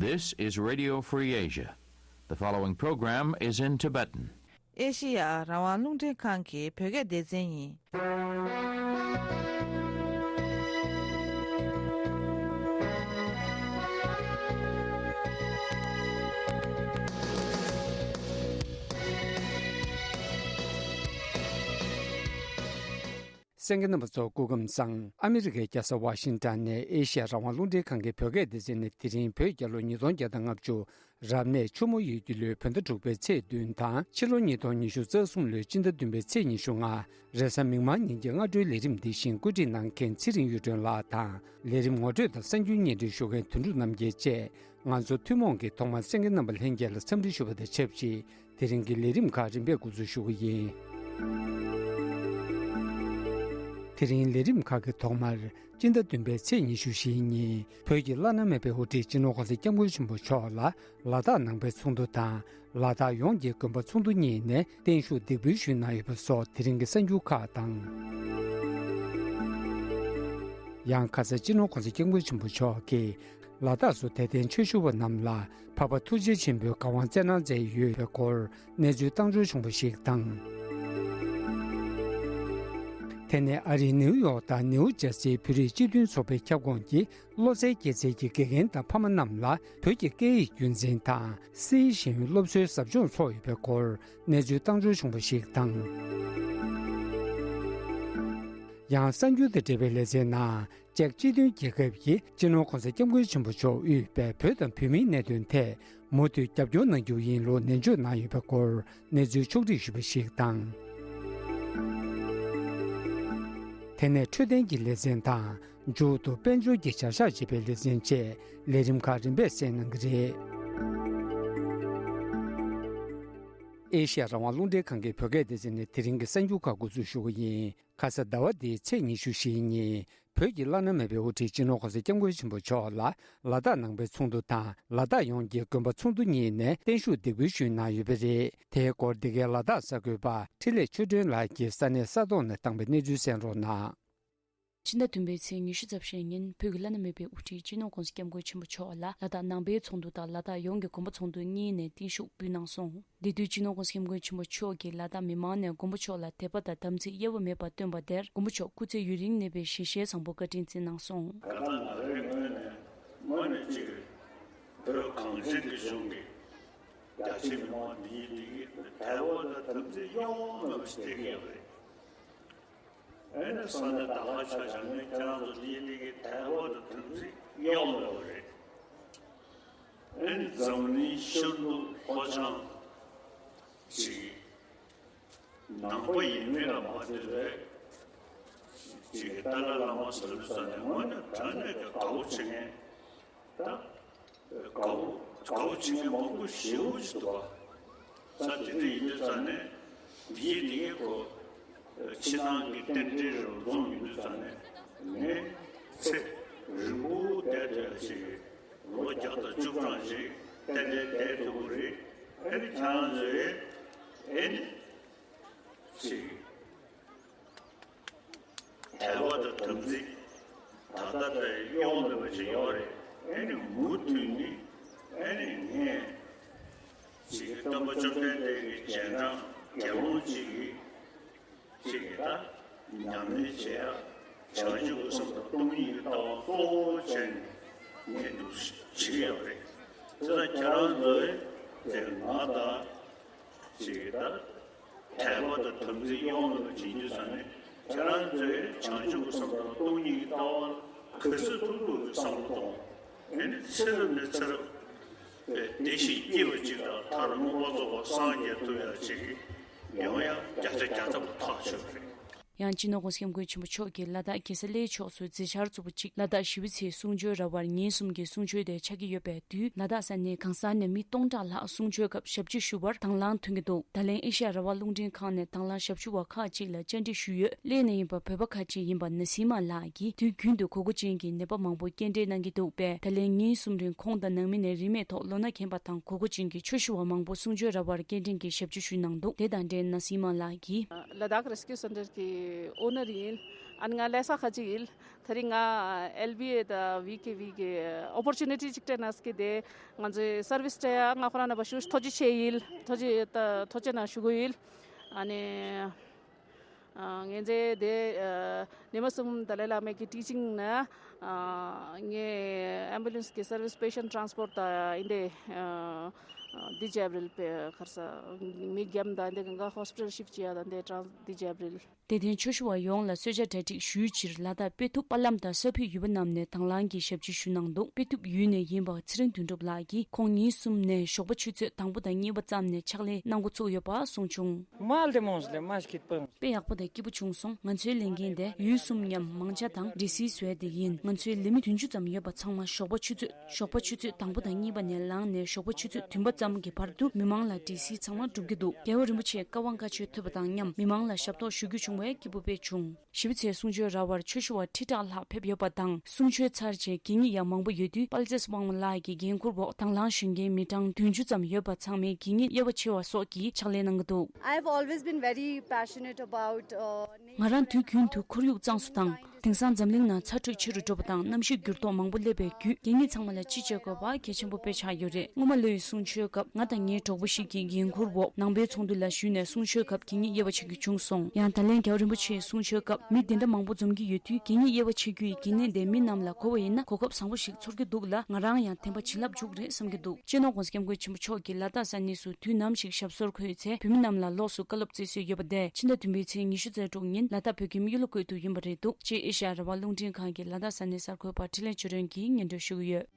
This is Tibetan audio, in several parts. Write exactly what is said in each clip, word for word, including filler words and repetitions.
This is Radio Free Asia. The following program is in Tibetan. ཨེ་ཤི་ཡ་རང་དབང་རླུང་འཕྲིན་ཁང་གི་བོད་སྐད་སྡེ་ཚན་ཡིན། གསན་མཁན་རྣམ་པ་ཚོ་སྐུ་ཁམས་བཟང་། ཨ་མི་རི་ཀའི་རྒྱལ་ས་ཝ་ཤིང་ཊོན་ནས་ཨེ་ཤི་ཡ་རང་དབང་རླུང་འཕྲིན་ཁང་གི་བོད་སྐད་སྡེ་ཚན་ནས་དེ་རིང་བོད་རྒྱལ་ལོ་ཉིས་སྟོང་བརྒྱ་དང་ལྔ་བཅུ་རབ་གནས་ཆུ་མོ་ཡོས་ཀྱི་ལོའི་བོད་ཟླ་དྲུག་པའི་ཚེས་བདུན་དང་ཕྱི་ལོ་ཉིས་སྟོང་ཉི་ཤུ་རྩ་གསུམ་ལོའི་སྤྱི་ཟླ་བདུན་པའི་ཚེས་ཉི་ཤུ་ལྔ་རེས་གཟའ་མིག་དམར་ཉིན་གྱི་སྔ་དྲོའི་ལས་རིམ་འདི་བཞིན་བཀོད་སྒྲིག་གནང་མཁན་ཚེ་རིང་གཡུ་སྒྲོན་ལགས་དང་། ལས་རིམ་ངོ་སྤྲོད་དང་གསར་འགྱུར་སྙན་སྒྲོན་ཞུ་མཁན་དོན་གྲུབ་རྣམ་རྒྱལ་བཅས། ང་ཚོ་ཐུན་མོང་གི་ཐོག་མར་གསན་མཁན་རྣམ་པ་ལྷན་རྒྱས་ལ་འཚམས་འདྲི་ཞུ་བ་དང་ཆབས་ཅིག་དེ་རིང་གི་ལས་རིམ་ཁག་རིམ་པས་འགོ་འཛུགས་ཞུ་གི་ཡིན། དེ་རིང་ལས་རིམ་ཁག་གི་ཐོག་མར་སྤྱི་ཟླ་བདུན་པའི་ཚེས་ཉི་ཤུ་བཞིའི་ཉིན་བོད་ཀྱི་བླ་ན་མེད་པའི་དབུ་ཁྲིད་སྤྱི་ནོར་༸གོང་ས་༸སྐྱབས་མགོན་ཆེན་པོ་མཆོག་ལ་ལ་དྭགས་ནང་པའི་ཚོགས་འདུ་དང་ལ་དྭགས་ཡོངས་ཀྱི་དགོན་པ་ཚོགས་འདུ་གཉིས་ནས་བརྟན་བཞུགས་འདེགས་འབུལ་ཞུས་གནང་ཡོད་པ་སོགས་དེ་རིང་གི་གསར་འགྱུར་ཁག་དང་། ཡང་ཁ་སང་སྤྱི་ནོར་༸གོང་ས་༸སྐྱབས་མགོན་ཆེན་པོ་མཆོག་གིས། ལ་དྭགས་སུ་དད་ལྡན་ཆོས་ཞུ་བ་རྣམས་ལ་འཕགས་པ་ཐུགས་རྗེ་ཆེན་པོའི་བཀའ་དབང་སྩལ་གནང་མཛད་ཡོད་པའི་སྐོར་གནས་ཚུལ་བཏང་འབྱོར་བྱུང་བ་ཞིག་དང་། དེ་ནས་ཨ་རིའི་ནེའུ་ཡོག་དང་ནེའུ་ཇར་སིའི་བོད་རིགས་སྤྱི་མཐུན་ཚོགས་པའི་ཁྱབ་ཁོངས་ཀྱི་བློ་རྩེ་སྐྱེད་ཚལ་གྱི་དགེ་རྒན་དང་ཕ་མ་རྣམས་ལ་བོད་ཀྱི་སྐད་ཡིག་རྒྱུན་འཛིན་དང་སིའི་ཤེས་ཡོན་སློབ་གསོའི་ཟབ་སྦྱོང་འཚོགས་ཡོད་པའི་སྐོར་གནས་ཚུལ་བཏང་འབྱོར་བྱུང་བ་ཞིག་དང་། ཡང་གསར་འགྱུར་དང་འབྲེལ་བའི་ལེ་ཚན་ནང་། ཅེཀ་སྤྱི་མཐུན་རྒྱལ་ཁབ་ཀྱིས་སྤྱི་ནོར་༸གོང་ས་༸སྐྱབས་མགོན་ཆེན་པོ་མཆོག་དབུས་པའི་བོད་དང་བོད་མིའི་གནད་དོན་ཐད་མུ་མཐུད་རྒྱབ་སྐྱོར་གནང་རྒྱུ་ཡིན་ལུགས་ནན་བརྗོད་གནང་ཡོད་པའི་སྐོར་གནས་ཚུལ་ཕྱོགས་སྒྲིག་ཞུས་པ་ཞིག་དང་། དེ་ནས་འཕྲོད་བསྟེན་གྱི་ལེ་ཚན་དང་མཇུག་ཏུ་དཔལ་འབྱོར་གྱི་བྱ་གཞག་ཅེས་པའི་ལེ་ཚན་བཅས་ལས་རིམ་ཁག་རིམ་པས་གསན་གནང་གི་རེད། ཨེ་ཤ་ཡ་རང་དབང་རླུང་འཕྲིན་ཁང་གི་བོད་སྐད་སྡེ་ཚན་ནས་དེ་རིང་གི་གསར་འགྱུར་ཁག་འགོ་འཛུགས་ཞུ་གི་ཡིན། ཁ་ས་ཟླ་བ་འདིའི་ཚེས་ཉི་ཤུ་བཞིའི་ཉིན་བོད་ཀྱི་བླ་ན་མེད་པའི་དབུ་ཁྲིད་སྤྱི་ནོར་༸གོང་ས་༸སྐྱབས་མགོན་ཆེན་པོ་མཆོག་ལ་ལ་དྭགས་ནང་པའི་ཚོགས་འདུ་དང་ལ་དྭགས་ཡོངས་ཀྱི་དགོན་པ་ཚོགས་འདུ་གཉིས་ནས་བརྟན་བཞུགས་འདེགས་འབུལ་ཞུས་གནང་ཡོད་པ་རེད། དེའི་སྐོར་འདི་གའི་ལ་དྭགས་གསར་འགོད་པ་འཕྲིན་ལས་ཆོས་སྒྲོན་ལགས་ཀྱིས་ས་གནས་ས་ཐོག་ནས་བཏང་པའི་གནས་ཚུལ་གསན་རོགས་གནང་། ཕྱི་ཟླ་བདུན་པའི་ཚེས་ཉི་ཤུ་རྩ་བཞིའི་ཉིན་བོད་ཀྱི་བླ་ན་མེད་པའི་དབུ་ཁྲིད་སྤྱི་ནོར་༸གོང་ས་༸སྐྱབས་མགོན་ཆེན་པོ་མཆོག་ལ་ལ་དྭགས་ནང་པའི་ཚོགས་འདུ་དང་ལ་དྭགས་ཡོངས་ཀྱི་དགོན་པ་ཚོགས་འདུ་གཉིས་ནས་བརྟན་བཞུགས་ཕུལ་གནང་སོང་། འདི་དུས་སྤྱི་ནོར་༸གོང་ས་༸སྐྱབས་མགོན་ཆེན་པོ་མཆོག་གིས་ལ་དྭགས་མི་མང་ནས་མགོན་པོ་མཆོག་ལ་དད་པ་དང་དམ་ཚིག་གཡེལ་བ་མེད་པར་སྟོན་པ་དེར་མགོན་པོ་མཆོག་སྐུ་ཚེ་ཡུན་རིང་གནས་པའི་ཞལ་བཞེས་བཟང་པོ་བཀའ་དྲིན་བསྩལ་གནང་སོང་། ད་ལྟ་ང་རའི་ངོས་ནས་དངོས་གནས་གཅིག་རེད། བོད་གངས་ཅན་གྱི་ལྗོངས་ཀྱི་རྒྱ་ཆེ་མི་མང་འདི་ཡིན་འདི་ཡིན་དད་པ་དང་དམ་ཚིག་གཡོ་བ་མེད་པ་ཞིག་བསྡད་ཀྱི་ཡོད་རེད། ཨེ་ནི་ས་གནས་ད་ག་ཆ་བཞག་ནས་ཁྱེད་རང་ཚོ་འདི་ཡིན་འདི་ཡིན་དད་པ་དང་དམ་ཚིག་གཡོ་བ་མེད་པ་རེད། ཨེ་ནི་འཛམ་གླིང་ཤར་ནུབ་ལྷོ་བྱང་ཅིག་ནང་པ་ཡིན་མིན་ལ་མ་ལྟོས་པའི་ཅིག་གི་ཏཱ་ལའི་བླ་མ་ཟེར་ལུགས་ས་ནས་དངོས་གནས་དྲང་གནས་ཀྱི་དགའ་བོ་བྱེད་མཁན་ད་དགའ་བོ་དགའ་བོ་བྱེད་མཁན་མང་པོ་ཞེ་པོ་ཅིག་འདུག་བ། ས་དེ་འདྲ་ཡིན་དུས་ཙང་ནས་འདི་ཡིན་འདི་ཡིན་གོ་ཕྱི་ནང་གི་རྟེན་འབྲེལ་རུ་འཛོམས་ཡོང་དུས་ཙང་ནས་ངས་ཚེ་རིང་པོ་བསྡད་བསྡད་ཅིག་ལོ་བརྒྱ་དང་བཅུ་གྲངས་ཅིག་ཏན་ཏན་བསྡད་ཐུབ་ཀྱི་རེད། ཨེ་ནི་ཁྱེད་རང་ཚོས་ཨེ་ནི་ཅིག་དད་པ་དང་དམ་ཚིག་ད་ལྟ་ལྟར་གཡོ་མེད་པ་ཅིག་ཡོད་རེད། ཨེ་ནི་མུ་མཐུད་ནས་ཨེ་ནི་ངས་ཅིག་སྟོན་པ་བཅོམ་ལྡན་འདས་ཀྱི་རྗེས་འབྲང་དགེ་སློང་ཅིག་གིས་ཅིག་གིས་ད་ཉམས་ལེན་བྱེད་ཡ་བྱང་ཆུབ་ཀྱི་སེམས་དང་སྟོང་ཉིད་ཀྱི་ལྟ་བ་གཙོ་བོ་བྱས་ནས་ངས་འདུག་བྱེད་ཀྱི་ཡོད་རེད། དེ་ལ་ཁྱེད་རང་ཚོས་དེ་ང་དང་ཅིག་གིས་ད་དད་པ་དང་དམ་ཚིག་གཡོ་མེད་པ་བྱེད་རྒྱུ་ཟེར་ནས་ཁྱེད་རང་ཚོས་བྱང་ཆུབ་ཀྱི་སེམས་དང་སྟོང་ཉིད་ཀྱི་ལྟ་བ་ག་ཚོད་ཐུབ་ཐུབ་ཀྱི་བསམ་བློ་གཏོང་། ཨེ་ནི་ཚེ་རབས་ནས་ཚེ་རབས་བདེ་ཞིང་སྐྱིད་པ་ཅིག་དང་མཐར་མངོན་པར་རྫོགས་པར་སངས་རྒྱས་ཐུབ་ཡག་ཅིག་ཡོང་ཡག་བརྒྱ་ཆ་བརྒྱ་ཐམ་པ་ཐག་ཆོད་པ་རེད། ཡང་སྤྱི་ནོར་༸གོང་ས་༸སྐྱབས་མགོན་ཆེན་པོ་མཆོག་གིས་ལ་དྭགས་རྒྱལ་ས་གླེ་ཕྱོགས་སུ་མཛད་འཆར་བཙུགས་པ་གཅིག་ལ་དྭགས་ཞི་བའི་ཚེ་གསུང་ཆོས་ར་བར་ཉིན་གསུམ་གྱི་གསུང་ཆོས་དེ་ཆགས་ཀྱི་ཡོད་པས། དུས་ལ་དྭགས་ས་གནས་གང་ས་ནས་མི་སྟོང་ཕྲག་ལྷག་གསུང་ཆོས་སྐབས་ཞབས་ཕྱི་ཞུ་བར་དང་བླངས་ཐོན་གྱི་འདུག་ད་ལན་ཨེ་ཤ་ཡ་རང་དབང་རླུང་འཕྲིན་ཁང་ནས་དང་བླངས་ཞབས་ཞུ་བ་ཁག་ཅིག་ལ་བཅར་འདྲི་ཞུས་ཡོད། གླེ་ནས་ཡིན་པ་བོད་པ་ཁག་ཅིག་ཡིན་པ་ན་སིང་མ་ལགས་ཀྱིས་དུས་རྒྱུན་དུ་གོ་སྐབས་ཅན་གྱི་ནད་པ་མང་པོ་སྐྱེལ་འདྲེན་གནང་གི་འདུག་པས། ད་ལན་ཉིན་གསུམ་རིང་ཁོང་དང་ནང་མི་ནས་རིན་མེད་ཐོག་ལོ་ན་རྒན་པ་དང་གོ་སྐབས་ཅན་གྱི་ཆོས་ཞུ་བ་མང་པོ་གསུང་ཆོས་ར་བར་སྐྱེལ་འདྲེན་གྱི་ཞབས་ཞུ་ཞུས་གནང་འདུག་དེ་དང་འབྲེལ་ན་སིང་མ་ལགས་ཀྱིས། Ladakh Rescue Center གི་ཨོ་ནར་ཡིན། ཨ་ནི་ང་ལས་ས་ཁ་ཅིག་ཡིན། ད་རིང་ང་ཨེལ་བི་ཨེ་དང་ཝི་ཀེ་ཝི་གི་ཨོ་པོར་ཅུ་ནི་ཊི་ཅིག་སྤྲད་གནང་གི་དེ་ང་ཚོའི་སར་བིས་སྤྲད་ཡ་ང་ཁོ་རང་ནང་པ་ཞུ་ཐུགས་རྗེ་ཆེ་ཡིན། ཐུགས་རྗེ་ད་ཐུགས་རྗེ་གནང་ཞུ་གི་ཡིན། ཨ་ནི། ཨ། ངས་ཚེ་འདི་ཨ་ཉི་མ་གསུམ་ཏཱ་ལའི་བླ་མའི་གི་ཊི་ཅིང་ནང་ཨ་ངས་ཨེམ་བུ་ལན་སི་གི་སར་བིས་པེ་ཤན་ཊི་ཊི་རན་སི་པོར་ཊི་དང་འདི་ཨ་འདི་བརྒྱབ་རེད། པེ་ཁར་ས་མི་རྒྱམ་དང་འདི་གང་ག་ཧོ་སི་པི་ཊལ་ཤིབ་ཊི་བྱེད་ཡ་དང་འདི་ཊི་རན་སི་འདི་བརྒྱབ་རེད། དད་ལྡན་ཆོས་ཞུ་བ་ཡོངས་ལ་གསོལ་ཇ་གྲ་སྒྲིག་ཞུས་ཕྱིར་ལ་དྭགས་དཔེ་ཐུབ་པ་ལམ་དང་ས་ཕུད་ཡུལ་པ་རྣམས་ནས་དང་བླངས་ཀྱིས་ཞབས་ཕྱི་ཞུ་གནང་འདུག་དཔེ་ཐུབ་ཡུལ་ནས་ཡིན་པ་ཚེ་རིང་དོན་གྲུབ་ལགས་ཀྱིས་ཁོང་ཉིན་གསུམ་ནས་ཞོགས་པ་ཆུ་ཚོད་དང་པོ་དང་གཉིས་པ་ཙམ་ནས་ཕྱག་ལས་གནང་འགོ་ཚུགས་ཡོད་པ་གསུངས་བྱུང་། Mal de Mons le Maskit Pons. དཔེ་ཡག་པོ་དང་སྐྱིད་པོ་བྱུང་སོང་། ང་ཚོའི་ལས་འགན་དེ་ཡུལ་གསུམ་མཉམ་མང་ཇ་དང་འབྲས་སིལ་བཟོས་དེ་ཡིན། ང་ཚོའི་ལས་མི་བདུན་ཅུ་ཙམ་ཡོད་པ་ཚང་མ་ཞོགས་པ་ཆུ་ཚོད། ཞོགས་པ་ཆུ་ཚོད་དང་པོ་དང་གཉིས་པ་ནས་ལངས་ནས་ཞོགས་པ་ཆུ་ཚོད་བདུན་པ་ཙམ་གྱི་བར་དུ་མི་མང་ལ་འབྲས་སིལ་ཚང་མ་སྒྲུབ་ཀྱི་འདུག་རྒྱལ་བ་རིན་པོ་ཆེའི་བཀའ་དབང་བཀའ་ཆོས་ཐོས་པ་དང་མཉམ་མི་མང་ལ་ཞབས་ཏོག་ཞུ་རྒྱུ་བྱུང་བས་སྐྱིད་པོ་དཔེ་བྱུང་། ཞི་བ་འཚོའི་གསུང་ཆོས་ར་བར་ཆོས་ཞུ་བ་ཁྲི་ཕྲག་ལྷག་ཕེབས་ཡོད་པ་དང་། གསུང་ཆོས་ཚར་རྗེས་དགེ་བསྙེན་ཡང་མང་པོ་ཡོད་དུས་དཔལ་བརྩེགས་དབང་མོ་ལགས་ཀྱི་འགན་འཁུར་འོག་དང་བླངས་གཞོན་སྐྱེས་མི་གྲངས་བདུན་ཅུ་ཙམ་ཡོད་པ་ཚང་མས་དགེ་བསྙེན་དབྱེ་བ་ཕྱེ་བ་སོགས་ཀྱི་ཕྱག་ལས་གནང་གི་འདུག I have always been very passionate about, uh, ང་རང་དུས་རྒྱུན་དུ་ཁོར་ཡུག་གཙང་བཟོ་དང་། དེང་སང་འཛམ་གླིང་ནང་ཚ་དྲོད་ཆེ་རུ་འགྲོ་བ་དང་གནམ་གཤིས་འགྱུར་ལྡོག་མང་པོ་སླེབས་པའི་བརྒྱུད་དགེ་བསྙེན་ཚང་མ་ལ་ཅི་བྱེད་དགོས་པ་གལ་ཆེན་པོ་དཔེ་ཆགས་ཡོད་རེད། སྔོན་མ་ལོའི་གསུང་ཆོས་སྐབས་ང་དང་ངའི་གྲོགས་པོ་ཞིག་གིས་འགན་འཁུར་འོག་ནང་པའི་ཚོགས་འདུ་ལ་ཞུས་ནས་གསུང་ཆོས་སྐབས་དགེ་བསྙེན་དབྱེ་བ་ཕྱེ་རྒྱུ་བྱུང་སོང་། ཡང་ད་ལན་རྒྱལ་བ་རིན་པོ་ཆེའི་གསུང་ཆོས་སྐབས་མི་དེ་འདྲ་མང་པོ་འཛོམས་ཀྱི་ཡོད་དུས་དགེ་བསྙེན་དབྱེ་བ་ཕྱེ་རྒྱུ་ཡི་འགན་ལེན་དེ་མི་རྣམས་ལ་གོ་བ་ཡིན་ན་གོ་སྐབས་བཟང་པོ་ཞིག་ཚོར་གྱི་འདུག་ལ། ང་རང་ཡང་དེ་འདྲ་བྱིན་རླབས་འཇུག་རེད་བསམ་གྱི་འདུག་སྤྱི་ནོར་༸གོང་ས་༸སྐྱབས་མགོན་ཆེན་པོ་མཆོག་གིས་ལ་དྭགས་ས་གནས་སུ་དུས་ནམ་ཞིག་ཞབས་སོར་འཁོད་ཚེ་བོད་མི་རྣམས་ལ་ལོགས་སུ་བཀའ་སློབ་སྩལ་སྲོལ་ཡོད་པ་དེ་ཕྱི་ཟླ་བདུན་པའི་ཚེས་ཉི་ཤུ་རྩ་དྲུག་ཉིན་ལ་དྭགས་བོད་ཁྱིམ་གཡུ་ལོ་ཀོའི་དུ་ཡིན་པ་རེད་འདུག་ཅེས་ཨེ་ཤ་ཡ་རང་དབང་རླུང་འཕྲིན་ཁང་གི་ལ་དྭགས་ས་གནས་གསར་འགོད་པ་འཕྲིན་ལས་ཆོས་སྒྲོན་གྱིས་སྙན་སྒྲོན་ཞུ་གི་ཡོད།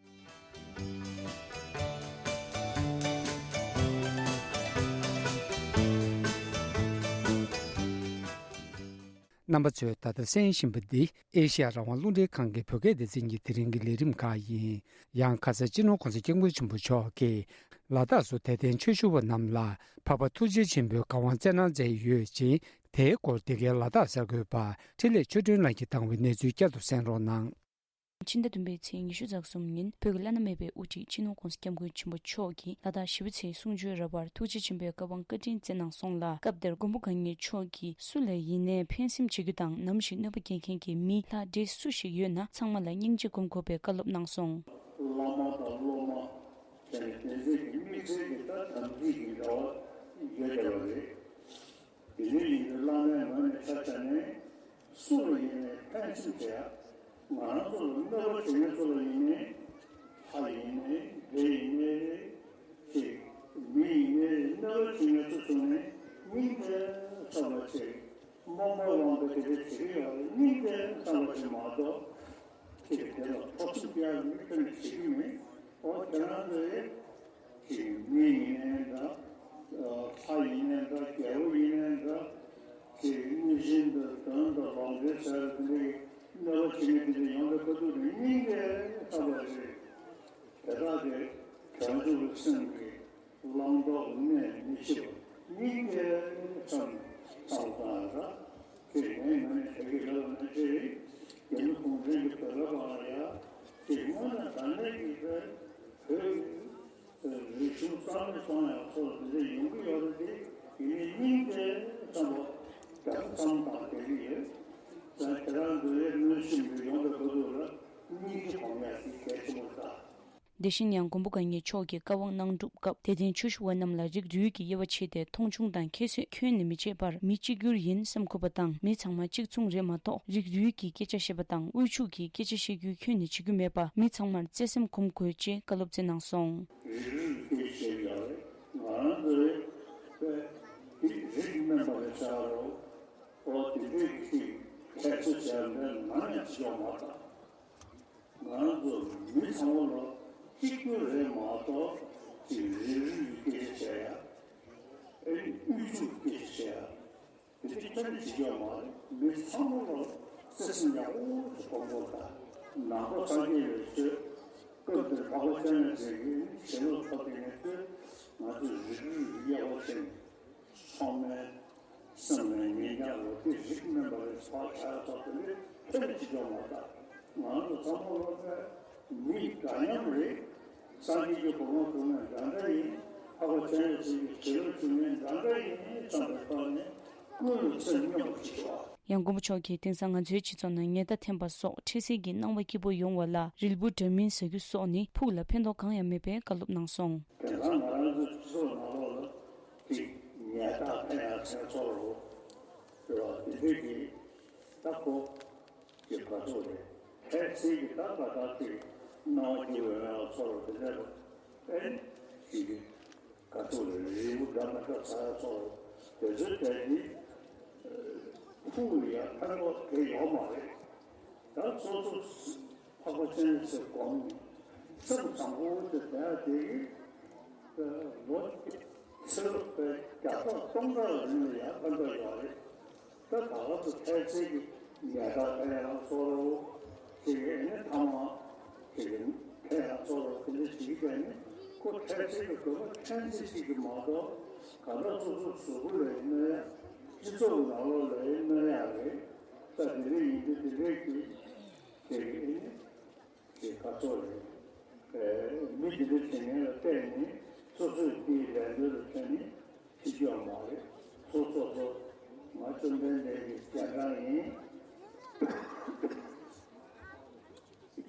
རྣམ་པ་ཚོས་ད་ལྟ་གསན་བཞིན་པ་འདི་ཨེ་ཤ་ཡ་རང་དབང་རླུང་འཕྲིན་ཁང་གི་བོད་སྐད་སྡེ་ཚན་གྱི་དེ་རིང་གི་ལས་རིམ་ཁག་ཡིན། ཡང་ཁ་སང་སྤྱི་ནོར་༸གོང་ས་༸སྐྱབས་མགོན་ཆེན་པོ་མཆོག་གིས་ལ་དྭགས་སུ་དད་ལྡན་ཆོས་ཞུ་བ་རྣམས་ལ་འཕགས་པ་ཐུགས་རྗེ་ཆེན་པོའི་བཀའ་དབང་སྩལ་གནང་མཛད་ཡོད་ཅིང་། དེའི་སྐོར་འདི་གའི་ལ་དྭགས་གསར་འགོད་པ་འཕྲིན་ལས་ཆོས་སྒྲོན་ལགས་ཀྱིས་བཏང་བའི་གནས་ཚུལ་བསྐྱར་དུ་གསན་རོགས་གནང་། ཕྱི་ཟླ་བདུན་པའི་ཚེས་ཉི་ཤུ་རྩ་གསུམ་ཉིན་བོད་ཀྱི་བླ་ན་མེད་པའི་དབུ་ཁྲིད་སྤྱི་ནོར་༸གོང་ས་༸སྐྱབས་མགོན་ཆེན་པོ་མཆོག་གིས་ལ་དྭགས་ཞི་བ་འཚོའི་གསུང་ཆོས་ར་བར་ཐུགས་རྗེ་ཆེན་པོའི་བཀའ་དབང་བཀའ་དྲིན་སྩལ་གནང་སོང་ལ། སྐབས་དེར་མགོན་པོ་གང་ཉིད་མཆོག་གིས་སུ་ལ་ཡིན་ནའི་ཕན་སེམས་བྱེད་རྒྱུ་དང་ནམ་ཞིག་གནོད་པ་སྐྱེལ་མཁན་གྱི་མི་ལྷ་འདྲེ་སུ་ཞིག་ཡོད་ན་ཚང་མ་ལ་སྙིང་རྗེ་སྒོམ་དགོས་པའི་བཀའ་སློབ་གནང་སོང་། བླ་མ་དང་སློབ་མ་བྱས་ནས་དེ་ཚོའི་གི་དམིགས་བསལ་གྱི་ད་དམ་ཚིག་གི་འབྲེལ་བ་ཡོད་བསྡད་པ་རེད། དེ་འདྲ་ཡིན་དུས་བླ་མའི་ངོས་ནས་ཆ་བཞག་ནས་སུ་ལ་ཡིན་ནའི་ཕན་སེམས་བྱེད་ཡ། ང་རང་ཚོ་ལ་གནོད་པ་བྱེད་མཁན་ཚོ་ལ་ཡིན་ནའི་ལྷ་ཡིན་ནའི་འདྲེ་ཡིན་ནའི་ཅིག་མི་ཡིན་ནའི་གནོད་པ་བྱེད་མཁན་ཚོ་བྱུང་ནས་སྙིང་རྗེ་བསམ་པ་བྱེད། རྨོངས་པའི་དབང་གིས་དེ་འདྲ་བྱེད་ཀྱི་ཡོད་རེད། སྙིང་རྗེ་བསམ་པ་བྱེད་མ་གཏོགས་ཅིག་དེ་ལ་ཕོག་ཐུག་རྒྱག་ནས་ཁྱོན་ནས་བྱེད་ཀྱི་མེད། འོ་ཁྱེད་རང་ཚོས། ཅིག་མི་ཡིན་ནའི་འདྲ། ལྷ་ཡིན་ནའི་འདྲ། རྒྱལ་པོ་ཡིན་ནའི་འདྲ། ཅིག་གནོད་སྦྱིན་དང་གདོན་དང་ལོག་འདྲེ་ཟེར་དེ་འདྲའི་གནོད་པ་བྱེད་མཁན་དེ་འདྲ་ཡོང་བའི་ཁ་ཐུག་དེ་སྙིང་རྗེ་བསམ་པ་རེད། དེ་དག་དེ་བྱང་ཆུབ་ཀྱི་སེམས་ཀྱི་བླང་དོར་གནས་མི་ཤེས་པ་སྙིང་རྗེ་བསམ་བསམ་བཏང་ཡ་འདྲ། ཅིག་ངའི་ངོས་ནས་བྱེད་ཀྱི་ཡོད་པ་ནང་བཞིན་རྒྱ་མི་གུང་ཁྲན་གྱི་བོད་པ་བ་ལ་ཡ་ཅིག་དངོས་གནས་དྲང་གནས་ཀྱི་བོད། རིག་གཞུང་རྩ་མེད་གཏོང་ཡག་ཐོག་ལ་འདི་འདྲ་ཡོང་གི་ཡོད་རེད་དེ། ཡིན་ནའི་སྙིང་རྗེ་བསམ་པ་རྒྱ་མཚམས་དང་བསྡད་ཀྱི་ཡོད། ད་ཁྱེད་རང་ཚོའི་གནོན་ཤུགས་འདི་ཡོང་བའི་ཁ་ཐུག་ལ་སྙིང་རྗེ་སྒོམ་ཡག་དེ་གལ་ཆེན་པོ་རེད། དེ་བཞིན་ཡང་མགོན་པོ་གང་ཉིད་མཆོག་གིས་བཀའ་དབང་གནང་གྲུབ་སྐབས་དད་ལྡན་ཆོས་ཞུ་བ་རྣམས་ལ་རིགས་རུས་ཀྱི་དབྱེ་བ་ཕྱེ་སྟེ་མཐོང་ཆུང་དང་ཁྱད་གསོད་ཁྱོན་ནས་མི་བྱེད་པར་མི་གཅིག་གྱུར་ཡིན་བསམ་དགོས་པ་དང་། མི་ཚང་མ་གཅིག་མཚུངས་རེད་མ་གཏོགས་རིགས་རུས་ཀྱི་སྐད་ཆ་བཤད་པ་དང་དབུལ་ཕྱུག་གི་སྐད་ཆ་བཤད་རྒྱུའི་ཁྱོན་ནས་བྱེད་རྒྱུ་མེད་པ་མི་ཚང་མར་བརྩེ་སེམས་སྒོམ་དགོས་ཅེས་བཀའ་སློབ་སྩལ་གནང་སོང་། རིགས་རུས་སྐད་ཆ་བཤད་ཡག་རེད། ང་རང་ཚོའི་དཔེ་དེ་རིགས་དམན་པ་རེད་ཟེར་རོ། ཨོ་དེ་འདྲའི་ཅིག་ཁྱད་གསོད་བྱས་པ་ནམ་ཡང་བྱེད་ཆོག་མ་རེད། ང་རང་ཚོ་མི་ཚང་མ་ལ་གཅིག་གྱུར་རེད་མ་གཏོགས་ཅིག་རིགས་རུས་ཀྱི་སྐད་ཆ་བཤད་ཡ། ཨེ་ནི་དབུལ་ཕྱུག་གི་སྐད་ཆ་བཤད་ཡ། དེ་ཚོ་ཁྱོན་ནས་བྱེད་ཀྱི་ཡོད་མ་རེད། མི་ཚང་མ་ལ་བརྩེ་སེམས་ཡག་པོ་ཞིག་སྒོམ་དགོས་ད། ནང་པ་སངས་རྒྱས་པའི་ཆོས་སྐབས་དེར་འཕགས་པ་སྤྱན་རས་གཟིགས་ཀྱིས་ཞལ་སློབ་ཕབ་པའི་གནས་ཚུལ་ང་ཚོས་རིགས་རུས་དབྱེ་བ་ཕྱེ་ནས་ཚང་མའི་སེམས་ལ་ཉེ་རང་ལོ་དེ་རིགས་དམན་པ་རེད་ཟེར་བ་ཆགས་ཐོག་དེ་འདྲའི་ཁྱོན་ནས་བྱེད་ཀྱི་ཡོད་མ་རེད་ད། ང་ཚོ་ཚང་མ་ལོ་ཚད་མི་འདྲ་མཉམ་རེད། སངས་རྒྱས་ཀྱི་གོ་འཕང་ཐོབ་མཁན་འདྲ་འདྲ་ཡིན། འཕགས་པ་སྤྱན་རས་གཟིགས་ཀྱི་ཞལ་སློབ་ཞུ་མཁན་འདྲ་འདྲ་ཡིན་བསམ་པའི་ཐོག་ནས་ཀུན་ལ་སེམས་སྙོམས་པོ་བྱེད་ཆོག་ཡང་མགོན་པོ་མཆོག་གིས་དེང་སང་ང་ཚོའི་སྤྱི་ཚོགས་ནང་ཉལ་ཐ་འཐེན་པ་སོགས་འཕྲལ་སེལ་གྱི་སྣང་བ་སྐྱིད་པོ་ཡོང་བ་ལ་རིལ་བུ་འདྲ་མིན་ཟ་རྒྱུ་སོགས་ནི་ཕུགས་ལ་ཕན་ཐོགས་གང་ཡང་མེད་པའི་བཀའ་སློབ་གནང་སོང་། དེང་སང་ང་རང་ཚོའི་སྤྱི་ཚོགས་ནང་ལོགས་ལ་ཅིག་ཉལ་ཐ་འཐེན་ཡ་འཐེན་ཚོར་རོ། དེ་འདྲ་གི་ད་ཁོ་ཅིག་ག་ཚོད་རེད། འཕྲལ་སེལ་གྱི་ད་ག་ད་ཅིག་སྣང་བ་སྐྱིད་པོ་ཡོང་ཡ་ཚོར་རོ། དེ་འདྲ་རེད། ཨེ་ཅིག་ག་ཚོད་རེད། རིལ་བུ་འདྲ་མི་འདྲ་ཟ་ཡ་ཚོར་རོ། དེ་ཚོའི་གྲས་ཀྱི་ཕུགས་ལ་ཡ་ཕན་ཐོགས་དེ་ཡོད་མ་རེད། ད་སོ་སོ་འཕགས་པ་སྤྱན་རས་གཟིགས་སྒོམ་ནས་སེམས་བཟང་པོ་དེ་བསྡད་དེ་ལོ་ཚེ་ལོ་བརྒྱ་ཕྲག་སྟོང་ཕྲག་རིང་ལ་ཡང་ཕན་ཐོགས་ཡོད་རེད། ད་ད་ག་ཚོད་འཕྲལ་སེལ་གྱི་ཉལ་ཐ་འཐེན་ཡ་ཚོར་རོ། ཅིག་ཨེ་ནི་ཐ་མག་ཅིག་འཐེན་ཡ་ཚོར་རོ། དེ་འདྲ་ཅིག་བྱས་ནས་ཁོ་འཕྲལ་སེལ་གྱི་དགོས་པ་ཕྲན་ཚེགས་ཅིག་གི་མ་གཏོགས་ག་འདྲ་སོ་སོ་གཟུགས་པོ་ལ་ཡིན་ན་ཡང་སྤྱི་ཚོགས་ནང་ལོགས་ལ་ཡིན་ན་ཡང་རེད། ད་དེ་འདྲ་ཡིན་དུས་དེ་འདྲའི་གི་དེ་གི་ཨེ་ནི་དེ་ག་ཚོད་རེད། ཨེ་མི་དེ་འདྲ་བྱེད་མཁན་ལ་བལྟས་ནས་སོ་སོས་དེའི་ལས་འགུལ་ལ་བརྟེན་ནས་ཤི་རྒྱུ་ཡང་མ་རེད། སོ་སོ་སོ་ང་བཅོམ་ལྡན་འདས་ཀྱི་རྗེས་འབྲང་ཡིན།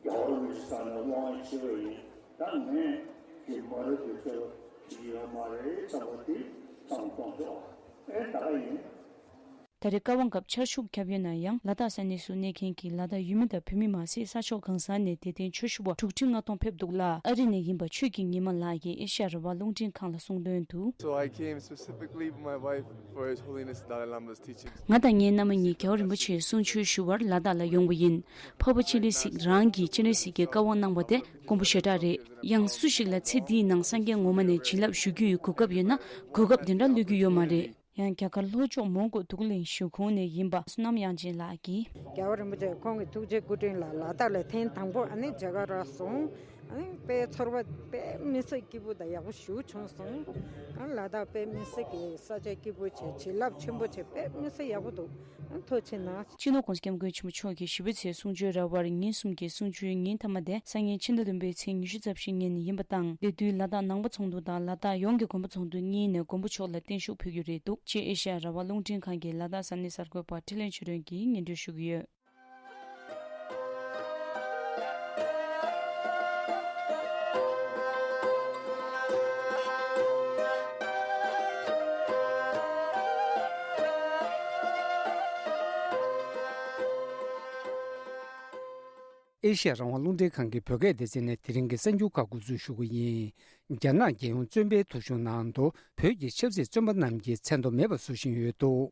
རྒྱལ་བ་རིན་པོ་ཆེ་ས་ནས་དབང་ཆེ་བ་ཡིན། ད་ངས་ཀྱི་མ་རེད་དུ་ཁྱོད་ལ་ཤི་རྒྱུ་ཡང་མ་རེད་བསམ་པ་དེ་བསམ་གཏོང་ཆོག་ཨེ་ད་ག་ཡིན། ད་རེས་བཀའ་དབང་སྐབས་ཆར་ཤུགས་བརྒྱབ་ཡོད་ན་ཡང་། ལ་དྭགས་ས་གནས་སུ་གནས་མཁན་གྱི་ལ་དྭགས་ཡུལ་མི་དང་བོད་མི་མ་ཟད། ས་ཕྱོགས་གང་ས་ནས་དད་ལྡན་ཆོས་ཞུ་བ་དྲུག་ཁྲི་ལྔ་སྟོང་ཕེབས་འདུག་ལ། ཨ་རི་ནས་ཡིན་པ་ཆོས་ཀྱི་ཉི་མ་ལགས་ཀྱིས་ཨེ་ཤ་ཡ་རང་དབང་རླུང་འཕྲིན་ཁང་ལ་གསུངས་དོན་དུ། So I came specifically with my wife for His Holiness Dalai Lama's teachings. ང་དང་ངའི་མནའ་མ་གཉིས་རྒྱལ་བ་རིན་པོ་ཆེའི་གསུང་ཆོས་ཞུ་བར་ལ་དྭགས་ལ་ཡོང་བ་ཡིན། འཕགས་པ་སྤྱན་རས་གཟིགས་རང་གིས་སྤྱན་རས་གཟིགས་ཀྱི་བཀའ་དབང་གནང་བ་དེ་དཀོན་པོ་ཞེ་དྲག་རེད། ཡང་སུ་ཞིག་ལ་ཚེ་འདིའི་ནང་སངས་རྒྱས་ངོ་མ་ནས་བྱིན་རླབས་ཞུ་རྒྱུ་ཡི་གོ་སྐབས་ཡོད་ན་གོ་སྐབས་དེ་འདྲ་བློས་རྒྱུ་ཡོད་མ་རེད། ཡང་རྒྱ་གར་ལྷོ་ཕྱོགས་མོན་གྷོ་དུག་ལེན་གཞིས་ཁོངས་ནས་ཡིན་པ་བསོད་ནམས་དབྱངས་ཅན་ལགས་ཀྱིས། རྒྱལ་བ་རིན་པོ་ཆེ་ཁོང་གི་ཐུགས་རྗེ་སྐུ་དྲིན་ལ་ལ་དྭགས་ལ་ཐེངས་དང་པོ་ཨ་ནི་མཇལ་ཁ་རག་སོང་། ཨ་ནི་དཔེ་ཚོར་བ་དཔེ་མི་སྲིད་སྐྱིད་པོ་དང་ཡག་པོ་ཞེ་པོ་བྱུང་སོང་། ཨ་ལ་དྭགས་དཔེ་མི་སྲིད་ཀྱི་ས་ཆ་སྐྱིད་པོ་བྱས། བྱིན་རླབས་ཆེན་པོ་བྱས། དཔེ་མི་སྲིད་ཡག་པོ་འདུག་ཨ་ཐུགས་རྗེ་གནང་། སྤྱི་ནོར་༸གོང་ས་༸སྐྱབས་མགོན་ཆེན་པོ་མཆོག་གིས་བཞི་པའི་ཚེས་གསུང་ཆོས་ར་བར་ཉིན་གསུམ་གྱི་གསུང་ཆོས་ཉིན་མཐའ་མ་དེ་སང་ཉིན་ཕྱི་ཟླ་བདུན་པའི་ཚེས་ཉི་ཤུ་རྩ་བཞི་ཉིན་ཡིན་པ་དང་། དེ་དུས་ལ་དྭགས་ནང་པ་ཚོགས་འདུ་དང་ལ་དྭགས་ཡོངས་ཀྱི་དགོན་པ་ཚོགས་འདུ་གཉིས་ནས་མགོན་པོ་མཆོག་ལ་བརྟན་བཞུགས་ཕུལ་རྒྱུ་རེད་འདུག་ཅེས་ཨེ་ཤ་ཡ་རང་དབང་རླུང་འཕྲིན་ཁང་གི་ལ་དྭགས་ས་གནས་གསར་འགོད་པ་འཕྲིན་ལས་ཆོས་སྒྲོན་གྱིས་སྙན་སྒྲོན་ཞུ་གི་ཡོད། ཨེ་ཤ་ཡ་རང་དབང་རླུང་འཕྲིན་ཁང་གི་བོད་སྐད་སྡེ་ཚན་ནས་དེ་རིང་གི་གསར་འགྱུར་ཁག་འགོ་འཛུགས་ཞུ་གི་ཡིན། རྒྱ་ནག་རྒྱལ་ཡོངས་བཙོན་པའི་ཐོ་གཞུང་ནང་དུ་བོད་ཀྱི་ཆབ་སྲིད་བཙོན་པ་རྣམས་ཀྱི་མཚན་ཐོ་མེད་པ་བཟོ་བཞིན་ཡོད་འདུག་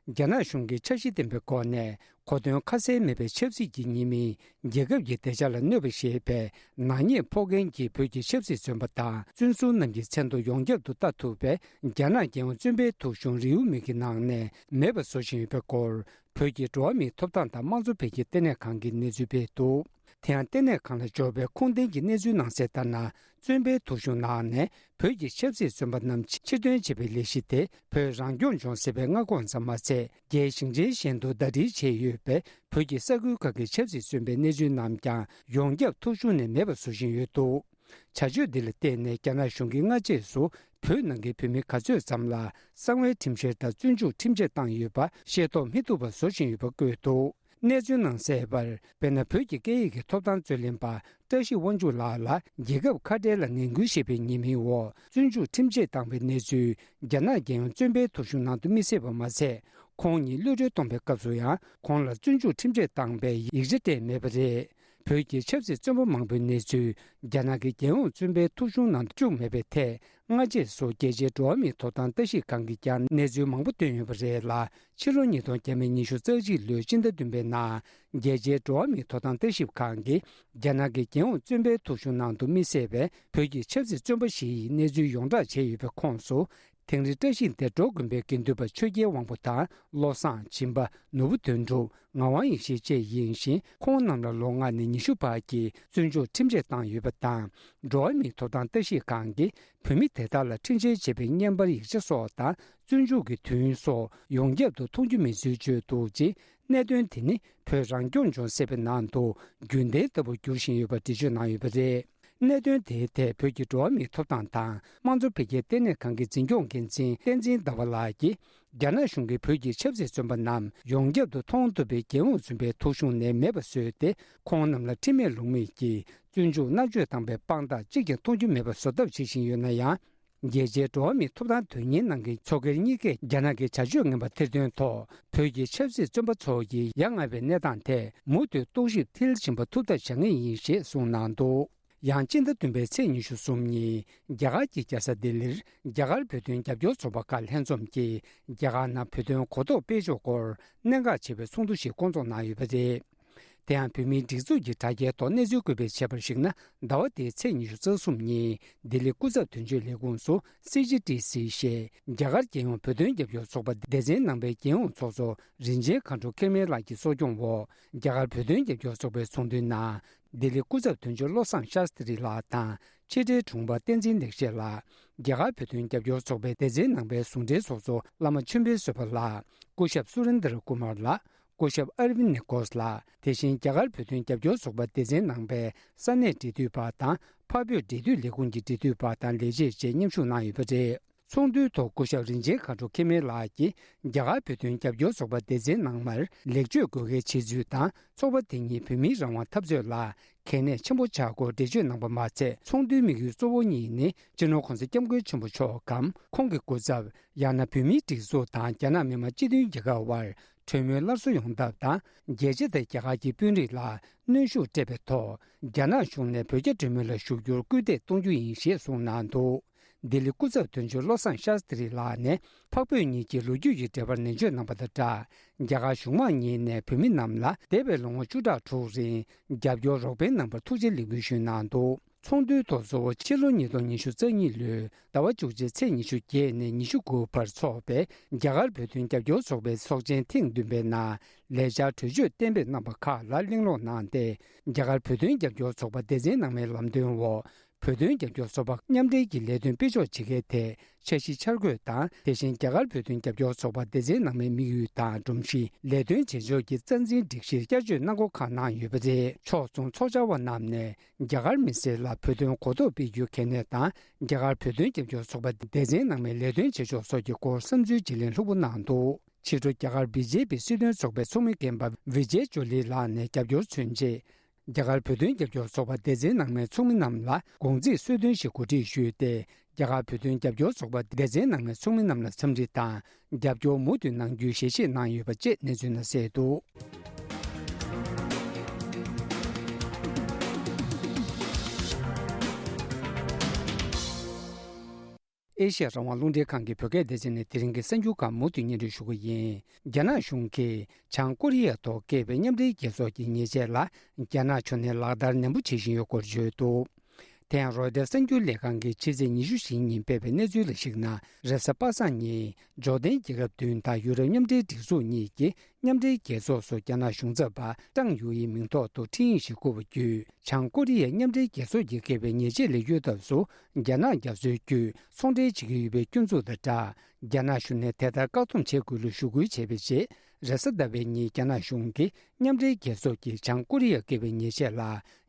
རྒྱ་ནག་གཞུང་གི་འཆར་གཞི་ལྡན་པའི་སྒོ་ནས་གོ་དོན་ཁ་གསལ་མེད་པའི་ཆབ་སྲིད་ཀྱི་ཉེས་མིང་། རྒྱལ་ཁབ་ཀྱི་བདེ་འཇགས་ལ་གནོད་པ་ཞེས་པའི་ནག་ཉེས་ཕོག་མཁན་གྱི་བོད་ཀྱི་ཆབ་སྲིད་བཙོན་པ་དང་བཙོན་ཟུར་རྣམས་ཀྱི་མཚན་ཐོ་ཡོངས་ཁྱབ་ཏུ་ལྟ་ཐུབ་པའི་རྒྱ་ནག་རྒྱལ་ཡོངས་བཙོན་པའི་ཐོ་གཞུང་རེའུ་མིག་གི་ནང་ནས་མེད་པ་བཟོ་བཞིན་ཡོད་པའི་སྐོར། བོད་ཀྱི་འགྲོ་བ་མིའི་ཐོབ་ཐང་དང་དམངས་གཙོ་འཕེལ་རྒྱས་ལྟེ་གནས་ཁང་གིས་གནས་ཚུལ་སྤེལ་འདུག་དེ་ཡང་ལྟེ་གནས་ཁང་ལ་འབྱོར་བའི་ཁུངས་ལྡན་གྱི་གནས་ཚུལ་ནང་གསལ་ལྟར་ན། བཙོན་པའི་ཐོ་གཞུང་ནང་ནས་བོད་ཀྱི་ཆབ་སྲིད་བཙོན་པ་རྣམས་ཕྱིར་འདོན་བྱེད་པའི་ལས་གཞི་དེ་བོད་རང་སྐྱོང་ལྗོངས་ཟེར་བའི་མངའ་ཁོངས་ཙམ་མ་ཚད། རྒྱལ་ཞིང་ཆེན་གཞན་དུ་ཟླ་སྒྲིལ་བྱས་ཡོད་པའི་བོད་ཀྱི་ས་ཁུལ་ཁག་གི་ཆབ་སྲིད་བཙོན་པའི་གནས་ཚུལ་རྣམས་ཀྱང་ཡོངས་ཁྱབ་ཐོ་གཞུང་ནས་མེད་པ་བཟོ་བཞིན་ཡོད་འདུག་བྱ་སྤྱོད་འདི་ལ་བརྟེན་ནས་རྒྱ་ནག་གཞུང་གིས་སྔ་རྗེས་སུ་བོད་ནང་གི་བོད་མི་ག་ཚོད་ཙམ་ལ་གསང་བའི་ཁྲིམས་བཤེར་དང་བཙོན་འཇུག་ཁྲིམས་ཆད་བཏང་ཡོད་པ་ཤེས་རྟོགས་མི་ཐུབ་པ་བཟོ་བཞིན་ཡོད་པ་བཀོད་འདུག་གནས་ཚུལ་ནང་གསལ་བར། དཔེར་ན། བོད་ཀྱི་སྐད་ཡིག་གི་ཐོབ་ཐང་རྩོད་ལེན་པ་བཀྲ་ཤིས་དབང་ཕྱུག་ལགས་ལ་རྒྱལ་ཁབ་ཁ་བྲལ་ལ་ངན་སྐུལ་བྱས་པའི་ཉེས་མིང་འོག་བཙོན་འཇུག་ཁྲིམས་ཆད་བཏང་བའི་གནས་ཚུལ་རྒྱ་ནག་རྒྱལ་ཡོངས་བཙོན་པའི་ཐོ་གཞུང་ནང་དུ་མི་གསལ་བ་མ་ཟད། ཁོང་ཉིད་གློད་གྲོལ་གཏོང་བའི་སྐབས་སུ་ཡང་ཁོང་ལ་བཙོན་འཇུག་ཁྲིམས་ཆད་བཏང་བའི་ཡིག་ཆ་སྤྲད་མེད་པ་རེད། བོད་ཀྱི་ཆབ་སྲིད་བཙོན་པ་མང་པོའི་གནས་ཚུལ་རྒྱ་ནག་གི་རྒྱལ་ཡོངས་བཙོན་པའི་ཐོ་གཞུང་ནང་བཅུག་མེད་པའི་ཐད། སྔ་རྗེས་སུ་རྒྱལ་སྤྱིའི་འགྲོ་བ་མིའི་ཐོབ་ཐང་ལྟ་ཞིབ་ཁང་གིས་ཀྱང་གནས་ཚུལ་མང་པོ་བཏོན་ཡོད་པ་རེད་ལ། ཕྱི་ལོ་ཉིས་སྟོང་ཉི་ཤུ་རྩ་གཅིག་ལོའི་སྤྱི་ཟླ་བདུན་པའི་ནང་རྒྱལ་སྤྱིའི་འགྲོ་བ་མིའི་ཐོབ་ཐང་ལྟ་ཞིབ་ཁང་གིས་རྒྱ་ནག་གི་རྒྱལ་ཡོངས་བཙོན་པའི་ཐོ་གཞུང་ནང་དུ་མི་གསལ་བའི་བོད་ཀྱི་ཆབ་སྲིད་བཙོན་པ་བཞི་ཡི་གནས་ཚུལ་ཡོངས་བསྒྲགས་བྱས་ཡོད་པའི་ཁོངས་སུ། དིང་རི་བཀྲ་ཤིས་བདེ་འགྲོ་དགོན་པའི་དགེ་འདུན་པ་ཆོས་རྒྱལ་དབང་པོ་དང་བློ་བཟང་སྦྱིན་པ། ནོར་བུ་དོན་གྲུབ། ངག་དབང་ཡེ་ཤེས་བཅས་ཡིན་ཞིང་། ཁོང་རྣམས་ལ་ལོ་ལྔ་ནས་ཉི་ཤུ་བར་གྱི་བཙོན་འཇུག་ཁྲིམས་ཆད་བཏང་ཡོད་པ་དང་། འགྲོ་བ་མིའི་ཐོབ་ཐང་ལྟ་ཞིབ་ཁང་གིས་བོད་མི་དེ་དག་ལ་འཁྲུན་ཆོད་བྱས་པའི་བརྙན་པར་ཡིག་ཆ་སོགས་དང་། བཙོན་འཇུག་གི་དུས་ཡུན་སོགས་ཡོངས་ཁྱབ་ཏུ་མཐོང་རྒྱུ་མེད་ཚུལ་བརྗོད་འདུག་ཅེས། གནད་དོན་དེ་ནི་བོད་རང་སྐྱོང་ལྗོངས་ཟེར་བའི་ནང་དུ་རྒྱུན་ལྡན་ལྟ་བུར་འགྱུར་བཞིན་ཡོད་པ་འགྲེལ་བརྗོད་གནང་ཡོད་པ་རེད། གནད་དོན་དེའི་ཐད་བོད་ཀྱི་འགྲོ་བ་མིའི་ཐོབ་ཐང་དང་དམངས་གཙོ་འཕེལ་རྒྱས་ལྟེ་གནས་ཁང་གི་འཛིན་སྐྱོང་འགན་འཛིན་བསྟན་འཛིན་ཟླ་བ་ལགས་ཀྱིས། རྒྱ་ནག་གཞུང་གིས་བོད་ཀྱི་ཆབ་སྲིད་བཙོན་པ་རྣམས་ཡོངས་ཁྱབ་ཏུ་མཐོང་ཐུབ་པའི་རྒྱལ་ཡོངས་བཙོན་པའི་ཐོ་གཞུང་ནས་མེད་པ་བཟོས་ཏེ། ཁོང་རྣམས་ལ་ཁྲིམས་མེད་ལུགས་མེད་ཀྱིས་བཙོན་འཇུག་མནར་གཅོད་བཏང་པའི་དཔང་རྟགས་གཅིག་ཀྱང་མཐོང་རྒྱུ་མེད་པ་བཟོ་ཐབས་བྱེད་བཞིན་ཡོད་ན་ཡང་། རྒྱལ་སྤྱིའི་འགྲོ་བ་མིའི་ཐོབ་ཐང་དོན་གཉེར་གནང་མཁན་ཚོགས་སྒེར་གཉིས་ཀས་རྒྱ་ནག་གི་བྱ་སྤྱོད་ངན་པ་ཐེར་འདོན་ཐོག་བོད་ཀྱི་ཆབ་སྲིད་བཙོན་པ་ཚོ་ཡི་ཡ་ང་བའི་གནས་སྟངས་ཐད་མུ་མཐུད་རྟོག་ཞིབ་མཐིལ་ཕྱིན་པ་ཐུབ་ཐབས་བྱ་ངེས་ཡིན་ཞེས་གསུངས་གནང་འདུག་ཡང་སྤྱི་ཟླ་བདུན་པའི་ཚེས་ཉི་ཤུ་གསུམ་ཉིན་རྒྱ་གར་གྱི་རྒྱལ་ས་ལྡི་ལིར་རྒྱ་གར་བོད་དོན་རྒྱབ་སྐྱོར་ཚོགས་པ་ཁག་ལྷན་འཛོམས་ཀྱིས་རྒྱ་གར་ནང་བོད་དོན་གོ་རྟོགས་སྤེལ་ཕྱོགས་སྐོར་གནད་འགག་ཆེ་བའི་ཚོགས་འདུ་ཞིག་བསྐོང་ཚོགས་གནང་ཡོད་པ་རེད། དེ་ཡང་བོད་མིའི་སྒྲིག་འཛུགས་ཀྱི་དྲ་རྒྱའི་ཐོག་གནས་ཚུལ་བཀོད་སྤེལ་བྱས་པར་གཞིགས་ན། ཟླ་བ་འདིའི་ཚེས་ཉི་ཤུ་རྩ་གསུམ་ཉིན་ལྡི་ལི་སྐུ་ཚབ་དོན་གཅོད་ལས་ཁུངས་སུ་སི་ཇི་ཏི་སི་ཞེས་རྒྱ་གར་རྒྱལ་ཡོངས་བོད་དོན་རྒྱབ་སྐྱོར་ཚོགས་པ་སྡེ་ཚན་ནང་པའི་རྒྱལ་ཡོངས་ཚོགས་གཙོ་རིན་ཆེན་མཁའ་འགྲོ་མཁྱ་མེད་ལགས་ཀྱི་གཙོ་སྐྱོང་འོག་རྒྱ་གར་བོད་དོན་རྒྱབ་སྐྱོར་ཚོགས་པའི་ཚོགས་འདུའི་ནང་། ལྡི་ལི་སྐུ་ཚབ་དོན་གཅོད་བློ་བཟང་ཤཱསྟྲི་ལགས་དང་། ཕྱི་དྲིལ་དྲུང་འཕར་བསྟན་འཛིན་ལེགས་བཤད་ལགས། རྒྱ་གར་བོད་དོན་རྒྱབ་སྐྱོར་ཚོགས་པའི་སྡེ་ཚན་ནང་པའི་ཟུང་འབྲེལ་ཚོགས་གཙོ་བླ་མ་ཆོས་འཕེལ་བཟོད་པ་ལགས། སྐུ་ཞབས་སུ་རེན་དར་ཀུ་མར་ལགས། སྐུ་ཞབས་ཨར་ཝིན་ནི་ཀོས་ལགས། དེ་བཞིན་རྒྱ་གར་བོད་དོན་རྒྱབ་སྐྱོར་ཚོགས་པ་སྡེ་ཚན་ནང་པའི་ས་གནས་འབྲེལ་མཐུད་པ་དང་། འཕགས་བོད་འབྲེལ་མཐུད་ལས་ཁུངས་ཀྱི་འབྲེལ་མཐུད་པ་དང་ལས་བྱེད་བཅས་མཉམ་ཞུགས་གནང་ཡོད་པ་རེད། ཚོགས་འདུའི་ཐོག་སྐུ་ཞབས་རིན་ཆེན་མཁའ་འགྲོ་མཁྱ་མེད་ལགས་ཀྱིས། རྒྱ་གར་བོད་དོན་རྒྱབ་སྐྱོར་ཚོགས་པ་སྡེ་ཚན་ནང་མར་ལེགས་བཅོས་དགོས་གལ་ཆེ་ཚུལ་དང་། ཚོགས་པ་དེ་ཉིད་བོད་མིའི་རང་དབང་འཐབ་རྩོད་ལ་གལ་གནད་ཆེན་པོ་ཆགས་སྐོར་འགྲེལ་བརྗོད་གནང་པ་མ་ཚད། ཚོགས་འདུའི་དམིགས་ཡུལ་གཙོ་བོ་གཉིས་ནི། སྤྱི་ནོར་༸གོང་ས་༸སྐྱབས་མགོན་ཆེན་པོ་མཆོག་གམ། ཁོང་གི་སྐུ་ཚབ། ཡང་ན་བོད་མིའི་སྒྲིག་འཛུགས་དང་རྒྱ་ནག་མི་དམངས་སྤྱི་མཐུན་རྒྱལ་ཁབ་དབར་གྲོས་མོལ་སླར་གསོ་ཡོང་ཐབས་དང་། རྒྱལ་སྤྱི་དང་རྒྱ་གར་གྱི་དཔོན་རིགས་ལ་གནོན་ཤུགས་སྤྲད་པའི་ཐོག་རྒྱ་ནག་གཞུང་ནས་བོད་རྒྱ་གྲོས་མོལ་ལ་ཞུགས་རྒྱུར་སྐུལ་འདེད་གཏོང་རྒྱུ་ཡིན་ཞེས་གསུངས་གནང་འདུག་ལྡི་ལི་སྐུ་ཚབ་དོན་གཅོད་བློ་བཟང་ཤཱསྟྲི་ལགས་ནས་འཕགས་བོད་གཉིས་ཀྱི་ལོ་རྒྱུས་ཀྱི་འབྲེལ་བར་ནན་བརྗོད་གནང་པ་དང་སྦྲགས། རྒྱ་གར་གཞུང་མང་གཉིས་ནས་བོད་མི་རྣམས་ལ་འདས་པའི་ལོ་ངོ་བཅུ་ཕྲག་དྲུག་རིང་རྒྱབ་སྐྱོར་རོགས་ཕན་གནང་བར་ཐུགས་རྗེ་ལེགས་འབུལ་ཞུས་གནང་འདུག་ཚོགས་འདུའི་ཐོག་གཙོ་བོ་ཕྱི་ལོ་ཉིས་སྟོང་ཉི་ཤུ་རྩ་གཉིས་ལོའི་ཟླ་བ་བཅུ་གཅིག་ཚེས་ཉི་ཤུ་བརྒྱད་ནས་ཉི་ཤུ་དགུ་བར་འཚོགས་པའི་རྒྱ་གར་བོད་དོན་རྒྱབ་སྐྱོར་ཚོགས་པའི་ཚོགས་ཆེན་ཐེངས་བདུན་པའི་ནང་ལས་འཆར་གྲོས་ཆོད་གཏན་འབེབས་གནང་པ་ཁག་ལ་གླེང་སློང་གནང་སྟེ། རྒྱ་གར་བོད་དོན་རྒྱབ་སྐྱོར་ཚོགས་པ་སྡེ་ཚན་ནང་མའི་ལམ་སྟོན་འོག་བོད་དོན་རྒྱབ་སྐྱོར་ཚོགས་པ་མཉམ་འབྲེལ་གྱི་ལས་དོན་སྤེལ་ཕྱོགས་ཇི་དགེའི་ཐད་འཆར་གཞི་འཆར་འགོད་དང་། དེ་བཞིན་རྒྱ་གར་བོད་དོན་རྒྱབ་སྐྱོར་ཚོགས་པ་སྡེ་ཚན་ནང་མའི་དམིགས་ཡུལ་དང་སྒྲོམ་གཞི། ལས་དོན་བྱེད་ཕྱོགས་ཀྱི་རྩ་འཛིན་སྒྲིག་གཞིར་བསྐྱར་བཅོས་གནང་སྒོ་ཁག་གནང་ཡོད་པ་རེད། ཕྱོགས་མཚུངས་ཚོགས་བཅར་བ་རྣམས་ནས་རྒྱ་གར་མི་སེར་ལ་བོད་དོན་གོ་རྟོགས་སྤེལ་རྒྱུའི་གལ་གནད་དང་། རྒྱ་གར་བོད་དོན་རྒྱབ་སྐྱོར་ཚོགས་པ་སྡེ་ཚན་ནང་མའི་ལས་དོན་བྱེད་ཕྱོགས་སོགས་ཀྱི་སྐོར་བསམ་ཚུལ་བརྗེ་ལེན་ལྷུག་པོ་གནང་འདུག་ཕྱི་དྲོ་རྒྱ་གར་བི་ཇེ་པི་སྲིད་དོན་ཚོགས་པའི་ཚོགས་མི་རྒན་པ་བི་ཇེ་ཇོ་ལི་ལགས་ནས་རྒྱབ་སྐྱོར་མཚོན་ཆེད། རྒྱ་གར་བོད་དོན་རྒྱབ་སྐྱོར་ཚོགས་པ་སྡེ་ཚན་ནང་མའི་ཚོགས་མི་རྣམས་ལ་དགོང་ཚིགས་གསོལ་སྟོན་ཞིག་གོ་སྒྲིག་ཞུས་ཏེ། རྒྱ་གར་བོད་དོན་རྒྱབ་སྐྱོར་ཚོགས་པ་སྡེ་ཚན་ནང་མའི་ཚོགས་མི་རྣམས་ལ་འཚམས་འདྲི་དང་། རྒྱབ་སྐྱོར་མུ་མཐུད་གནང་རྒྱུའི་ཞལ་བཞེས་གནང་ཡོད་པ་བཅས་གནས་ཚུལ་ནང་གསལ་འདུག་ཨེ་ཤེ་ཡ་རང་དབང་རླུང་འཕྲིན་ཁང་གི་བོད་སྐད་སྡེ་ཚན་ནས་དེ་རིང་གི་གསར་འགྱུར་ཁག་མུ་མཐུད་སྙན་སྒྲོན་ཞུ་གི་ཡིན། རྒྱ་ནག་གཞུང་གིས་བྱང་ཀོ་རི་ཡ་ཐོག་བཀལ་བའི་མཉམ་འབྲེལ་རྒྱལ་ཚོགས་ཀྱི་ཉེས་ཆད་ལ་རྒྱ་ནག་ཕྱོགས་ནས་ལག་བསྟར་ནན་པོ་བྱེད་བཞིན་ཡོད་སྐོར་བརྗོད་འདུག་དེ་ཡང་རོའི་ཊར་གསར་འགྱུར་ལས་ཁང་གིས་ཕྱི་ཚེས་ཉི་ཤུ་བཞི་ཉིན་སྤེལ་བའི་གནས་ཚུལ་ལ་གཞིགས་ན། རེས་གཟའ་པ་སངས་ཉིན་ཇོར་ཌན་རྒྱལ་ཁབ་བདུན་དང་ཡུ་རོབ་མཉམ་འབྲེལ་སྒྲིག་འཛུགས་གཉིས་ཀྱིས། མཉམ་འབྲེལ་རྒྱལ་ཚོགས་སུ་རྒྱ་ནག་གཞུང་ཚབ་པ་ཀྲང་ཡུའུ་ཡི་མིང་ཐོག་ཏུ་འཕྲིན་ཡིག་ཞིག་བསྐུར་བ་བརྒྱུད། བྱང་ཀོ་རི་ཡས་མཉམ་འབྲེལ་རྒྱལ་ཚོགས་ཀྱིས་བཀལ་བའི་ཉེས་ཆད་ལས་གཡོལ་ཐབས་སུ། རྒྱ་ནག་རྒྱ་མཚོའི་བརྒྱུད་ཚོང་འབྲེལ་བྱེད་ཀྱི་ཡོད་པའི་སྐྱོན་འཛུགས་དང་སྦྲགས། རྒྱ་ནག་གཞུང་ནས་དེ་ལྟར་བཀག་སྡོམ་བྱེད་དགོས་ལུགས་ཞུ་སྐུལ་བྱས་པའི་རྗེས། རེས་གཟའ་ཟླ་བའི་ཉིན་རྒྱ་ནག་གཞུང་གིས་མཉམ་འབྲེལ་རྒྱལ་ཚོགས་ཀྱིས་བྱང་ཀོ་རི་ཡས་བཀལ་བའི་ཉེས་ཆད་ལ།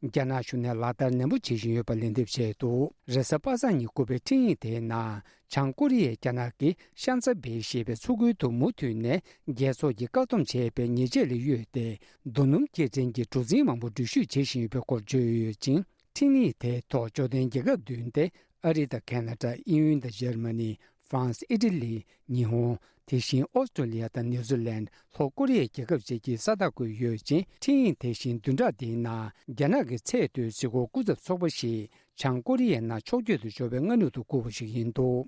རྒྱ་ནག་གཞུང་ནས་ལག་བསྟར་ནན་པོ་བྱེད་བཞིན་ཡོད་པ་ལན་འདེབས་བྱས་འདུག་རེས་གཟའ་པ་སངས་ཉིན་བསྐུར་བའི་འཕྲིན་ཡིག་དེའི་ནང་། བྱང་ཀོ་རི་ཡས་རྒྱ་ནག་གི་ཤན་ཙ་བེ་ཞེས་པའི་མཚོ་ཁུལ་དུ་མུ་མཐུད་ནས་རྒྱལ་ཚོགས་ཀྱིས་བཀག་སྡོམ་བྱས་པའི་ཉེས་ཆད་ལས་གཡོལ་ཏེ། རྡོ་སྣུམ་སྐྱེལ་འདྲེན་གྱི་གྲུ་གཟིངས་མང་པོ་འགྲུལ་བཞུད་བྱེད་བཞིན་ཡོད་པའི་སྐོར་བརྗོད་ཡོད་ཅིང་། འཕྲིན་ཡིག་དེའི་ཐོག་ཇོར་ཌན་རྒྱལ་ཁབ་བདུན་ཏེ། ཨ་རི་དང་ཁེ་ན་ཌ། དབྱིན་ཡུལ་དང་འཇར་མ་ནི། ཧྥ་རན་སི། ཨི་ཊ་ལི། ཉི་ཧོང་། དེ་བཞིན་ཨོ་སི་ཀྲོ་ལི་ཡ་དང་ནིའུ་ཛི་ལན། ལྷོ་ཀོ་རི་ཡའི་རྒྱལ་ཁབ་བཅས་ཀྱི་ས་རྟགས་བཀོད་ཡོད་ཅིང་། འཕྲིན་ཡིག་དེ་བཞིན་བདུན་ཕྲག་འདིའི་ནང་རྒྱ་ནག་གི་ཚད་མཐོའི་གཟིགས་སྐོར་སྐུ་ཚབ་ཚོགས་པ་ཞིག་བྱང་ཀོ་རི་ཡའི་ནང་ཕྱོགས་བསྐྱོད་དུ་འབྱོར་བའི་སྔ་ནུབ་ཏུ་བསྐུར་བ་ཞིག་ཡིན་འདུག་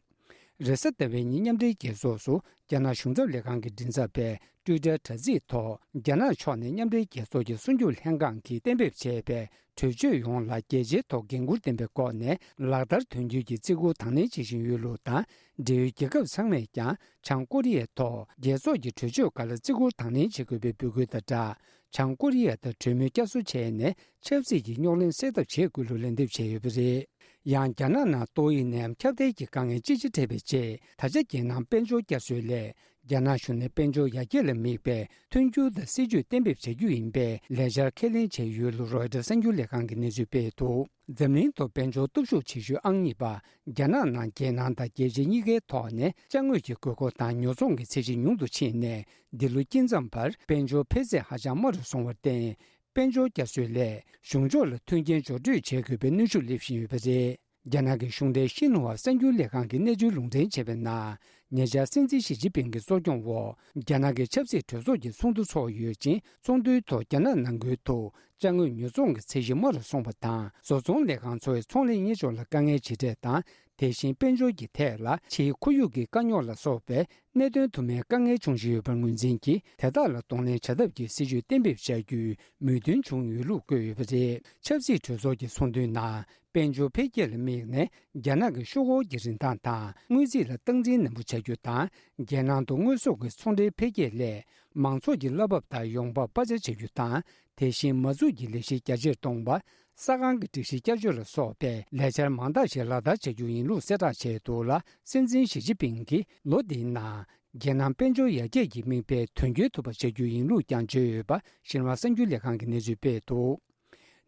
རེས་གཟའ་ཟླ་བའི་ཉིན་མཉམ་འབྲེལ་རྒྱལ་ཚོགས་སུ་རྒྱ་ནག་གཞུང་ཚབ་ལས་ཁང་གི་མགྲིན་ཚབ་པས་ཊུའི་ཊར་དྲ་ཚིགས་ཐོག་རྒྱ་ནག་ཕྱོགས་ནས་མཉམ་འབྲེལ་རྒྱལ་ཚོགས་ཀྱི་སྲུང་སྐྱོབ་ལྷན་ཁང་གིས་གཏན་འབེབས་བྱས་པའི་གྲོས་ཆོད་ཡོངས་ལ་རྒྱལ་སྤྱིའི་ཐོག་འགན་འཁུར་ལྡན་པའི་སྒོ་ནས་ལག་བསྟར་དོན་འཁྱོལ་གྱི་བརྩི་བཀུར་དང་ལེན་བྱེད་བཞིན་ཡོད་ལུགས་དང་། འབྲེལ་ཡོད་རྒྱལ་ཁབ་ཚང་མས་ཀྱང་བྱང་ཀོ་རི་ཡའི་ཐོག་རྒྱལ་ཚོགས་ཀྱི་གྲོས་ཆོད་ཁག་ལ་བརྩི་བཀུར་དང་ལེན་བྱེད་དགོས་པའི་འབོད་སྐུལ་དང་སྦྲགས། བྱང་ཀོ་རི་ཡ་དང་གྲོས་མོལ་བསྐྱར་གསོ་བྱས་ནས་ཆབ་སྲིད་ཀྱི་རྙོག་གླེང་སེལ་ཐབས་བྱེད་དགོས་ལུགས་ལན་འདེབས་བྱས་ཡོད་པ་རེད། ཡང་རྒྱ་ནག་ནང་ཏོག་དབྱིབས་ནད་ཡམས་ཁྱབ་གདལ་གྱི་དཀའ་ངལ་ཅི་ཆེ་འཕྲད་པའི་རྗེས། ད་ཆ་རྒྱལ་ནང་དཔལ་འབྱོར་བསྐྱར་གསོའི་སླད། རྒྱ་ནག་གཞུང་ནས་དཔལ་འབྱོར་ཡར་རྒྱས་ལ་དམིགས་པའི་མཐུན་འགྱུར་དང་སྲིད་ཇུས་གཏན་འབེབས་བྱ་རྒྱུ་ཡིན་པའི་ལས་འཆར་ཁས་ལེན་བྱས་ཡོད་ལུགས་རོའི་ཊར་གསར་འགྱུར་ལས་ཁང་གིས་གནས་ཚུལ་སྤེལ་འདུག་འཛམ་གླིང་ཐོག་དཔལ་འབྱོར་སྟོབས་ཤུགས་ཆེ་ཤོས་ཨང་གཉིས་པ་རྒྱ་ནག་ནང་རྒྱལ་ནང་དང་རྒྱལ་སྤྱི་གཉིས་ཀའི་ཐོག་ནས་ཅ་དངོས་ཀྱི་དགོས་མཁོ་དང་ཉོ་ཚོང་གི་ཚད་གཞི་ཉུང་དུ་ཕྱིན་ནས། འདི་ལོ་དཀྱིལ་མཚམས་བར་དཔལ་འབྱོར་འཕེལ་ཚད་ཧ་ཅང་དམའ་རུ་སོང་བར་བརྟེན། དཔལ་འབྱོར་བསྐྱར་གསོའི་སླད་གཞུང་ཕྱོགས་ལ་མཐུན་རྐྱེན་སྦྱོར་སྤྲོད་བྱེད་དགོས་པའི་གནོན་ཤུགས་སླེབས་བཞིན་ཡོད་པ་རེད། རྒྱ་ནག་གི་གཞུང་འབྲེལ་ཤིན་ཧྭ་གསར་འགྱུར་ལས་ཁང་གིས་གནས་ཚུལ་ལུང་འདྲེན་བྱས་པའི་ནང་། ཉེ་ཆར་སྲིད་འཛིན་ཞི་ཅིན་ཕིང་གི་གཙོ་སྐྱོང་འོག་རྒྱ་ནག་གི་ཆབ་སྲིད་གྲོས་ཚོགས་ཀྱི་ཚོགས་འདུ་འཚོགས་ཡོད་ཅིང་། ཚོགས་འདུའི་ཐོག་རྒྱ་ནག་ནང་ཁུལ་དུ་ཅ་དངོས་ཉོ་ཚོང་གི་ཚད་གཞི་དམའ་རུ་སོང་བ་དང་། བཟོ་ཚོང་ལས་ཁང་ཚོའི་ཚོང་ལས་གཉེར་ཕྱོགས་ལ་དཀའ་ངལ་ཇེ་འཕྲད་དང་། དེ་བཞིན་དཔལ་འབྱོར་གྱི་ཐད་ལ་ཕྱིའི་ཁོར་ཡུག་གི་དཀའ་རྙོག་ལ་སོགས་པའི་གནད་དོན་དུ་མའི་དཀའ་ངལ་འབྱུང་བཞིན་ཡོད་པར་ངོས་འཛིན་གྱིས། དེ་དག་ལ་གདོང་ལེན་བྱ་ཐབས་ཀྱི་སྲིད་ཇུས་གཏན་འབེབས་བྱ་རྒྱུའི་མོས་མཐུན་བྱུང་ཡོད་ལུགས་བཀོད་ཡོད་པ་རེད། ཆབ་སྲིད་གྲོས་ཚོགས་ཀྱི་ཚོགས་འདུའི་ནང་། དཔལ་འབྱོར་འཕེལ་རྒྱས་ལ་དམིགས་ནས། རྒྱ་ནག་གི་ཤོག་འཁོར་གྱི་རིན་ཐང་དང་། དངུལ་རྩིས་ལ་སྟངས་འཛིན་ནན་པོ་བྱ་རྒྱུ་དང་། རྒྱལ་ནང་དུ་དངོས་ཟོག་གི་ཚོང་འབྲེལ་འཕེལ་རྒྱས་སླད། མང་ཚོགས་ཀྱི་གླ་འབབ་དང་ཡོང་འབབ་སྤར་ཆ་བྱ་རྒྱུ་དང་། དེ་བཞིན་མ་འཛུགས་ཀྱི་ལས་གཞི་རྒྱ་ཆེར་གཏོང་བ། ས་ཁང་གི་སྒྲིག་གཞི་བསྐྱར་བཅོས་ལ་སོགས་པའི་ལས་འཆར་མང་དག་ཞིག་ལག་བསྟར་བྱ་རྒྱུ་ཡིན་ལུགས་གསལ་བསྒྲགས་བྱས་འདུག་ལ། སྲིད་འཛིན་ཞི་ཅིན་ཕིང་གིས་ལོ་འདིའི་ནང་། རྒྱལ་ནང་དཔལ་འབྱོར་ཡར་རྒྱས་ཀྱི་དམིགས་འབེན་དོན་འཁྱོལ་ཐུབ་པ་བྱ་རྒྱུ་ཡིན་ལུགས་ཀྱང་བརྗོད་ཡོད་པ། ཤིན་ཧྭ་གསར་འགྱུར་ལས་ཁང་གིས་གནས་ཚུལ་སྤེལ་འདུག་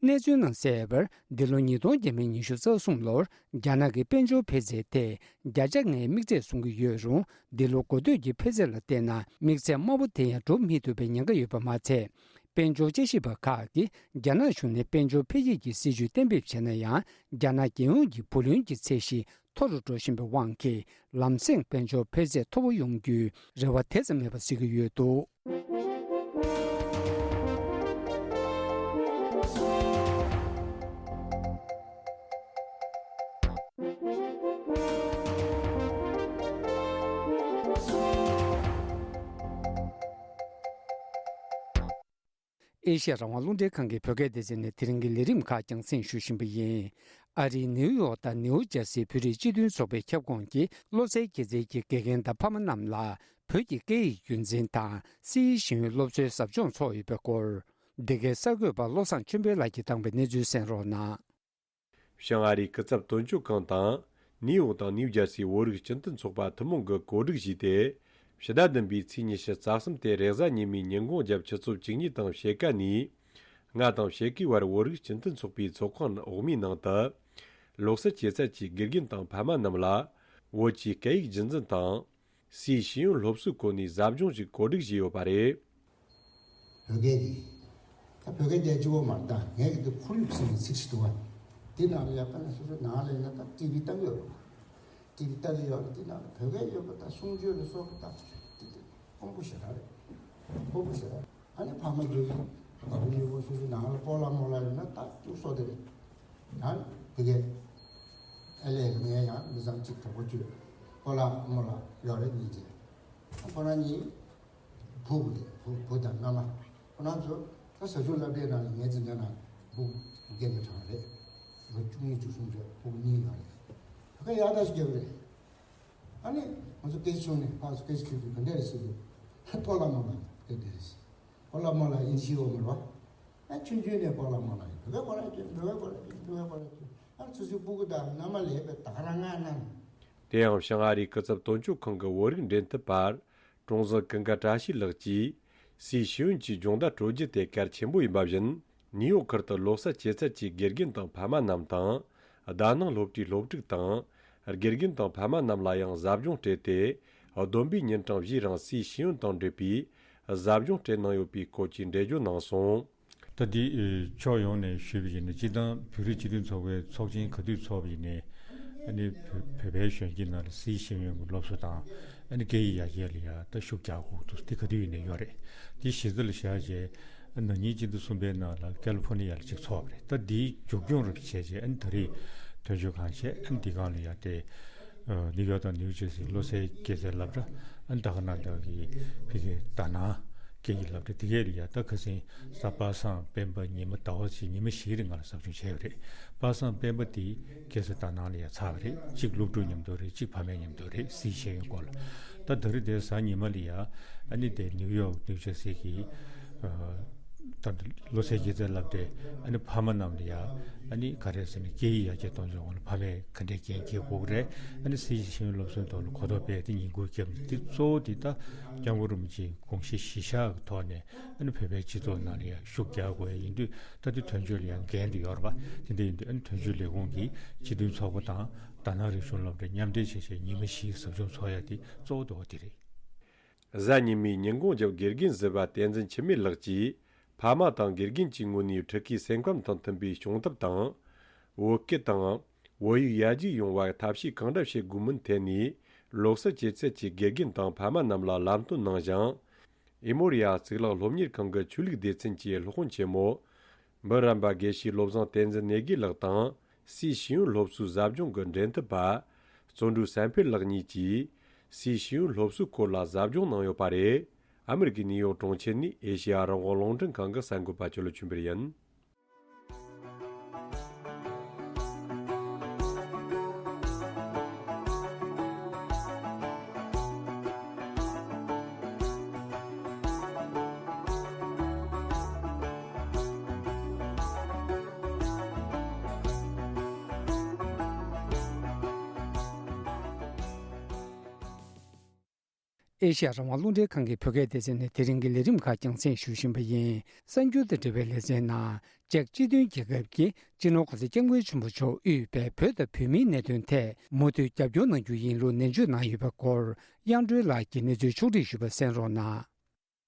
གནས་ཚུལ་ནང་གསལ་བར། འདི་ལོ་ཉིས་སྟོང་བརྒྱ་མེད་ཉི་ཤུ་རྩ་གསུམ་ལོར་རྒྱ་ནག་གི་དཔལ་འབྱོར་འཕེལ་ཚད་དེ་བརྒྱ་ཆ་ལྔའི་དམིགས་ཚད་བཟུང་གི་ཡོད་རུང་། འདི་ལོ་འགོ་སྟོད་ཀྱི་འཕེལ་ཚད་ལ་བལྟས་ན། དམིགས་ཚད་དམའ་པོ་དེ་ཡང་འགྲོ་མི་ཐུབ་པའི་ཉེན་ཁ་ཡོད་པ་མ་ཚད། དཔལ་འབྱོར་དཔྱད་ཞིབ་པ་ཁག་གིས་རྒྱ་ནག་གཞུང་ནས་དཔལ་འབྱོར་འཕེལ་རྒྱས་ཀྱི་སྲིད་ཇུས་གཏན་འབེབས་བྱས་ན་ཡང་། རྒྱ་ནག་རྒྱལ་ཡོངས་ཀྱི་བུ་ལོན་གྱི་ཚད་གཞི་མཐོ་རུ་འགྲོ་བཞིན་པའི་དབང་གིས། ལམ་སེང་དཔལ་འབྱོར་འཕེལ་ཚད་མཐོ་པོ་ཡོང་རྒྱུའི་རེ་བ་དེ་ཙམ་མེད་པ་གཟིགས་ཀྱི་ཡོད་འདུག་ཨེ་ཤ་ཡ་རང་དབང་རླུང་འཕྲིན་ཁང་གི་བོད་སྐད་སྡེ་ཚན་ནས་དེ་རིང་གི་ལས་རིམ་ཁག་རྒྱང་སྲིང་ཞུ་བཞིན་པ་ཡིན། ཨ་རིའི་ནེའུ་ཡོག་དང་ནེའུ་ཇར་སིའི་བོད་རིགས་སྤྱི་མཐུན་ཚོགས་པའི་ཁྱབ་ཁོངས་ཀྱི་བློ་གསལ་དགེ་རྩེ་གྱི་དགེ་རྒན་དང་ཕ་མ་རྣམས་ལ་བོད་ཀྱི་སྐད་ཡིག་རྒྱུན་འཛིན་དང་། སི་ཡི་ཤེས་ཡོན་སློབ་གསོའི་ཟབ་སྦྱོང་ཚོགས་ཡོད་པའི་སྐོར། འདི་གའི་གསར་འགོད་པ་བློ་བཟང་ཆོས་འཕེལ་ལགས་ཀྱིས་བཏང་བའི་གནས་ཚུལ་གསན་རོགས་གནང་། བྱང་ཨ་རིའི་སྐུ་ཚབ་དོན་གཅོད་ཁང་དང་། ནིའུ་ཡོག་དང་ནིའུ་ཇར་སིའི་བོད་རིགས་སྤྱི་མཐུན་ཚོགས་པ་ཐུན་མོང་གིས་གོ་སྒྲིག་བྱས་ཏེ། ཕྱི་ཟླ་བདུན་པའི་ཚེས་ཉི་ཤུ་རྩ་གསུམ་སྟེ། རེས་གཟའ་ཉི་མའི་ཉིན་གུང་རྒྱབ་ཆུ་ཚོད་བཅུ་གཉིས་དང་ཕྱེད་ཀ་ནས། ང་དང་ཕྱེད་ཀའི་བར་བོད་རིགས་སྤྱི་མཐུན་ཚོགས་པའི་ཚོགས་ཁང་འོག་མའི་ནང་དུ། ལོ་གསར་སྐྱེས་ཚར་གྱི་དགེ་རྒན་དང་ཕ་མ་རྣམས་ལ། བོད་ཀྱི་སྐད་ཡིག་རྒྱུན་འཛིན་དང་། སའི་ཤེས་ཡོན་སློབ་གསོའི་སྐོར་ནས་ཟབ་སྦྱོང་ཞིག་གོ་སྒྲིག་བྱས་ཡོད་པ་རེད། བོད་སྐད་ཀྱི། ད་བོད་སྐད་དེ་གཅིག་པོ་མ་རེད། ད་ངས་ཀྱི་འདི་ཁོར་ཡུག་ཟེར་བའི་ཚིག་ཞིག་འདུག་བ། འདི་ནང་ལ་ཡ་དཔེར་ན་སོ་སོའི་ནང་ལ་ཡིན་ན་ད་ཊི་ཝི་ལྟ་གི་ཡོད་རེད། ཊི་ཝི་ལྟ་གི་ཡོད་རེད། འདི་ནང་ལ་བོད་སྐད་ཡོད་པ་ད་གསུང་ཆོས་ལ་སོགས་པ་ད་འདི་འདི་དཀོན་པོ་ཞེ་དྲག་རེད། དཀོན་པོ་ཞེ་དྲག་ཨ་ནི་ཕ་མ་གི་བ་བུ་ཉེ་པོ་སོ་སོའི་ནང་ལ་སྤོ་ལགས་རྨོ་ལགས་ཡོད་ན་ད་གཅིག་སོ་དེ་རེད། ད་བོད་སྐད་ཨེ་ལས་ངས་ཡང་མི་ཚང་གཅིག་གྲོགས་པོ་གཅིག་སྤོ་ལགས་རྨོ་ལགས་ཡོད་རེད། གཉིས་ཀྱི་ཁོ་རང་གཉིས། བུ་བུ་དེ་བུ་བུ་དང་མནའ་མ། ཁོ་རང་ཚོ་ད་ཟ་ཆུ་སློབ་གྲྭའི་ནང་ལ་ངའི་འཛིན་གྲྭ་ནང་བུ་བརྒྱད་ནས་གྲངས་རེད། ལོ་བཅུ་གཉིས་བཅུ་གསུམ་རེད། ཕྲུ་གུ་གཉིས་ཡོད་རེད། ད་ག་ཡག་ཐག་ཆོད་རྒྱབ་རེད། ཨ་ནི་ང་ཚོ་སྐད་ཆ་བྱུང་ནས་ཕར་ཚུར་སྐད་ཆ་བྱུང་དུས་ག་འདྲ་རེད་ཟེར་དུས། སྤོ་ལགས་རྨོ་ལགས་སྐད་འདྲ་རེད་ཟེར། སྤོ་ལགས་རྨོ་ལགས་ཨིན་ཇི་ཨོ་མ་རེད་བ། ཨ་ཆུང་ཆུང་ནས་སྤོ་ལགས་རྨོ་ལགས་ཡིན། བོད་སྐད་གོ་ར་ཁྱོད་བོད་སྐད་གོ་ར་ཁྱོད་བོད་སྐད་གོ་ར་ཁྱོད། ཨ་སོ་སོའི་སྤུ་གུ་དང་མནའ་མ་ལས་པའི་ད་ག་རང་ང་ནང་། དེ་ཡང་བྱང་ཨ་རིའི་སྐུ་ཚབ་དོན་གཅོད་ཁང་གི་བོད་རིགས་འབྲེལ་མཐུད་པ། ཀྲུང་ཟུང་ཀུན་དགའ་བཀྲ་ཤིས་ལགས་ཀྱིས། སའི་ཤེས་ཡོན་གྱི་སྦྱོང་བརྡར་སྤྲོད་རྒྱུ་དེ་གལ་ཆེན་པོ་ཡིན་པ་བཞིན། ནིའུ་ཡོག་ཁུལ་དུ་ལོ་གསར་སྐྱེས་ཚར་གྱི་དགེ་རྒན་དང་ཕ་མ་རྣམས་དང་། དཱ་ནང་སློབ་གྲྭའི་སློབ་ཕྲུག་དང་། དགེ་རྒན་དང་ཕ་མ་རྣམས་ལ་ཡང་ཟབ་སྦྱོང་སྤྲད་དེ། བསྡོམས་པས་ཉིན་གྲངས་བཞིའི་རིང་སའི་ཤེས་ཡོན་དང་འབྲེལ་བའི་ཟབ་སྦྱོང་སྤྲད་གནང་ཡོད་པའི་སྐོར་གྱི་འགྲེལ་བརྗོད་གནང་སོང་། ད་འདི་ཨེ་ཕྱོགས་ཡོངས་ནས་ཞུས་པ་ཡིན་ན། སྤྱིར་བཏང་བོད་རིགས་སྤྱི་མཐུན་ཚོགས་པའི་ཚོགས་ཆེན་ག་དུས་ཚོགས་པ་ཡིན་ནའི། ཨ་ནི་བོད་བོད་པའི་གཞོན་སྐྱེས་རྣམས་ལ་སའི་ཤེས་ཡོན་གྱི་སློབ་གསོ་དང་། ཨ་ནི་སྐད་ཡིག་ཡར་རྒྱས་ལ་ཡ་ད་ཤུགས་རྒྱག་དགོས་འདུག་དེ་ག་དུས་ཡིན་ནའི་ཡོད་རེད། དེ་གཞི་རྩ་ལ་བཞག་རྗེས་ན་ནིང་སྤྱི་ཟླ་གསུམ་པའི་ནང་ལ་ཀ་ལི་ཕོར་ནི་ཡ་ལ་གཅིག་ཚོགས་པ་རེད། ད་འདིའི་མཇུག་སྐྱོང་རུ་བྱས་རྗེས་ཨ་ནི་ད་རེས་དོན་གཅོད་ཁང་བྱས། ཨ་ནི་འདི་སྒང་ལ་ཡ་དེ་ནིའུ་ཡོག་དང་ནིའུ་ཇར་སི་བློ་གསལ་དགེ་རྩེ་སློབ་གྲྭ། ཨ་ནི་ད་ག་ནང་བདག་གི་ཕ་གི་དཱ་ནང་སྐད་ཡིག་སློབ་གྲྭ་དེ་གས་ལ་ཡ་ད་ཁ་སང་གཟའ་པ་སངས་སྤེན་པ་ཉི་མ་ཟླ་བ་གཅིག་ཉི་མ་བཞིའི་རིང་ང་ལ་ཟབ་སྦྱོང་བྱས་ཡོད་རེད། པ་སངས་སྤེན་པ་དེ་སྐད་ས་དཱ་ནང་ལ་ཡ་ཚར་བ་རེད། གཅིག་སློབ་ཕྲུག་མཉམ་དུ་རེད། གཅིག་ཕ་མའི་མཉམ་དུ་རེད། སའི་ཤེས་ཡོན་སྐོར་ལ། ད་ད་རེས་དེ་གཟའ་ཉི་མ་ལ་ཡ་ཨ་ནི་དེ་ནིའུ་ཡོག་ནིའུ་ཇར་སི་གི་ད་བློ་གསལ་དགེ་རྩེ་སློབ་གྲྭའི་ཨ་ནི་ཕ་མ་རྣམས་ལ་ཡ་ ཨ་ནི་ག་རེ་ཟེར་ན་སྐད་ཡིག་ཡར་རྒྱས་གཏོང་ཕྱོགས་སྐོར་ལ་ཕ་མས་ག་འདྲའི་འགན་འཁྱེར་དགོས་ཀྱི་རེད། ཨ་ནི་སྲིད་ཞུའི་སློབ་གསོའི་ཐོག་ལ་གོ་རྟོགས་སྤེལ་ཏེ་ཉིན་གུང་བརྒྱབ་ནས་དེ་གཙོ་བོ་དེ་ད་སྐྱབས་མགོན་རིན་པོ་ཆེའི་དགོངས་གཞི་གཞི་བཞག་གི་ཐོག་ནས་ཨ་ནི་བོད་པའི་སྤྱི་ཚོགས་ནང་ལ་ཡང་ཤུགས་རྒྱག་དགོས་ཡ་ཡིན་དུས། ད་ལྟ་དོན་གཅོད་ལ་ཡང་འགན་དེ་ཡོད་རེད་པ། དེ་འདྲ་ཡིན་དུས་ཨ་ནི་དོན་གཅོད་ལས་ཁུངས་ཀྱིས་སྤྱི་མཐུན་ཚོགས་པ་དང་དར་ནག་རིག་གཞུང་སློབ་གྲྭ་མཉམ་འབྲེལ་བྱས་བྱས་ཉི་མ་བཞིའི་ཟབ་སྦྱོང་ཚོགས་ཡ་དེ་གཙོ་བོ་དེ་འོ་དེ་རེད། གཟའ་ཉི་མའི་ཉིན་གུང་རྒྱབ་དགེ་རྒན་ཟུར་པ་བསྟན་འཛིན་འཆི་མེད་ལགས་ཀྱིས་ཕ་མ་དང་དགེ་རྒན་གྱི་ངོས་ནས་ཕྲུ་གུའི་སེམས་ཁམས་དང་མཐུན་པའི་སྦྱོང་ཐབས་དང་། བོད་སྐད་དང་བོད་ཡིག་ཡར་རྒྱས་ཡོང་བར་ཐབས་ཤེས་གང་འདྲ་བྱེད་དགོས་མིན་ཐད་ནས་ལོ་གསར་གྱི་ཚེས་ཀྱི་དགེ་རྒན་དང་ཕ་མ་རྣམས་ལ་ལམ་སྟོན་གནང་ཞིང་། ཨི་མོ་རི་ཡ་གཙུག་ལག་སློབ་གཉེར་ཁང་གི་ཆོས་ལུགས་སྡེ་ཚན་གྱི་སློབ་དཔོན་ཆེན་མོ། འབུམ་རམས་པ་དགེ་བཤེས་བློ་བཟང་བསྟན་འཛིན་གནས་དགེ་ལགས་དང་། སྲིད་ཞུའི་སློབ་གསོའི་ཟབ་སྦྱོང་གི་འབྲེལ་མཐུད་པ། བརྩོན་འགྲུས་བསམ་འཕེལ་ལགས་གཉིས་ཀྱིས་སྲིད་ཞུའི་སློབ་གསོའི་སྐོར་ལ་ཟབ་སྦྱོང་གནང་ཡོད་པ་རེད། ཨ་མི་རི་ཀའི་ནིའུ་ཡོག་གྲོང་ཁྱེར་ནས་ཨེ་ཤེ་ཡ་རང་དབང་རླུང་འཕྲིན་ཁང་གི་གསར་འགོད་པ་ཆོས་ལོ་ཆོས་འཕེལ་ཡིན། ཨེ་ཤ་ཡ་རང་དབང་རླུང་འཕྲིན་ཁང་གི་བོད་སྐད་སྡེ་ཚན་ནས་དེ་རིང་གི་ལས་རིམ་ཁག་རྒྱང་སྲིང་ཞུ་བཞིན་པ་ཡིན། གསར་འགྱུར་དང་འབྲེལ་བའི་ལེ་ཚན་ནང་། ཅེཀ་སྤྱི་མཐུན་རྒྱལ་ཁབ་ཀྱིས་སྤྱི་ནོར་༸གོང་ས་༸སྐྱབས་མགོན་ཆེན་པོ་མཆོག་དབུས་པའི་བོད་དང་བོད་མིའི་གནད་དོན་ཐད་མུ་མཐུད་རྒྱབ་སྐྱོར་གནང་རྒྱུ་ཡིན་ལུགས་ནན་བརྗོད་གནང་ཡོད་པའི་སྐོར། དབྱངས་སྒྲོན་ལགས་ཀྱིས་གནས་ཚུལ་ཕྱོགས་བསྒྲིགས་ཞུས་པ་གསན་རོགས་གནང་།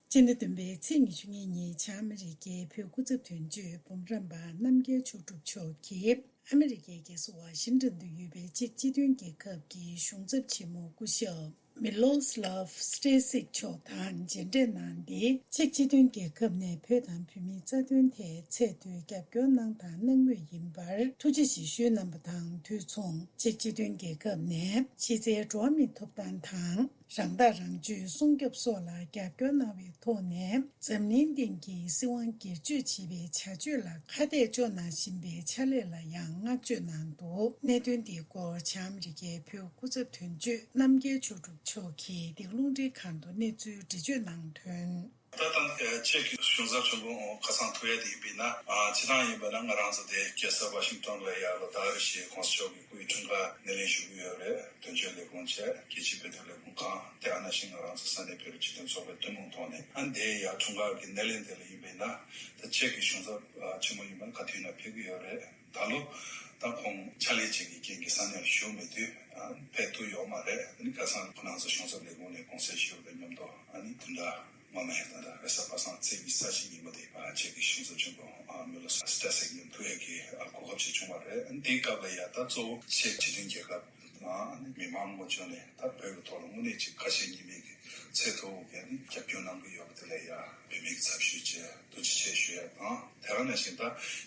སྤྱི་ཟླ་བདུན་པའི་ཚེས་ཉི་ཤུ་གཉིས་ཉིན་བྱང་ཨ་མི་རི་ཀའི་བོད་སྐུ་ཚབ་དོན་གཅོད་འབུམ་རམས་པ་རྣམ་རྒྱལ་མཆོག་གྲུབ་མཆོག་གིས་ཨ་མི་རི་ཀའི་རྒྱལ་ས་ཝ་ཤིང་ཏོན་དུ་ཡོད་པའི་ཅེཀ་སྤྱི་མཐུན་རྒྱལ་ཁབ་ཀྱི་གཞུང་ཚབ་ཆེན་མོ་སྐུ་ཞབས་མི་ལོ་སི་ལབ་སི་ཏྲེ་སིག་མཆོག་དང་མཇལ་འཕྲད་གནང་སྟེ། ཅེཀ་སྤྱི་མཐུན་རྒྱལ་ཁབ་ནས་བོད་དང་བོད་མིའི་རྩ་དོན་ཐད་ཚད་མཐོའི་རྒྱབ་སྐྱོར་གནང་དང་གནང་མུས་ཡིན་པར་ཐུགས་རྗེ་ཆེ་ཞུས་གནང་བ་དང་དུས་མཚུངས། ཅེཀ་སྤྱི་མཐུན་རྒྱལ་ཁབ་ནས་གཞི་རྩའི་འགྲོ་བ་མིའི་ཐོབ་ཐང་དང་། རང་ཐག་རང་གཅོད་སྲུང་སྐྱོབ་སོགས་ལ་རྒྱབ་སྐྱོར་གནང་བའི་ཐོག་ནས། འཛམ་གླིང་སྟེང་གི་སྲིད་དབང་སྒེར་གཅོད་བྱེད་པའི་བྱ་སྤྱོད་ལ་ཁ་གཏད་གཅོག་གནང་བཞིན་པའི་ཕྱག་ལས་ལ་ཡང་བསྔགས་བརྗོད་གནང་འདུག་གནད་དོན་འདིའི་སྐོར་བྱང་ཨ་མི་རི་ཀའི་བོད་སྐུ་ཚབ་དོན་གཅོད་རྣམ་རྒྱལ་མཆོག་གྲུབ་མཆོག་གིས་འདི་ག་རླུང་འཕྲིན་ཁང་དུ་གནས་ཚུལ་འགྲེལ་བརྗོད་གནང་དོན། ད་ལྟ་ཅེཀ་གི་གཞུང་ཚབ་ཆེན་པོ་ཁ་སང་ཐུག་ཡ་དེ་ཡིན་པས་ན། ཨ། སྤྱིར་བཏང་ཡིན་པ་ན་ང་རང་ཚོ་དེ་རྒྱལ་ས་ཝ་ཤིང་ཏོན་ལ་ཡར་ལ་ད་རེ་ཞིག་༸གོང་ས་མཆོག་གི་སྐུའི་འཁྲུངས་སྐར་སྣེ་ལེན་ཞུ་གི་ཡོད་རེད། དོན་གཅོད་ལས་ཁུངས་བྱས། རྒྱལ་སྤྱིའི་བོད་དོན་ལས་ཁུངས་ཁང་། དེ་ཨ་ནང་བཞིན་ང་རང་ཚོ་ས་གནས་བོད་རིགས་སྤྱི་མཐུན་ཚོགས་པའི་ཐུན་མོང་ཐོག་ནས། ཨ། དེ་ཡར་འཁྲུངས་སྐར་གྱི་སྣེ་ལེན་དེ་ལ་ཡིན་པས་ན། ད་ཅེཀ་གི་གཞུང་ཚབ་ཆེན་མོ་ཡིན་པ་ན་ག་དུས་ན་ཕེབས་ཀྱི་ཡོད་རེད། ད་ལོ་ད་ཁོང་ཕྱག་ལས་བྱེད་ཀྱི་རྐྱེན་གྱིས་ས་གནས་ལ་བཞུགས་མེད་དུས། ཨ། ཕེབས་ཐུབ་ཡོད་མ་རེད། ཨ་ནི་ཁ་སང་ཁོ་རང་ཚོ་གཞུང་ཚབ་ལས་ཁུངས་ནས་དགོངས་སེལ་ཞུས་པ་དང་མཉམ་དུ། ཨ་ནི་དེ་འདྲ་ངོ་མ་ད་ལྟ་རེས་གཟའ་པ་སངས་ཚེས་ཉི་ཤུ་རྩ་གཅིག་ཉིན་མོ་དེ་ཕར་ཅེཀ་གི་གཞུང་ཚབ་ཆེན་པོ། ཨ། མི་ལོ་སི་ལབ་སི་ཏྲེ་སིག་མཉམ་ཐུག་ཡས་ཀྱི། ཨ། གོ་སྐབས་ཅིག་བྱུང་བ་རེད། ཨ་ནི་དེའི་སྐབས་ལ་ཡ་ད་གཙོ་བོ་ཅེཀ་སྤྱི་མཐུན་རྒྱལ་ཁབ་དང་། ཨ་ནི་མི་མང་ངོས་ཕྱོགས་ནས་ད་བོད་ཀྱི་ཐོག་ལ་དངོས་གནས་ཅིག་ཁ་ཞེ་གཉིས་མེད་ཀྱི་ཚད་མཐོ་བོ་གི་ཨ་ནི་རྒྱབ་སྐྱོར་གནང་གི་ཡོད་པ་དེ་ལ་ཡ་བོད་མིའི་ཚབ་ཞུས་བྱས་ཐུགས་རྗེ་ཆེ་ཞུ་ཡ་དང་། དེ་ག་ནང་བཞིན་ད་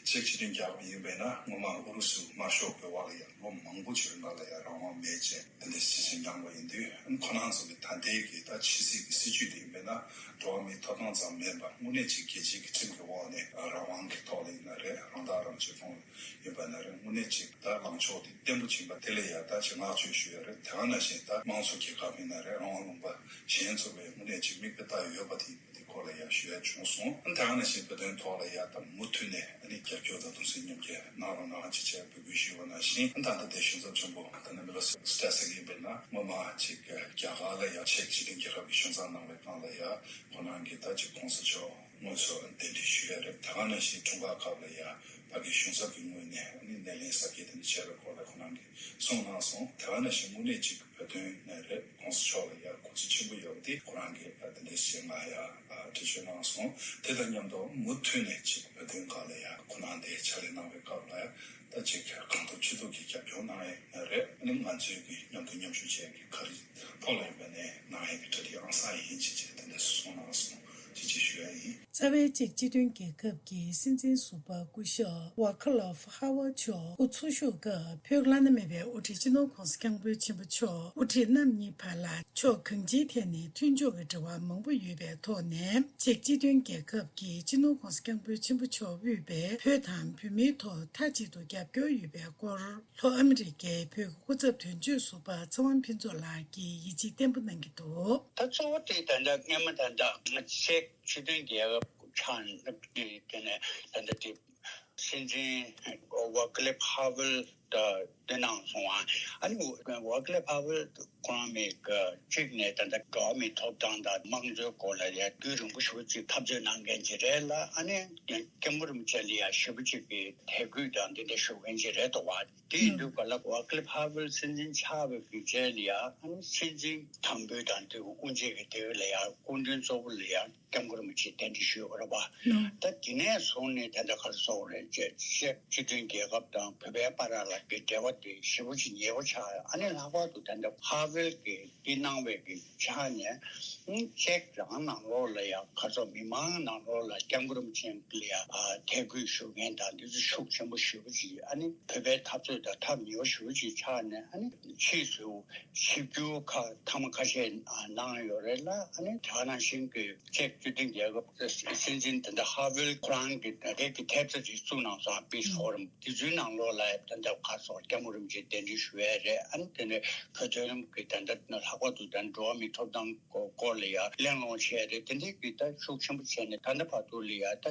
ཅེཀ་སྤྱི་མཐུན་རྒྱལ་ཁབ་ཡིན་པས་ན་སྔོན་མ་ཨུ་རུ་སུའི་དམར་ཤོག་གི་འོག་ལ་ཡ་ལོ་མང་པོ་ཅིག་རིང་ལ་ཡ་རང་དབང་མེད་བྱས། དེ་འདྲ་ཅིག་བྱས་མྱངས་པ་ཡིན་དུས། ཁོ་རང་ཚོ་གི་ད་ལྟའི་གི་ད་ཕྱི་སྲིད་ཀྱི་སྲིད་ཇུས་དེ་ཡིན་པས་ན། འགྲོ་བ་མིའི་ཐོབ་ཐང་ཙམ་མིན་པར་དངོས་གནས་ཅིག་རྒྱལ་སྤྱིའི་གི་ཁྲིམས་ཀྱི་འོག་ནས་རང་དབང་གི་ཐོག་ལ་ཡིན་ན་རེད། རང་ཐག་རང་གཅོད་ཐོག་ཡིན་པ་ན་རེད། དངོས་གནས་ཅིག་ད་ལངས་ཕྱོགས་དེ་བརྟན་པོ་ཕྱིན་པ་དེ་ལ་ཡ་ད་ཅིག་བསྔགས་བརྗོད་ཞུ་ཡ་རེད། དེ་ག་ནང་བཞིན་ད་དམངས་གཙོ་རྒྱལ་ཁབ་ཡིན་ན་རེད། རང་དབང་ལུང་པ་གཞན་ཚོ་བས་དངོས་གནས་ཅིག་མིག་དཔེ་ལྟ་ཡོད་པ་དེ་ཡིན་པ་དེ་སྐོར་ལ་ཡ་ཞུ་ཡ་བྱུང་སོང་། ཨ། དེ་ག་ནང་བཞིན་བོད་དོན་ཐོག་ལ་ཡ་ད་མུ་མཐུད་ནས་ཨ་ནི་རྒྱབ་སྐྱོར་དང་གདུང་སེམས་མཉམ་སྐྱེད་གནང་རོགས་གནང་ཅེས་བྱས་འབོད་སྐུལ་ཞུས་པ་ནང་བཞིན། ཨ། ད་ལྟ་དེ་གཞུང་ཚབ་ཆེན་པོ་ད་ནི་མི་ལོ་སི་ལབ་སི་ཏྲེ་སིག་ཡིན་པས་ན། སྔོན་མ་ཅིག་རྒྱ་གར་ལ་ཡ་ཅེཀ་སྤྱི་མཐུན་རྒྱལ་ཁབ་ཀྱི་གཞུང་ཚབ་གནང་བའི་སྒང་ལ་ཡ་ཁོ་རང་གིས་ད་ཅིག་༸གོང་ས་མཆོག་དངོས་སུ་གདན་འདྲེན་ཞུས་ཡ་རེད། དེ་ག་ནང་བཞིན་འཁྲུངས་སྐར་སྐབས་ལ་ཡ་ཕ་གི་གཞུང་ཚབ་ཀྱི་ངོས་ནས་ཨ་ནི་སྣེ་ལེན་གཟབ་རྒྱས་དེ་འདྲ་བྱས་པའི་སྐོར་ལ་ཁོ་རང་གིས་གསུངས་གནང་སོང་། དེ་ག་ནང་བཞིན་དངོས་གནས་ཅིག་བོད་དོན་ནས་རེད། ༸གོང་ས་མཆོག་ལ་ཡ་གུས་བརྩི་ཆེན་པོ་ཡོད་པ་དེ་ཁོ་རང་གིས་དེ་འདྲ་ཞིག་ང་ཡ་འགྲེལ་བརྗོད་གནང་སོང་། དེ་དང་མཉམ་དུ་མུ་མཐུད་ནས་ཅིག་བོད་དོན་སྒང་ལ་ཡ་ཁོ་རང་དེ་ཕྱག་ལས་གནང་བའི་སྐབས་ལ་ད་ཅིག་གང་ཐུབ་ཅི་ཐུབ་ཀྱིས་རྒྱབ་སྐྱོར་གནང་ཡ་རེད། ཨ་ནི་ང་ཚོས་ཀྱི་མཉམ་དུ་མཉམ་ཞུགས་བྱས་ཀྱི་ག་རེ་ཐོག་ལ་ཡིན་པ་ནས་གནང་ཡ་གི་གྲ་སྒྲིག་ཨང་གསར་ཡིན་ཅེས་བྱས་དེ་འདྲ་གསུངས་གནང་སོང་། ཅེས་ཅིག་ཞུ་ཡ་ཡིན། རྩ་བའི་ཅེཀ་སྤྱི་མཐུན་རྒྱལ་ཁབ་ཀྱི་སྲིད་འཛིན་ཟུར་པ་སྐུ་ཞབས་ཝ་ཁ་ལོབ་ཧ་ཝ་མཆོག་སྐུ་འཚོ་བཞུགས་སྐབས་བོད་བླ་ན་མེད་པའི་དབུ་ཁྲིད་སྤྱི་ནོར་༸གོང་ས་༸སྐྱབས་མགོན་ཆེན་པོ་མཆོག་དབུ་ཁྲིད་རྣམ་གཉིས་བར་ལ་ཕྱོགས་གང་ཅིའི་ཐད་ནས་མཐུན་ཕྱོགས་ཀྱི་འབྲེལ་བ་མང་པོ་ཡོད་པའི་ཐོག་ནས། ཅེཀ་སྤྱི་མཐུན་རྒྱལ་ཁབ་ཀྱིས་སྤྱི་ནོར་༸གོང་ས་༸སྐྱབས་མགོན་ཆེན་པོ་མཆོག་དབུས་པའི་བོད་དང་བོད་མིའི་ཐོག་མཐའ་གཅིག་ཏུ་རྒྱབ་སྐྱོར་ཡོད་པའི་སྐོར། ལྷོ་ཨ་མི་རི་ཀའི་བོད་ཀྱི་སྐུ་ཚབ་དོན་གཅོད་ཟུར་པ་ཚེ་དབང་ཕུན་ཚོགས་ལགས་ཀྱིས་ཡིད་ཆེས་བརྟན་པོ་གནང་གི་འདུག་ད་གཙོ་བོ་དེ་ད་ལྟ་སྔོན་མ་ད་ལྟ་ཅེཀ་སྤྱི་མཐུན་རྒྱལ་ཁབ་ཆགས་དེ་ནས་ད་ལྟ་དེ་ སྲིད་འཛིན་ཝ་ཀི་ལི་ཕ་ཝེལ་དང་འདི་གནང་སོང་བ། ཨ་ནི་ཝ་ཀི་ལི་ཕ་ཝེལ་ཁོ་རང་མི་གཅིག་ནས་ད་ལྟ་འགྲོ་བ་མིའི་ཐོབ་ཐང་དང་དམངས་གཙོའི་སྐོར་ལ་ཡང་རྒྱུན་རིང་པོ་ཞེ་པོ་ཅིག་འཐབ་རྩོད་གནང་མཁན་ཅིག་རེད་ལ། ཨ་ནི་སྐྱབས་མགོན་རིན་པོ་ཆེ་ལ་ཡང་ཞེ་པོ་ཅིག་གི་དད་གུས་དང་འདི་འདྲ་ཞུ་མཁན་ཅིག་རེད་འདུག་བ། དེ་ཡིན་དུས་ག་ལ་ཝ་ཀི་ལི་ཕ་ཝེལ་སྲིད་འཛིན་ཆགས་པའི་གི་རྗེས་ལ་ཡང་ཨ་ནི་སྲིད་འཛིན་དམ་འབུལ་དང་དེ་དབུ་འབྱེད་ཀྱི་དེ་ལ་ཡང་སྐུ་མགྲོན་གཙོ་བོ་ལ་ཡང་སྐྱབས་མགོན་རིན་པོ་ཆེ་གདན་འདྲེན་ཞུས་ཡོད་རེད་པ། ད་དེ་ནས་བཟུང་ནས་ད་ལྟ་ག་རེ་ཟེར་དགོས་རེད། ཅེཀ་སྤྱི་མཐུན་རྒྱལ་ཁབ་དང་བོད་པའི་བར་ལ་གི་འབྲེལ་བ་དེ་ཞེ་པོ་ཅིག་ཉེ་པོ་ཆགས། ཨ་ནི་ལྷག་པར་དུ་ད་ལྟ་ཕ་ཝེལ་གྱིས་འདི་གནང་བའི་གི་ཆ་ནས་ཅེཀ་རང་ནང་ལོགས་ལ་ཡང་ག་ཚོད་མི་མང་ནང་ལོགས་ལ་སྐྱབས་མགོན་རིན་པོ་ཆེ་ལ་ཡང་དད་གུས་ཞུ་མཁན་དང་འདི་ཚོ་ཤུགས་ཆེན་པོ་ཞེ་པོ་ཅིག་ཨ་ནི་བོད་པའི་འཐབ་རྩོད་དང་ཐག་ཉེ་པོ་ཞེ་པོ་ཅིག་ཆགས་ནས། ཨ་ནི་ཕྱིས་སུ་ཆིབས་བསྒྱུར་ཁག་ཐེངས་མ་ཁ་ཤས་གནང་ཡོད་རེད་ལ། ཨ་ནི་དེ་ནང་བཞིན་གྱི་ཅེཀ་སྤྱི་མཐུན་རྒྱལ་ཁབ་སྲིད་འཛིན་དེ་འདྲ་ཧ་ཝེལ་ཁོ་རང་གི་ད་ལྟའི་གི་ཐེབས་རྩ་ཅིག་བཙུགས་གནང་སོང་། པིས་ཕོ་རམ་དེ་ཚོའི་ནང་ལོགས་ལ་ད་ལྟ་ག་རེ་ཟེར་དགོས་རེད། སྐྱབས་མགོན་རིན་པོ་ཆེ་གདན་འདྲེན་ཞུ་ཡས་རེད། ཨ་ནི་དེ་ནས་བོད་དོན་གྱི་ད་ལྟ་ལྷག་པར་དུ་ད་འགྲོ་བ་མིའི་ཐོབ་ཐང་སྐོར་ལ་ཡང་གླེང་སློང་བྱས་རེད། དེ་འདྲའི་གི་ད་ཤུགས་ཆེན་པོ་བྱས་ནས་ད་ལྟ་བར་དུ་ལ་ཡང་ད་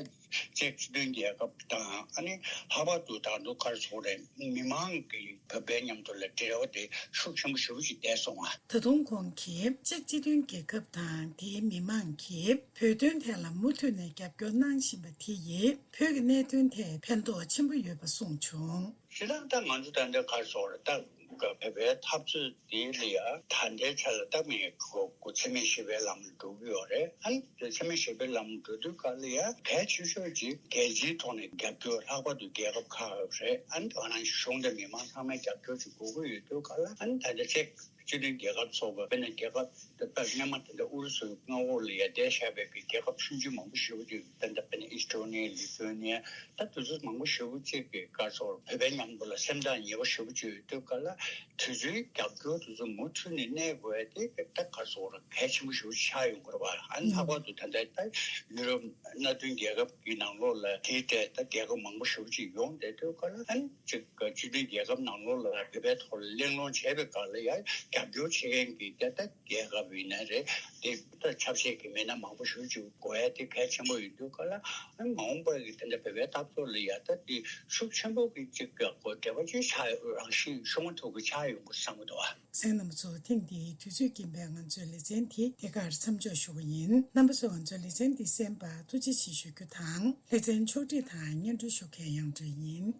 ཅེཀ་སྤྱི་མཐུན་རྒྱལ་ཁབ་དང་། ཨ་ནི་ལྷག་པར་དུ་ད་དུང་ག་རེ་ཟེར་དགོས་རེད། མི་མང་གི་བོད་པའི་མཉམ་དུ་ལ་འབྲེལ་བ་དེ་ཤུགས་ཆེན་པོ་ཞེ་པོ་ཅིག་བསྡད་སོང་བ། ད་དུང་ཁོང་གིས་ཅེཀ་སྤྱི་མཐུན་རྒྱལ་ཁབ་དང་དེའི་མི་མང་གིས་བོད་དོན་ཐད་ལ་མུ་མཐུད་ནས་རྒྱབ་སྐྱོར་གནང་བཞིན་པ་དེ་ཡིས་བོད་ཀྱི་གནད་དོན་ཐད་ཕན་ཐོགས་ཆེན་པོ་ཡོད་པ་གསུངས་བྱུང་། ཞེ་དྲག་ད་ང་ཚོ་ད་ལྟ་ག་རེ་ཟེར་དགོས་རེད། ད་བོད་པའི་འཐབ་རྩོད་དེ་ལ་ཡ་ད་ལྟའི་ཆ་ལ་ད་མི་གོ་གོ་འཚེ་མེད་ཞི་བའི་ལམ་ལ་འགྲོ་གི་ཡོད་རེད། ཨ་ནི་འཚེ་མེད་ཞི་བའི་ལམ་ལ་འགྲོ་དུས་ག་ལ་ཡ་གལ་ཆེ་ཤོས་ཅིག་རྒྱལ་སྤྱིའི་ཐོག་ནས་རྒྱབ་སྐྱོར། ལྷག་པར་དུ་རྒྱལ་ཁབ་ཁག་རེད། ཨ་ནི་དེ་ནང་གཞུང་དང་མི་མང་ཚང་མའི་རྒྱབ་སྐྱོར་ཅིག་དགོས་ཀྱི་ཡོད་དུས་ག་ལ། ཨ་ནི་ད་ལྟ་ཅེཀ་སྤྱི་མཐུན་རྒྱལ་ཁབ་སོགས་པ་དཔེར་ན་རྒྱལ་ཁབ་ད་ལྟ་སྔོན་མ་ད་ལྟ་ཨུ་རུ་སུའི་མངའ་འོག་ལ་ཡ་བསྡད་བཞག་པའི་གི་རྒྱལ་ཁབ་ཆུང་ཆུང་མང་པོ་ཞེ་པོ་ཅིག་ད་ལྟ་དཔེར་ན་ཨིས་ཊོ་ནི་ཡ། ལི་ཐུ་ཨེ་ནི་ཡ། ད་དེ་ཚོ་མང་པོ་ཞེ་པོ་ཅིག་གི་ག་རེ་ཟེར་དགོས་རེད། བོད་པའི་མཉམ་དུ་ལ་སེམས་ཐག་ཉེ་པོ་ཞེ་པོ་ཅིག་ཡོད་དུས་ག་ལ། དེ་ཚོའི་རྒྱབ་སྐྱོར་དེ་ཚོ་མུ་མཐུད་ནས་གནས་དགོས་ཡ་དེ་ད་ག་རེ་ཟེར་དགོས་རེད། གལ་ཆེན་པོ་ཞེ་པོ་ཅིག་ཆགས་ཡོང་གི་རེད་པ། ཨ་ནི་ལྷག་པར་དུ་ད་ལྟ་ད་ཡུ་རོབ་མནའ་མཐུན་རྒྱལ་ཁབ་ཀྱི་ནང་ལོགས་ལ་དེའི་གྲས་ད་རྒྱལ་ཁབ་མང་པོ་ཞེ་པོ་ཅིག་ཡོང་བསྡད་དུས་ག་ལ། ཨ་ནི་ཅིག་སྤྱི་མཐུན་རྒྱལ་ཁབ་ནང་ལོགས་ལ་བོད་པའི་ཐོག་ལ་གླེང་སློང་བྱས་པའི་སྒང་ལ་ཡ་རྒྱབ་སྐྱོར་བྱེད་མཁན་གྱི་ད་ལྟ་རྒྱལ་ཁབ་ཡིན་ན་རེད། དེ་ད་ཆབ་སྲིད་ཀྱི་མི་སྣ་མང་པོ་ཞེ་པོ་ཅིག་དགོས་ཡ་དེ་གལ་ཆེན་པོ་ཡིན་དུས་ག་ལ། ཨ་ནི་མ་འོངས་པ་གི་དེ་འདྲ་བོད་པའི་འཐབ་རྩོད་ལ་ཡ་ད་དེ་ཤུགས་ཆེན་པོ་གི་ཅིག་གི་འབྲེལ་བ་ཅིག་ཆགས་ཡོང་རང་བཞིན་ཤུགས་མ་ཐུག་གི་ཆགས་ཡོང་གི་བསམ་གི་འདུག་ཨ། གསན་མཁན་རྣམ་པ་ཚོ། ཐེངས་འདིའི་དུས་ཚོད་ཀྱིན་པས་ང་ཚོའི་ལེ་ཚན་དེ་དེ་གར་མཚམས་འཇོག་ཞུ་གི་ཡིན། རྣམ་པ་ཚོས་ང་ཚོའི་ལེ་ཚན་འདི་གསན་པར་ཐུགས་རྗེ་ཆེ་ཞུ་རྒྱུ་དང་། ལེ་ཚན་ཕྱོགས་སྒྲིག་དང་སྙན་སྒྲོན་ཞུ་མཁན་དབྱངས་སྒྲོན་ཡིན།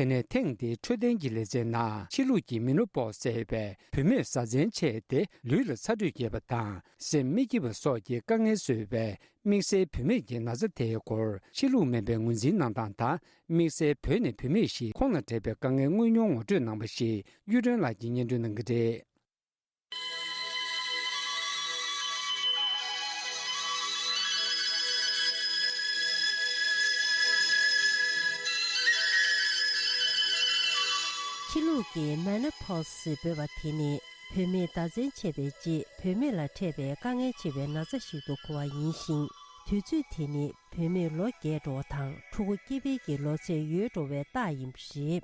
དེ་ནས་ཐེངས་འདིའི་འཕྲོད་བསྟེན་གྱི་ལེ་ཚན་ནང་ཕྱི་ལུགས་ཀྱི་མེ་ནོ་པོ་ཟེར་བའི་བུད་མེད་བཟའ་ཚན་ཆད་དེ་ལུས་ལ་ཚ་དྲོད་རྒྱས་པ་དང་སེམས་མི་སྐྱིད་པ་སོགས་ཀྱི་དཀའ་ངལ་བཟོ་བའི་དམིགས་བསལ་བུད་མེད་ཀྱི་ན་ཚ་དེའི་སྐོར་ཕྱི་ལུགས་སྨན་པས་ངོས་འཛིན་གནང་སྟངས་དང་། དམིགས་བསལ་བོད་ནས་བུད་མེད་ཞིག་ཁོང་ལ་འཕྲད་པའི་དཀའ་ངལ་དངོས་མྱོང་ངོ་སྤྲོད་གནང་བ་ཞིག་གཡུ་སྒྲོན་ལགས་ཀྱིས་སྙན་སྒྲོན་གནང་གི་རེད། ཕྱི་ལུགས་ཀྱི་མེ་ནོ་པོ་སི་ཟེར་འབོད་པ་དེ་ནི་བུད་མེད་ཟླ་མཚན་ཆད་པའི་རྗེས་བུད་མེད་ལ་འཕྲད་པའི་དཀའ་ངལ་ཆེ་བའི་ན་ཚ་ཞིག་ཏུ་གོ་བ་ཡིན་ཞིང་། དུས་ཚོད་དེ་ནི་བུད་མེད་ལོ་རྒས་འགྲོ་བ་དང་ཕྲུ་གུ་སྐྱེ་འཕེལ་གྱི་ལོ་ཚད་ཡོལ་འགྲོ་བའི་རྟགས་ཡིན་པ་རེད།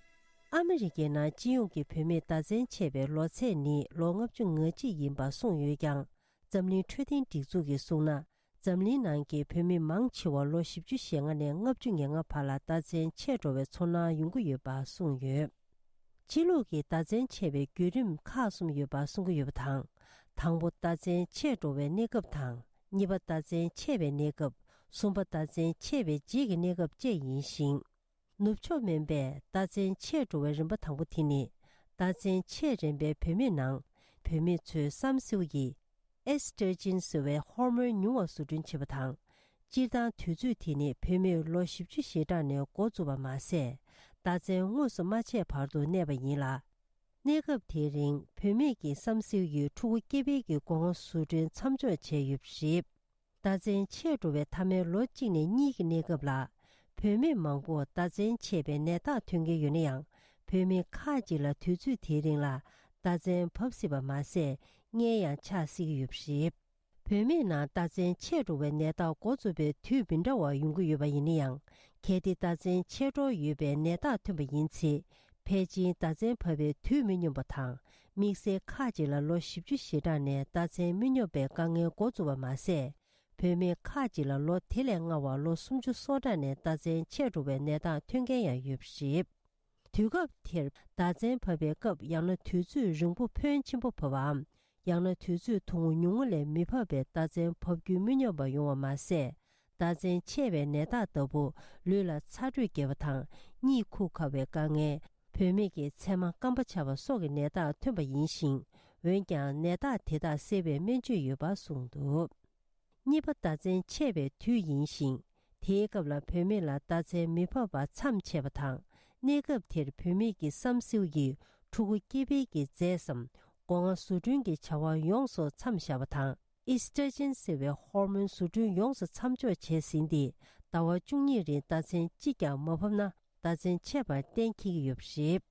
ཨ་མི་རི་ཀའི་ནང་སྤྱི་ཡོངས་ཀྱི་བུད་མེད་ཟླ་མཚན་ཆད་པའི་ལོ་ཚད་ནི་ལོ་ལྔ་བཅུ་ང་གཅིག་ཡིན་པ་གསུངས་ཡོད་ཀྱང་། འཛམ་གླིང་འཕྲོད་བསྟེན་སྒྲིག་འཛུགས་ཀྱིས་གསུངས་ན། འཛམ་གླིང་ནང་གི་བུད་མེད་མང་ཆེ་བ་ལོ་བཞི་བཅུ་ཞེ་ལྔ་ནས་ལྔ་བཅུ་ང་ལྔ་བར་ལ་ཟླ་མཚན་ཆད་འགྲོ་བའི་ཚོར་སྣང་ཡོང་གི་ཡོད་པ་གསུངས་ཡོད། ཕྱི་ལུགས་ཀྱི་ཟླ་མཚན་ཆད་པའི་བརྒྱུད་རིམ་ཁག་གསུམ་ཡོད་པ་གསུང་གི་ཡོད་པ་དང་། དང་པོ་ཟླ་མཚན་ཆད་འགྲོ་བའི་གནས་སྐབས་དང་། གཉིས་པ་ཟླ་མཚན་ཆད་པའི་གནས་སྐབས། གསུམ་པ་ཟླ་མཚན་ཆད་པའི་རྗེས་ཀྱི་གནས་སྐབས་བཅས་ཡིན་ཞིང་། ནུབ་ཕྱོགས་སྨན་པས་ཟླ་མཚན་ཆད་འགྲོ་བའི་རིམ་པ་དང་པོ་དེ་ནི། ཟླ་མཚན་ཆད་རན་པའི་བུད་མེད་ནང་། བུད་མེད་ཚོའི་བསམ་སེའུ་ཡིས། ཨེ་སི་ཊྲོ་ཇིན་ཟེར་བའི་ཧོར་མོན་ཉུང་བ་བཟོ་སྐྲུན་བྱེད་པ་དང་། སྤྱིར་བཏང་དུས་ཚོད་དེ་ནི་བུད་མེད་ལོ་བཞི་བཅུ་ཞེ་གྲངས་ནས་འགོ་བཙུགས་པ་མ་ཟད། ཟླ་མཚན་དངོས་སུ་མ་ཆད་བར་དུ་གནས་པ་ཡིན་ལ། གནས་སྐབས་དེའི་རིང་བུད་མེད་ཀྱི་བསམ་སེའུ་ཡིས་ཕྲུ་གུ་སྐྱེ་འཕེལ་གྱི་སྒོ་ང་བཟོ་སྐྲུན་མཚམས་འཇོག་བྱས་ཡོད་པ་རེད། ཟླ་མཚན་ཆད་འགྲོ་བའི་མཐའ་མའི་ལོ་གཅིག་ནས་གཉིས་ཀྱི་གནས་སྐབས་ལ། བུད་མེད་མང་པོ་ཟླ་མཚན་ཆད་པའི་ནད་རྟགས་ཐོན་གྱི་ཡོད་ན་ཡང་། བུད་མེད་ཁག་ཅིག་ལ་དུས་ཚོད་དེའི་རིང་ལ་ཟླ་མཚན་བབས་སྲིད་པ་མ་ཟད། མངལ་ཡང་ཆགས་སྲིད་ཀྱི་ཡོད་པ་རེད། བུད་མེད་ནང་ཟླ་མཚན་ཆད་འགྲོ་བའི་ནད་རྟགས་འགོ་བཙུགས་པའི་དུས་མི་འདྲ་བ་ཡོང་གི་ཡོད་པ་ཡིན་ན་ཡང་། གལ་ཏེ་ཟླ་མཚན་ཆད་འགྲོ་ཡོད་པའི་ནད་རྟགས་ཐོན་པ་ཡིན་ཚེ། ཕལ་ཆེར་ཟླ་མཚན་བབས་པའི་དུས་མི་སྙོམས་པ་དང་། དམིགས་བསལ་ཁག་ཅིག་ལ་ལོ་བཞི་བཅུ་ཞེ་གྲངས་ནས་ཟླ་མཚན་མི་སྙོམས་པའི་དཀའ་ངལ་འགོ་བཙུགས་པ་མ་ཟད། བུད་མེད་ཁག་ཅིག་ལ་ལོ་དེ་ལས་སྔ་བར་ལོ་སུམ་ཅུ་སོ་གྲངས་ནས་ཟླ་མཚན་ཆད་འགྲོ་བའི་ནད་རྟགས་ཐོན་མཁན་ཡང་ཡོད་པ་རེད། དུས་སྐབས་དེར་ཟླ་མཚན་བབས་པའི་སྐབས་ཡང་ན་དུས་ཚོད་རིང་པོ་ཕོན་ཆེན་པོ་བབས་པའམ། ཡང་ན་དུས་ཚོད་ཐུང་ངུ་ཉུང་ངུ་ལས་མི་བབས་པའི་ཟླ་མཚན་བབས་རྒྱུན་མི་སྙོམས་པ་ཡོང་བ་མ་ཟད། ཟླ་མཚན་ཆད་པའི་ནད་རྟགས་ལྟ་བུ་ལུས་ལ་ཚ་དྲོད་རྒྱས་པ་དང་གཉིད་ཁུག་ཁ་བའི་དཀའ་ངལ། བུད་མེད་ཀྱི་མཚན་མ་སྐམ་པོ་ཆགས་པ་སོགས་ཀྱི་ནད་རྟགས་ཐོན་པ་ཡིན་ཞིང་། འོན་ཀྱང་ནད་རྟགས་དེ་དག་སེལ་བའི་སྨན་བཅོས་ཡོད་པར་གསུངས་འདུག་གཉིས་པ་ཟླ་མཚན་ཆད་པའི་དུས་ཡིན་ཞིང་། དེའི་སྐབས་ལ་བུད་མེད་ལ་ཟླ་མཚན་མི་ཕབ་པ་མཚམས་ཆད་པ་དང་། གནས་སྐབས་དེར་བུད་མེད་ཀྱི་བསམ་སེའུ་ཡི་ཕྲུ་གུ་སྐྱེ་འཕེལ་གྱི་རྫས་སམ། སྒོ་ང་བཟོ་སྐྲུན་གྱི་བྱ་བ་ཡོངས་སུ་མཚམས་བཞག་པ་དང་། ཨི་སི་ཊྲོ་ཇེན་ཟེར་བའི་ཧོར་མོན་བཟོ་སྐྲུན་ཡོངས་སུ་མཚམས་འཇོག་བྱས་ཟིན་ཏེ། ཟླ་བ་བཅུ་གཉིས་རིང་ཟླ་མཚན་གཅིག་ཀྱང་མ་ཕབ་ན། ཟླ་མཚན་ཆད་པར་གཏན་འཁེལ་གྱི་ཡོད་པ་རེད།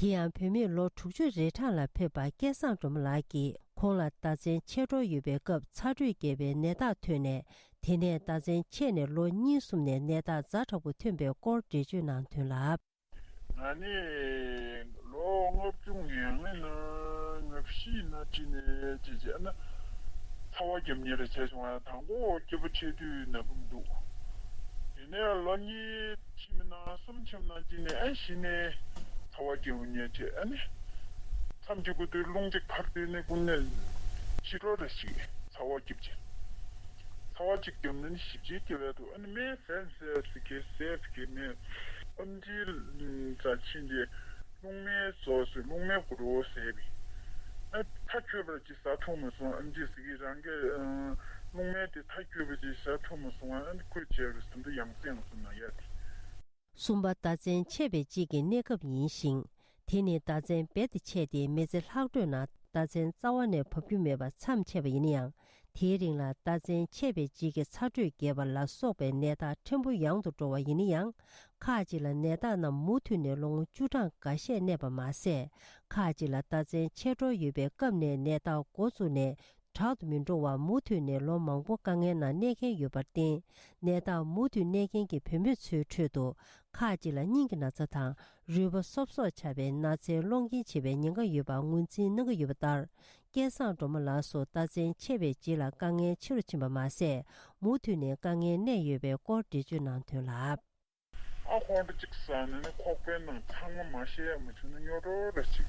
དེ་ཡང་བུད་མེད་ལོ་དྲུག་ཅུ་རེ་གྲངས་ལ་ཕེབས་པ་སྐལ་བཟང་སྒྲོལ་མ་ལགས་ཀྱིས་ཁོང་ལ་ཟླ་མཚན་ཆད་འགྲོ་ཡོད་པའི་སྐབས་ཚ་དྲོད་རྒྱས་པའི་ནད་རྟགས་ཐོན་ནས། དེ་ནས་ཟླ་མཚན་ཆད་ནས་ལོ་གཉིས་གསུམ་ནས་ནད་རྟགས་ཛ་དྲག་པོ་ཐོན་པའི་སྐོར་འགྲེལ་བརྗོད་གནང་དོན་ལ། ང་ནི་ལོ་ལྔ་བཅུ་ང་ལྔ་ན་ང་བཞི་ན་ཅི་ནས་ཅི་བྱས་ན་ཚ་བ་རྒྱབ་མཁན་རེ་བྱས་བྱུང་བ། དང་པོ་སྐྱེས་བུ་ཆེ་དུས་ན་བུམ་འདུག་དེ་ནས་ལོ་གཉིས་ཕྱིན་ན་གསུམ་ཕྱིན་ན་ཅི་ནས་ཨ་གཞི་ནས་ཚ་བ་རྒྱབ་མཁན་བྱས། ཨ་ནི་མཚམས་གཅིག་གི་དུས་རླུང་གཅིག་ཕར་བཏོན་ནས་ཀུན་ནས་ཕྱི་དྲོ་རེ་ཞིག་ཚ་བ་རྒྱབ་བྱས། ཚ་བ་གཅིག་རྒྱབ་ན་ནི་ཞིབ་ཅིག་རྒྱབ་ཡ་འདུག་ཨ་ནི་སྨན་ཟས་ཟས་ཟེར་གི་ཟས་ཟེར་གི་མེད། ཨམ་ཆིའི་རྩ་ཕྱིན་ཏེ། རླུང་སྨན་ཟོས་སོ། རླུང་སྨན་གུ་རུ་ཟས་པས། ཨ་མཐའ་འཁྱོལ་བར་ཅིག་ཟ་ཐུབ་མ་སོང་། ཨམ་ཆི་ཟེར་གི་རང་གི་རླུང་སྨན་དེ་མཐའ་འཁྱོལ་བར་ཅིག་ཟ་ཐུབ་མ་སོང་། ཨ་ནི་ཁོས་བྱས་པའི་ཟ་འདི་ཡང་སེ་ཡང་སེ་ན་ཡ་དེ། གསུམ་པ་ཟླ་མཚན་ཆད་པའི་རྗེས་ཀྱི་གནས་སྐབས་ཡིན་ཞིང་། དེ་ནི་ཟླ་མཚན་རྦད་དེ་ཆད་དེ་མི་ཚེ་ལྷག་འཕྲོས་ནང་ཟླ་མཚན་རྩ་བ་ནས་བབས་རྒྱུ་མེད་པར་མཚམས་ཆད་པ་ཡིན་ན་ཡང་། དེའི་རིང་ལ་ཟླ་མཚན་ཆད་པའི་རྗེས་ཀྱི་ཚ་དྲོད་རྒྱས་པ་ལ་སོགས་པའི་ནད་རྟགས་ཕྲན་བུ་ཡང་དུ་འགྲོ་བ་ཡིན་ན་ཡང་། ཁག་ཅིག་ལ་ནད་རྟགས་རྣམས་མུ་མཐུད་ནས་ལོ་ངོ་བཅུ་གྲངས་འགའ་ཤས་གནས་པ་མ་ཟད། ཁག་ཅིག་ལ་ཟླ་མཚན་ཆད་འགྲོ་ཡོད་པའི་སྐབས་ནས་ནད་རྟགས་འགོ་བཙུགས་ནས་དྲག་ཏུ་མི་འགྲོ་བར་མུ་མཐུད་ནས་ལོ་མང་པོ་དཀའ་ངལ་ནང་གནས་མཁན་ཡོད་པར་བརྟེན། ནད་རྟགས་མུ་མཐུད་གནས་མཁན་གྱི་བུད་མེད་ཚོའི་ཁྲོད་དུ། ཁག་ཅིག་ལ་སྙིང་གི་ན་ཚ་དང་རུས་པ་སོབ་སོབ་ཆགས་པའི་ན་ཚའི་སློང་རྐྱེན་བྱེད་པའི་ཉེན་ཁ་ཡོད་པ་ངོས་འཛིན་གནང་གི་ཡོད་པ་ལྟར། སྐལ་བཟང་སྒྲོལ་མ་ལགས་སུ་ཟླ་མཚན་ཆད་པའི་རྗེས་ལ་དཀའ་ངལ་ཆེ་རུ་ཕྱིན་པ་མ་ཟད། མུ་མཐུད་ནས་དཀའ་ངལ་གནས་ཡོད་པའི་སྐོར་འགྲེལ་བརྗོད་གནང་དོན་ལ། ཨ་ཁོང་ཁྲོ་གཅིག་ཟ་ནས་ནི་ཁོག་པའི་ནང་ཚང་མ་མ་བཤད་ཡ་མ་བྱུང་ན་སྨྱོ་འགྲོ་ར་ཅིག་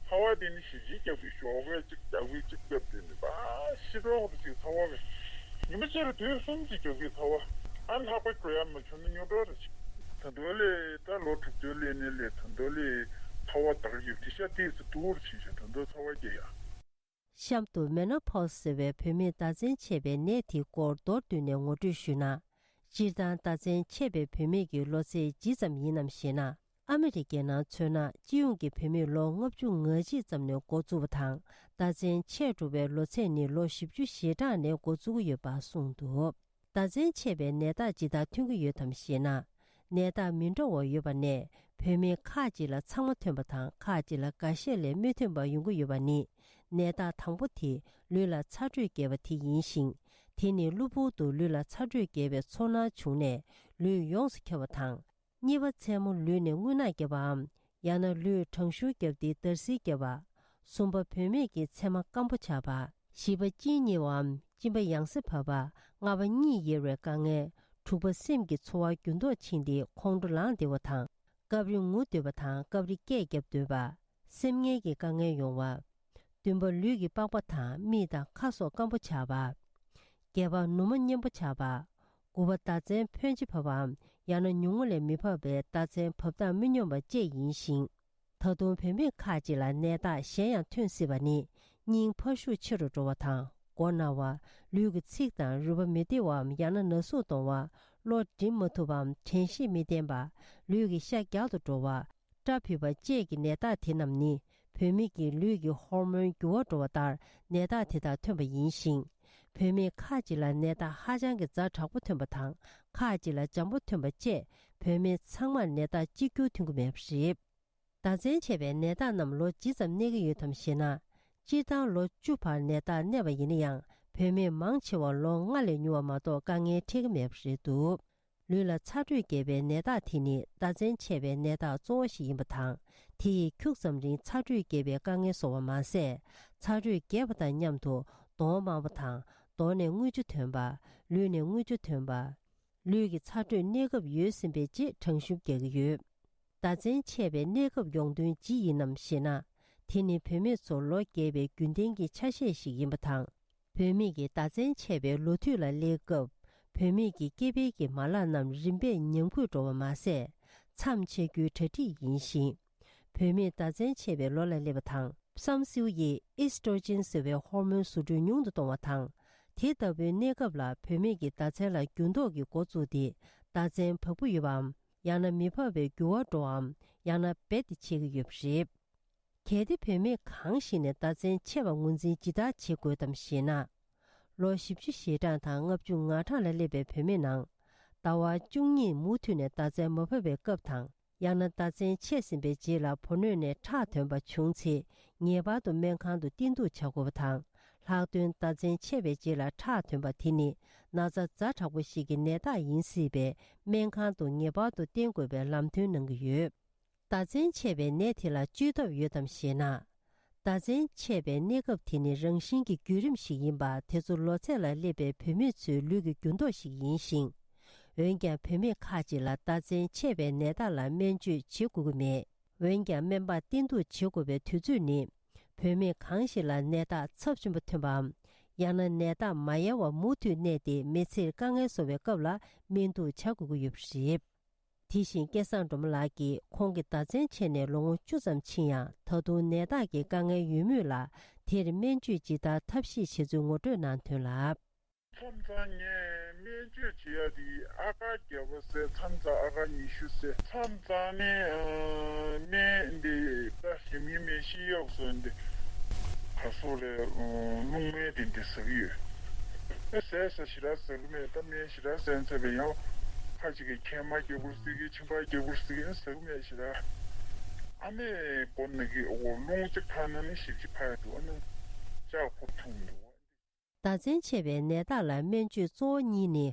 ཚ་བ་དེ་ནི་ཞི་ཞི་རྒྱག་པའི་ཞོགས་ཀས་གཅིག་རྒྱག་པའི་གཅིག་རྒྱབ་དེ་ནི་པ་ཤི་འགྲོ་ར་ཅིག་ཚ་བ་གི་ཉི་མ་གཅིག་ར་དུས་གསུམ་གཅིག་རྒྱག་གི་ཚ་བ་ཨ་ལྷག་པ་འགྲོ་ཡ་མ་བྱུང་ན་སྨྱོ་འགྲོ་ར་ཅིག་ད་དུང་ལས་ད་ལོ་དྲུག་ཅུ་སླེབས་ནས་ལས་ད་དུང་ལས་ཚ་བ་དག་ཡོད་དེ་ཤ་ཏིས་སུ་དུར་ཕྱིན་ཤ་ད་དུང་ཚ་བ་སྐྱེ་ཡ། གཤམ་དུ་མེ་ནོ་པོ་སི་ཟེར་བའི་བུད་མེད་ཟླ་མཚན་ཆད་པའི་ནད་དེའི་སྐོར་མདོར་བསྡུས་ནས་ངོ་སྤྲོད་ཞུས་ན། སྤྱིར་བཏང་ཟླ་མཚན་ཆད་པའི་བུད་མེད་ཀྱི་ལོ་ཚད་ཇི་ཙམ་ཡིན་ནམ་ཞེ་ན། ཨ་མི་རི་ཀའི་ནང་མཚོན་ན་སྤྱི་ཡོངས་ཀྱི་བུད་མེད་ལོ་ལྔ་བཅུ་ང་གཅིག་ཙམ་ནས་འགོ་བཙུགས་པ་དང་། ཟླ་མཚན་ཆད་འགྲོ་བའི་ལོ་ཚད་ནི་ལོ་བཞི་བཅུ་ཞེ་གྲངས་ནས་འགོ་བཙུགས་ཀྱི་ཡོད་པ་གསུངས་འདུག་ཟླ་མཚན་ཆད་པའི་ནད་རྟགས་ཇི་ལྟར་ཐོན་གྱི་ཡོད་དམ་ཞེ་ན། ནད་རྟགས་མི་འདྲ་བ་ཡོད་པ་ནས་བུད་མེད་ཁག་ཅིག་ལ་ཚང་མ་ཐོན་པ་དང་ཁག་ཅིག་ལ་འགའ་ཤས་ལས་མི་ཐོན་པ་ཡོང་གི་ཡོད་པ་ནི། ནད་རྟགས་དང་པོ་དེ་ལུས་ལ་ཚ་དྲོད་རྒྱས་པ་དེ་ཡིན་ཞིང་། དེ་ནི་གློ་བུར་དུ་ལུས་ལ་ཚ་དྲོད་རྒྱས་པའི་ཚོར་སྣང་བྱུང་ནས་ལུས་ཡོངས་སུ་འཁྱག་པ་དང་། གཉིས་པ་མཚན་མོ་ལུས་ནས་རྔུལ་ནག་བརྒྱབ་པའམ། ཡང་ན་ལུས་གྲང་ཤུར་བརྒྱབ་སྟེ་འདར་སིལ་བརྒྱབ་པ། གསུམ་པ་བུད་མེད་ཀྱི་མཚན་མ་སྐམ་པོ་ཆགས་པ། བཞི་པ་གཅིན་སྙི་བའམ་གཅིན་པ་ཡང་སེ་བབས་པ། ལྔ་པ་གཉིད་ཡེར་བའི་དཀའ་ངལ། དྲུག་པ་སེམས་ཀྱི་ཚོར་བ་འགྱུར་ལྡོག་ཕྱིན་ཏེ་ཁོང་ཁྲོ་ལངས་བདེ་བ་དང་། སྐབས་རེ་ངུ་འདོད་པ་དང་སྐབས་རེ་སྐད་བརྒྱབ་འདོད་པ། སེམས་ངལ་གྱི་དཀའ་ངལ་ཡོང་བ། བདུན་པ་ལུས་ཀྱི་པགས་པ་དང་མིག་དང་ཁ་སོགས་སྐམ་པོ་ཆགས་པ། བརྒྱད་པ་ནུ་མ་མཉེན་པོ་ཆགས་པ། དགུ་པ་ཟླ་མཚན་ཕོན་ཆེ་བབས་པའམ་ཡང་ན་ཉུང་ངུ་ལས་མི་བབས་པའི་ཟླ་མཚན་བབས་སྟངས་མི་སྙོམས་པ་བཅས་ཡིན་ཞིང་། ད་དུང་བུད་མེད་ཁག་ཅིག་ལ་ནད་རྟགས་གཞན་ཡང་ཐོན་སྲིད་པ་ནི། སྙིང་འཕར་ཤུགས་ཆེ་རུ་འགྲོ་བ་དང་མགོ་ན་བ། ལུས་ཀྱི་ཚིགས་དང་རུས་པ་མི་བདེ་བའམ་ཡང་ན་ན་ཟུག་གཏོང་བ། གློ་འགྲིམ་མ་ཐུབ་པའམ་དྲན་ཤེས་མི་བརྟན་པ། ལུས་ཀྱི་ཤ་རྒྱག་ཏུ་འགྲོ་བ། སྐྲ་ཕུད་པ་བཅས་ཀྱི་ནད་རྟགས་དེ་རྣམས་ནི། བུད་མེད་ཀྱི་ལུས་ཀྱི་ཧོར་མོན་འགྱུར་བ་འགྲོ་བ་ལྟར་ནད་རྟགས་དེ་དག་ཐོན་པ་ཡིན་ཞིང་། བུད་མེད་ཁག་ཅིག་ལ་ནད་རྟགས་ཧ་ཅང་གི་ཛ་དྲག་པོ་ཐོན་པ་དང་། ཁག་ཅིག་ལ་འཇམ་པོ་ཐོན་པ་བཅས། བུད་མེད་ཚང་མར་ནད་རྟགས་གཅིག་གྱུར་ཐོན་གྱི་མེད་པ་རེད། ཟླ་མཚན་ཆད་པའི་ནད་རྟགས་རྣམས་ལོ་ཇི་ཙམ་གནས་ཀྱི་ཡོད་དམ་ཞེ་ན། སྤྱིར་བཏང་ལོ་བཅུ་བར་ནད་རྟགས་གནས་པ་ཡིན་ན་ཡང་། བུད་མེད་མང་ཆེ་བར་ལོ་ལྔ་ལས་ཉུང་བ་མ་གཏོགས་དཀའ་ངལ་འཕྲད་ཀྱི་མེད་པ་རེད་འདུག་ལུས་ལ་ཚ་དྲོད་རྒྱས་པའི་ནད་རྟགས་དེ་ནི་ཟླ་མཚན་ཆད་པའི་ནད་རྟགས་གཙོ་བོ་ཞིག་ཡིན་པ་དང་། དེ་ཡིས་ཁྱུག་ཙམ་རིང་ཚ་དྲོད་རྒྱས་པའི་དཀའ་ངལ་བཟོ་བ་མ་ཟད། ཚ་དྲོད་རྒྱས་པ་དང་མཉམ་དུ་གདོང་དམར་པོ་དང་། གདོང་ནས་རྔུལ་ཆུ་ཐོན་པ། ལུས་ནས་རྔུལ་ཆུ་ཐོན་པ། ལུས་ཀྱི་ཚ་དྲོད་གནས་སྐབས་ཡོལ་ཟིན་པའི་རྗེས་གྲང་ཤུམ་རྒྱག་གི་ཡོད། ཟླ་མཚན་ཆད་པའི་གནས་སྐབས་ཡོང་དོན་ཅི་ཡིན་ནམ་ཞེ་ན། དེ་ནི་བུད་མེད་ཚོ་ལོ་རྒས་པའི་རྒྱུན་ལྡན་གྱི་ཆ་ཤས་ཤིག་ཡིན་པ་དང་། བུད་མེད་ཀྱི་ཟླ་མཚན་ཆད་པའི་ལོ་དུས་ལ་སླེབས་སྐབས། བུད་མེད་ཀྱི་སྐྱེ་འཕེལ་གྱི་མ་ལག་རྣམས་རིམ་པས་ཉམས་རྒུད་འགྲོ་བ་མ་ཟད། མཚམས་ཆད་རྒྱུའི་གྲ་སྒྲིག་ཡིན་ཞིང་། བུད་མེད་ཟླ་མཚན་ཆད་པའི་ལོ་ལ་སླེབས་པ་དང་། བསམ་སེའུ་ཡིས་ཨེ་སི་ཊྲོ་ཇེན་ཟེར་བའི་ཧོར་མོན་བཟོ་སྐྲུན་ཉུང་དུ་གཏོང་བ་དང་། དེ་ལྟ་བུའི་གནས་སྐབས་ལ་བུད་མེད་ཀྱི་ཟླ་མཚན་ལ་འགྱུར་ལྡོག་གི་འགོ་བཙུགས་ཏེ། ཟླ་མཚན་བབས་པོ་ཡོད་པའམ། ཡང་ན་མི་ཕབ་པའི་འགྱུར་བ་འགྲོ་བའམ། ཡང་ན་རྦད་དེ་ཆད་ཀྱི་ཡོད་པ་རེད། གལ་ཏེ་བུད་མེད་གང་ཞིག་ནས་ཟླ་མཚན་ཆད་པ་ངོས་འཛིན་ཇི་ལྟར་བྱེད་དགོས་དམ་ཞེ་ན། ལོ་བཞི་བཅུ་ཞེ་གྲངས་དང་ལྔ་བཅུ་ང་གྲངས་ལ་སླེབས་པའི་བུད་མེད་ནང་། ཟླ་བ་བཅུ་གཉིས་མུ་མཐུད་ནས་ཟླ་མཚན་མ་བབས་པའི་སྐབས་དང་། ཡང་ན་ཟླ་མཚན་ཆད་ཟིན་པའི་རྗེས་ལ་བུ་སྣོད་ནས་ཁྲག་ཐོན་པ་བྱུང་ཚེ། ངེས་པར་དུ་སྨན་ཁང་དུ་བསྟེན་གཏུགས་བྱ་དགོས་པ་དང་། ལྷག་དོན་ཟླ་མཚན་ཆད་པའི་རྗེས་ལ་ཁྲག་ཐོན་པ་དེ་ནི་ན་ཚ་ཛ་དྲག་པོ་ཞིག་གི་ནད་རྟགས་ཡིན་སྲིད་པས། སྨན་ཁང་དུ་ངེས་པར་དུ་བསྟེན་དགོས་པའི་ལམ་སྟོན་གནང་གི་ཡོད། ཟླ་མཚན་ཆད་པའི་ནད་དེ་ལ་བཅོས་ཐབས་ཡོད་དམ་ཞེ་ན། ཟླ་མཚན་ཆད་པའི་གནས་སྐབས་དེ་ནི་རང་བཞིན་གྱི་བརྒྱུད་རིམ་ཞིག་ཡིན་པ། དེ་ཚོ་ལོ་ཚད་ལ་སླེབས་པའི་བུད་མེད་ཚོའི་ལུས་ཀྱི་འགྱུར་ལྡོག་ཞིག་ཡིན་ཞིང་། འོན་ཀྱང་བུད་མེད་ཁག་ཅིག་ལ་ཟླ་མཚན་ཆད་པའི་ནད་རྟགས་ལ་སྨན་བཅོས་བྱེད་དགོས་ཀྱི་མེད། འོན་ཀྱང་སྨན་པར་བསྟེན་གཏུགས་བྱེད་དགོས་པའི་དུས་ཚོད་ནི། བུད་མེད་གང་ཞིག་ལ་ནད་རྟགས་ཚབས་ཆེན་པོ་ཐོན་པའམ། ཡང་ན་ནད་རྟགས་མ་ཡལ་བར་མུ་མཐུད་གནས་ཏེ་མི་ཚེར་དཀའ་ངལ་བཟོ་བའི་སྐབས་ལ་སྨན་གཏུགས་བྱ་དགོས་ཀྱི་ཡོད་པ་རེད། དེ་བཞིན་སྐལ་བཟང་སྒྲོལ་མ་ལགས་ཀྱིས་ཁོང་གི་ཟླ་མཚན་ཆད་ནས་ལོ་ངོ་བཅུ་ཙམ་ཕྱིན་ཡང་། ད་དུང་ནད་རྟགས་ཀྱི་དཀའ་ངལ་ཡོད་མུས་ལ། དེར་སྨན་བཅོས་ཇི་ལྟར་ཐབས་ཤེས་བྱེད་ཚུལ་ངོ་སྤྲོད་གནང་དོན་ལ། མཚམས་མཚམས་ངས་སྨན་བཅོས་བྱེད་ཡ་དེ་ཨ་ཀར་བརྒྱད་པ་ཟས། མཚམས་མཚམས་ཨ་ཀར་ཉི་ཤུ་ཟས། མཚམས་མཚམས་ནི་ཨ་སྨན་འདི་ད་ཞིམ་ཉིན་མེད་ཤི་གཡོག་སོ་འདི་ག་སོགས་ལས་རླུང་སྨན་དེ་འདྲ་ཟ་གི་ཡོད། ཨེ་ཟས་ཟ་ཞེ་དྲག་ཟ་གི་མེད། ད་སྨན་ཞེ་དྲག་ཟས་ཚར་བས་ཡང་ཁ་ཅིག་གིས་མཁལ་མ་རྒྱག་དགོས་ཟེར་གི། མཆིན་པ་རྒྱག་དགོས་ཟེར་གི། ཟ་གི་མེད་ཞེ་དྲག། ཨ་མས་སྒོ་ནས་གི་འོ་རླུང་གཅིག་འཕར་ན་ནི་ཞེ་གཅིག་འཕར་འདུག་ཨ་ནི་ལྕགས་ཕོར་འཐུང་འདུག་ཟླ་མཚན་ཆད་པའི་ནད་རྟགས་ལ་སྨན་བཅོས་གཙོ་བོ་གཉིས་ནི།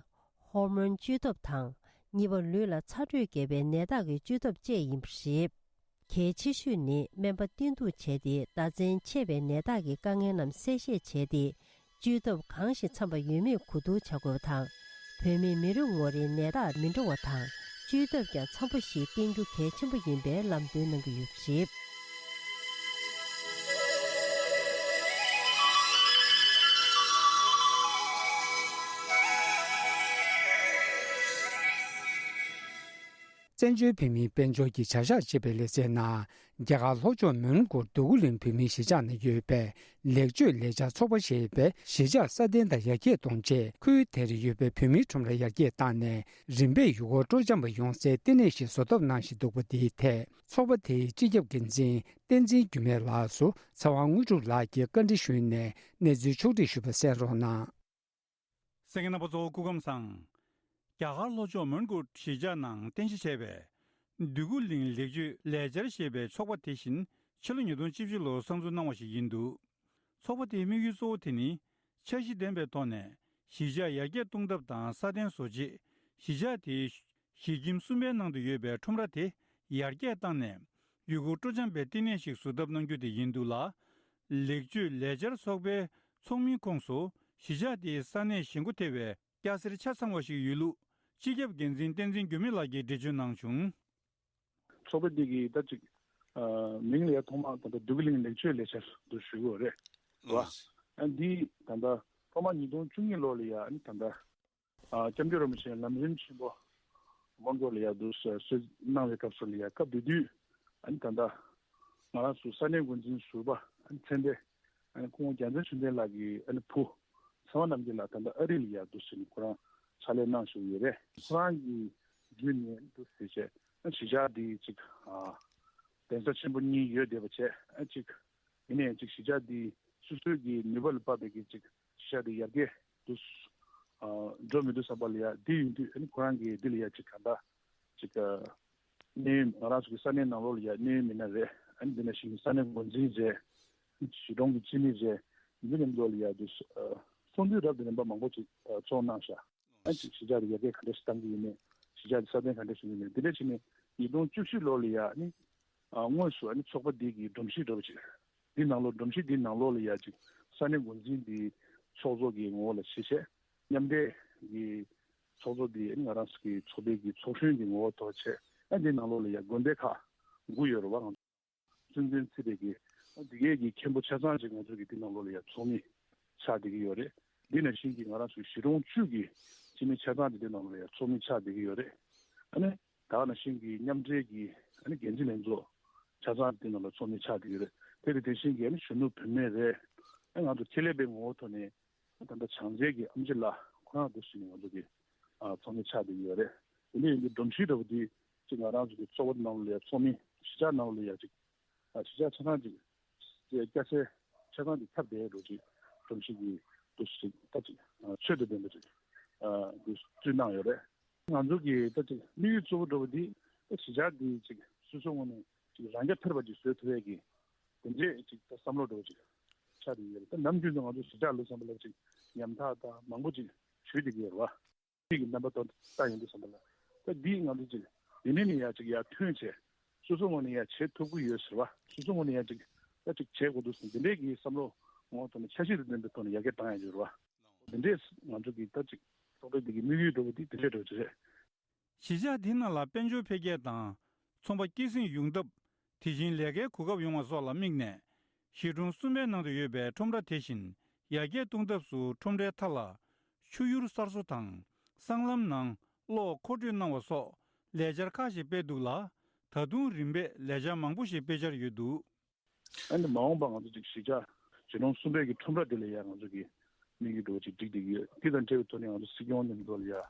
ཧོར་མོན་བཅོས་ཐབས་དང་། གཉིས་པ་ལུས་ལ་ཚ་དྲོད་རྒྱས་པའི་ནད་རྟགས་ཀྱི་བཅོས་ཐབས་བཅས་ཡིན་པ་རེད། གལ་ཆེ་ཤོས་ནི་སྨན་པ་བསྟེན་གཏུགས་བྱས་ཏེ། ཟླ་མཚན་ཆད་པའི་ནད་རྟགས་ཀྱི་དཀའ་ངལ་རྣམས་གསལ་བཤད་བྱས་ཏེ། བཅོས་ཐབས་གང་ཞིག་འཚམ་པ་ཡོད་མེད་གོ་བསྡུར་བྱ་དགོས་པ་དང་། བུད་མེད་མི་རེ་ངོ་རེའི་ནད་རྟགས་མི་འདྲ་བ་དང་། བཅོས་ཐབས་ཀྱང་འཚམ་པོ་ཞིག་བསྟེན་རྒྱུ་གལ་ཆེན་པོ་ཡིན་པའི་ལམ་སྟོན་གནང་གི་ཡོད་པ་རེད། བཙན་བྱོལ་བོད་མིའི་དཔལ་འབྱོར་གྱི་བྱ་གཞག་ཅེས་པའི་ལེ་ཚན་ནང་། རྒྱ་གར་ལྷོ་ཕྱོགས་མོན་གྷོ་འདོད་རྒུ་གླིང་བོད་མིའི་གཞིས་ཆགས་ནང་ཡོད་པའི་ལེགས་བཅོས་ལས་འཆར་ཚོགས་པ་ཞེས་པའི་གཞིས་ཆགས་སྲ་བརྟན་དང་ཡར་རྒྱས་གཏོང་ཆེད། ཁུལ་དེར་ཡོད་པའི་བོད་མིའི་ཁྲོམ་ར་ཡར་རྒྱས་བཏང་ནས། རིམ་པས་ཡུལ་སྐོར་སྤྲོ་འཆམ་པ་ཡོང་སའི་ལྟེ་གནས་ཤིག་བཟོ་ཐབས་གནང་བཞིན་འདུག་པ། དེའི་ཐད་ཚོགས་པ་དེའི་སྤྱི་ཁྱབ་འགན་འཛིན་བསྟན་འཛིན་འགྱུར་མེད་ལགས་སུ་ཚེ་དབང་དངོས་གྲུབ་ལགས་ཀྱིས་བཀའ་འདྲི་ཞུས་ནས་གནས་ཚུལ་ཕྱོགས་བསྒྲིགས་ཞུས་པ་གསན་རོགས་གནང་། གསན་མཁན་རྣམ་པ་ཚོ་སྐུ་ཁམས་བཟང་། རྒྱ་གར་ལྷོ་ཕྱོགས་མོན་གྷོ་གཞིས་ཆགས་ནང་རྟེན་གཞི་བྱས་པའི་འདོད་རྒུ་གླིང་ལེགས་བཅོས་ལས་འཆར་ཞེས་པའི་ཚོགས་པ་དེ་བཞིན་ཕྱི་ལོ་ཉིས་སྟོང་བཅུ་བཞི་ལོར་གསར་འཛུགས་གནང་བ་ཞིག་ཡིན་འདུག་ཚོགས་པ་དེའི་དམིགས་ཡུལ་གཙོ་བོ་དེ་ནི་འཆར་གཞི་ལྡན་པའི་ཐོག་ནས་གཞིས་ཆགས་ཡར་རྒྱས་གཏོང་ཐབས་དང་སྲ་བརྟན་བཟོ་ཆེད། གཞིས་ཆགས་དེའི་གཞིས་ཁྱིམ་གསུམ་པའི་ནང་དུ་ཡོད་པའི་ཁྲོམ་ར་དེ་ཡར་རྒྱས་བཏང་ནས། ཡུལ་སྐོར་སྤྲོ་འཆམ་པའི་ལྟེ་གནས་ཤིག་བཟོ་ཐབས་གནང་རྒྱུ་དེ་ཡིན་འདུག་ལ། ལེགས་བཅོས་ལས་འཆར་ཚོགས་པའི་ཚོགས་མིའི་ཁོངས་སུ་གཞིས་ཆགས་དེའི་ས་གནས་གཞིས་འགོ་ཐེ་བའི་སྐྱ་སེར་ཆ་ཚང་བ་ཞིག་ཡོད་ལུགས་སྤྱི་ཁྱབ་འགན་འཛིན་བསྟན་འཛིན་འགྱུར་མེད་ལགས་ཀྱིས་འགྲེལ་བརྗོད་གནང་བྱུང་། ཚོགས་པ་འདི་གི་ད་ཅིག་ཨ་མིང་ལ་ཡ་ཐོག་མ་ད་ལྟ་འདོད་རྒུ་གླིང་ལེགས་བཅོས་ལས་འཆར་དུ་ཞུ་གི་ཡོད་རེད། ཨ་འདི་ད་ལྟ་ཐོག་མ་ཉིས་སྟོང་བཅུ་གཉིས་ལོ་ལ་ཡ་ཨ་ནི་ད་ལྟ། ཨ་སྐྱབས་མགོན་རིན་པོ་ཆེ་ལམ་རིམ་ཆེན་པོ་མོན་གྷོ་ལ་ཡ་འདུག་སེ་གནང་བའི་སྐབས་སུ་ལ་ཡ་སྐབས་དེ་དུས་ཨ་ནི་ད་ལྟ་ང་རང་ཚོ་ས་གནས་འགོ་འཛིན་ཟུར་པ་ཨ་ནི་ཚེ་འདས་ཨ་ནི་སྐུ་ངོ་རྒྱལ་མཚན་ཆོས་ལྡན་ལགས་ཀྱི་ཨ་ནི་བུ་ཚེ་དབང་རྣམ་རྒྱལ་ལགས་ད་ལྟ་ཨ་རི་ལ་ཡ་འདུག་སེ་ནི་ཁོ་རང་ཕྱག་ལས་གནང་བཞིན་ཡོད་རེད། ཁོ་རང་གི་བརྒྱུད་ནས་འདུག་སེ་བྱས་ཨ་གཞིས་ཆགས་འདི་ཅིག་ཨ་གདན་ས་ཆེན་པོ་གཉིས་ཡོད་བསྡད་པ་བྱས་ཨ་ཅིག་ཡིན་ནའི་ཅིག་གཞིས་ཆགས་འདི་སོ་སོའི་གི་ནུས་པ་ལ་དཔག་པའི་གི་ཅིག་གཞིས་ཆགས་འདི་ཡར་རྒྱས་འདུག་ཨ་འགྲོ་མི་འདུག་བསམ་པ་ལ་ཡ་འདི་ཡིན་དུས་ཨ་ནི་ཁོ་རང་གིས་འདི་ལ་ཡ་ཅིག་གང་ལྟར་ཅིག་ཨ་གནད་ཡོད་ང་རང་ཚོ་གི་ས་གནས་ནང་ལོགས་ལ་ཡ་གནད་ཡོད་མི་སྣ་རེད། ཨ་ནི་འདི་ནང་བཞིན་ས་གནས་འགོ་འཛིན་རེད། གཞིས་གྲོང་གི་འཐུས་མི་རེད། འདི་མཉམ་དུ་ལ་ཡ་འདུག་ཨ་ཚོགས་འདུ་རབ་དང་རིམ་པ་མང་པོ་ཅིག་ཨ་ཚོགས་གནང་ཤག་ཨ་ཅིག་གཞིས་ཆགས་འདི་ཡར་རྒྱས་ག་འདྲ་ཞིག་གཏང་གི་ཡིན་མིན་ གཞིས་ཆགས་སྲ་བརྟན་ག་འདྲ་ཞིག་ཡིན་ནས་དེ་འདྲ་བྱས་ནས་ཉིས་སྟོང་བཅུ་བཞི་ལོ་ལ་ཡ་ནི་ཨ་དངོས་སུ་ཨ་ནི་ཚོགས་པ་འདི་གི་སྒྲོམ་གཞི་འདྲ་བོ་ཅིག་འདི་ནང་ལོགས་སྒྲོམ་གཞི་འདི་ནང་ལོགས་ལ་ཡ་ཅིག་ས་གནས་འགོ་འཛིན་འདི་ཚོགས་གཙོ་གི་ངོ་བོ་ལ་བྱེད་བྱས་མཉམ་འབྲེལ་གྱི་ཚོགས་གཙོ་འདི་ཨ་ནི་ང་རང་ཚོ་གི་ཚོགས་པའི་གི་ཚོགས་གཞོན་གྱི་ངོ་བོ་ཐོག་བྱས་ཨ་འདི་ནང་ལོགས་ལ་ཡ་དགོན་སྡེ་ཁག་དགུ་ཡོད་རེད་བ། ང་ཚོ་ཚུལ་ཁྲིམས་ཚེ་རིང་གི་འདི་གའི་གི་མཁན་པོ་ཆ་ཚང་ཅིག་ང་ཚོ་གི་འདི་ནང་ལོགས་ལ་ཡ་ཚོགས་མི་ཆགས་བསྡད་ཀྱི་ཡོད་རེད། འདི་ནང་བཞིན་གྱི་ང་རང་ཚོའི་གཞིས་གྲོང་བཅུ་གི་སྤྱི་མི་ཆ་ཚང་དེ་འདི་ནང་ལོགས་ལ་ཡ་ཚོགས་མི་ཆགས་བསྡད་ཀྱི་ཡོད་རེད། ཨ་ནི་ད་ག་ནང་བཞིན་གྱི་མཉམ་འབྲེལ་གྱི་ཨ་ནི་འགན་འཛིན་ལྷན་ཚོགས་ཆ་ཚང་དེ་ནང་ལ་ཚོགས་མི་ཆགས་བསྡད་ཀྱི་ཡོད་རེད། དེ་དེ་དེ་བཞིན་གྱི་ཨ་ནི་གཞོན་ནུ་བུད་མེད་རེད། ཨ་ང་ཚོ་ཆེད་ལས་པའི་ངོ་བོ་ཐོག་ནས་ད་ལྟ་བྱང་རྩེ་གི་ཨམ་ཆི་ལགས་ཁོ་རང་འདུག་ཟེར་ནས་ང་ཚོ་གི་ཨ་ཚོགས་མི་ཆགས་བསྡད་ཀྱི་ཡོད་རེད། དེ་འདྲ་ཡིན་དུས་སྒྲོམ་གཞི་འདྲ་བོ་འདི་ཅིག་ང་རང་ཚོ་གི་ཚོགས་པ་ནང་ལ་ཡ་ཚོགས་མི་གཞིས་ཆགས་ནང་ལ་ཡ་ཅིག་ཨ་གཞིས་ཆགས་ཆ་ཚང་ཅིག་སྐྱ་སེར་ཆ་ཚང་ཅིག་ཁྱབ་བསྡད་འགྲོ་ཅིག་སྒྲོམ་གཞི་གི་འདུག་ཟེར་ད་ཅིག་ཨ་ཆོས་དང་ལྡན་པ་ཅིག་ཨ་འདུག་བཙུགས་གནང་ཡོད་རེད། ང་ཚོ་གི་ད་ཅིག་དམིགས་ཡུལ་གཙོ་བོ་འདྲ་བོ་འདི་ད་གཞིས་ཆགས་འདི་ཅིག་སོ་སོའི་ངོས་ནས་ཅིག་རང་རྐྱ་ཐར་པ་ཅིག་བཟོ་ཐུབ་ཡས་ཀྱི་དེ་འདྲས་ཅིག་ད་བསམ་བློ་འདྲ་བོ་ཅིག་ཆགས་བསྡད་ཡོད་རེད། ད་ནམ་རྒྱུན་དུ་ང་ཚོ་གཞིས་ཆགས་ལ་བསམ་པ་ལ་ཅིག་ཉམ་ཐག་དང་མང་པོ་ཅིག་བྱུས་བསྡད་ཀྱི་ཡོད་རེད་བ། གཅིག་གི་རྣམ་པ་ཏོག་ཏག་ཡོང་དུས་བསམ་པ་ལ། ད་འདི་ང་ཚོ་ཅིག་འདི་ནས་ནས་ཡར་ཅིག་ཡར་ཐོན་བྱས། སོ་སོ་ངོས་ནས་ཡར་བྱེད་ཐུབ་ཀྱི་ཡོད་ཟེར་བ། སོ་སོ་ངོས་ནས་ཡར་ཅིག་ད་ཅིག་བྱེད་དགོས་འདུག་ཟེར་འདི་འདྲས་ཀྱི་བསམ་བློ་ངོ་ཐོག་ནས་འཆར་གཞི་དང་ལྡན་པའི་ཐོག་ནས་ཡར་རྒྱས་བཏང་ཡ་ཡོད་རེད་བ། འདི་འདྲས་ང་ཚོ་གི་ད་ཅིག་ཚོགས་པའི་འདི་གི་དམིགས་ཡུལ་འདྲ་བོ་འདི་དེ་འདྲས་འདྲ་བོ་ཅིག་རེད། གཞིས་ཆགས་འདི་ནང་ལ་དཔལ་འབྱོར་འཕེལ་རྒྱས་དང་། ཚོང་པ་སྐྱེད་སྲིང་ཡོང་ཐབས། དེ་བཞིན་ལས་ཀའི་གོ་སྐབས་ཡོང་བ་སོགས་ལ་དམིགས་ནས། གཞིས་གྲོང་གསུམ་པའི་ནང་དུ་ཡོད་པའི་ཁྲོམ་ར་དེ་བཞིན་ཡར་རྒྱས་གཏོང་ཐབས་སུ་ཁྲོམ་རའི་མཐའ་ལ་ཆུ་ཡུར་གསར་བཟོ་དང་། སྲང་ལམ་ནང་གློག་མཁོ་སྤྲོད་གནང་བ་སོགས་ལས་འཆར་ཁག་ཞིག་སྤེལ་འདུག་ལ། ད་དུང་རིམ་པས་ལས་འཆར་མང་པོ་ཞིག་སྤེལ་འཆར་ཡོད་འདུག། ཨ་ནི་མ་འོངས་པ་ང་ཚོ་ཅིག་གཞིས་ཆགས་གཞིས་གྲོང་གསུམ་པའི་གི་ཁྲོམ་ར་དེ་ལ་ཡ་ང་ཚོ་གི་དམིགས་ཡུལ་འདྲ་བོ་ཅིག་བསྒྲིགས་བསྡད་ཀྱི་ཡོད། དེ་དང་འབྲེལ་བའི་ཐོག་ནས་ང་ཚོ་སྲིད་སྐྱོང་མཉམ་དུ་ལ་ཡ་ཨ་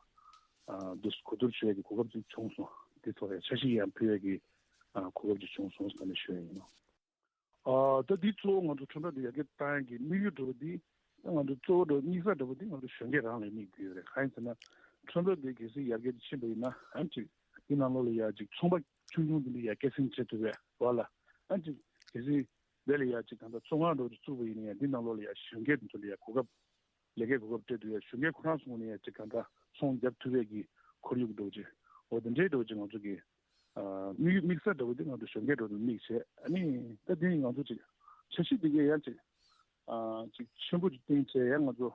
འདུག་གོ་བསྡུར་བྱེད་ཡས་ཀྱི་གོ་སྐབས་ཅིག་བྱུང་སོང་། དེ་ཐོག་ལ་ཡ་འཆར་གཞི་ཡང་ཕུལ་ཡས་ཀྱི་ཨ་གོ་སྐབས་ཅིག་བྱུང་སོང་ཟེར་ནས་ཞུ་ཡ་ཡིན། ཨ་ད་འདི་གཙོ་བོ་ང་ཚོ་ཁྲོམ་ར་འདི་ཡར་རྒྱས་བཏང་ཡས་ཀྱི་དམིགས་ཡུལ་འདྲ་བོ་འདི་ད་ང་ཚོ་གཙོ་བོ་འདྲ་བོ་དམིགས་བསལ་འདྲ་བོ་འདི་ང་ཚོ་གཞོན་སྐྱེས་རང་ལ་དམིགས་ཀྱི་ཡོད་རེད། གང་ཡིན་ཟེར་ན་ཁྲོམ་ར་འདི་གལ་སྲིད་ཡར་རྒྱས་ཕྱིན་པ་ཡིན་ན་ཨ་ཅིག་འདི་ནང་ལོགས་ལ་ཡ་ཅིག་ཚོང་པ་ཆུང་ཆུང་འདི་འདྲ་ཡར་སྐྱེད་སྲིང་བྱེད་ཐུབ་པའི་བར་ལ་ཨ་ཅིག་གལ་སྲིད་འདི་ལ་ཡ་ཅིག་གང་ལྟར་ཚོང་ཁང་འདྲ་བོ་ཅིག་བཙུགས་པ་ཡིན་ན་ཡང་འདི་ནང་ལོགས་ལ་ཡ་གཞོན་སྐྱེས་འདི་ཚོ་ལ་ཡ་གོ་སྐབས་ལས་ཀའི་གོ་སྐབས་སྤྲད་ཐུབ་ཡ། གཞོན་སྐྱེས་ཁོ་རང་ཚོ་ངོས་ནས་ཡ་ཅིག་གང་འདྲ་ཚོང་རྒྱག་ཐུབ་ཡས་ཀྱི་ཁོར་ཡུག་འདྲ་བོ་ཅིག་འོ་དེ་འདྲའི་འདྲ་བོ་ཅིག་ང་ཚོ་གི་ཨ་དམིགས་དམིགས་བསལ་འདྲ་བོ་དེ་ང་ཚོ་གཞོན་སྐྱེས་འདྲ་བོ་དེ་དམིགས་བྱས། ཨ་ནི་ད་དེ་ང་ཚོ་ཅིག་འཆར་གཞི་དེ་གའི་ཡང་ཅིག་ཨ་ཅིག་ཆེན་པོ་ཅིག་བཏིང་བྱས་ཡང་ང་ཚོ་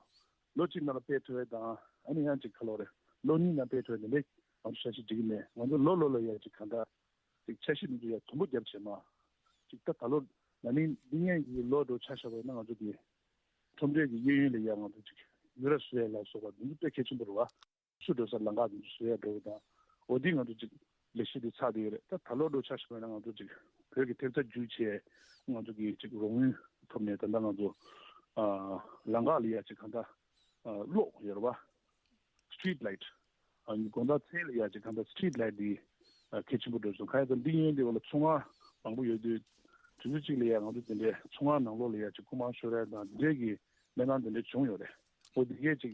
ལོ་གཅིག་ནང་ལ་སྤེལ་ཐུབ་ཡས་དང་ཨ་ནི་ཡང་ཅིག་ག་ལོ་རེད་ལོ་གཉིས་ནང་སྤེལ་ཐུབ་ཡས་དེ་འདྲའི་ང་ཚོ་འཆར་གཞི་སྒྲིག་གི་མེད། ང་ཚོ་ལོ་ལོ་ལ་ཡ་ཅིག་གང་འདྲ་ཅིག་འཆར་གཞི་དེ་ཚོ་ཡ་དུམ་བུ་བརྒྱབ་བྱས་མ་ཅིག་ད་ད་ལོ་ན་ནིང་འདི་སྔོན་གྱི་ལོ་འདྲ་བོ་ཆ་བཞག་པ་ཡིན་ན་ང་ཚོ་གི་ཁྲོམ་རའི་གི་གཡས་གཡོན་ལ་ཡ་ང་ཚོ་ཅིག་ཡུ་ར་བཟོ་ཡ་ལ་སོགས་པ་འདི་ཚོ་དཔེ་གལ་ཆེན་པོ་རེད་བ། ཆུ་འགྲོ་ས་ལམ་ཁ་འདི་ཚོ་བཟོ་ཡ་འགྲོ་གི་དང་འོ་འདི་ང་ཚོ་ཅིག་ལས་གཞི་འདི་ཚར་བསྡད་ཡོད་རེད། ད་ད་ལོ་འདྲ་བོ་ཆ་བཞག་པ་ཡིན་ན་ང་ཚོ་ཅིག་བོད་ཀྱི་ཐེབས་རྩ་བརྒྱུད་བྱས་ང་ཚོ་གི་ཅིག་རོགས་དངུལ་ཐོབ་ནས་ད་ལྟ་ང་ཚོ་ཨ་ལམ་ཁ་ལ་ཡ་ཅིག་གང་ལྟར་ཨ་གློག་ཡོད་རེད་བ། Street light། ཨ་ནི་དགོང་དག་མཚན་ལ་ཡ་ཅིག་གང་ལྟར་street light་འདི་ཨ་གལ་ཆེན་པོ་འགྲོ་སོང་། གང་ཡིན་ཟེར་ན་འདི་ཡན་འདི་འོག་ལ་ཚོང་ཁང་མང་པོ་ཡོད་དུས་དུས་ཚོད་གཅིག་ལ་ཡ་ང་ཚོ་དེ་འདྲའི་ཚོང་ཁང་ནང་ལོགས་ལ་ཡ་ཅིག་རྐུ་མ་ཤོར་ཡ་དང་དེ་འདྲའི་གི་གནས་སྟངས་དེ་འདྲ་བྱུང་ཡོད་རེད། འོ་དེ་གས་ཅིག་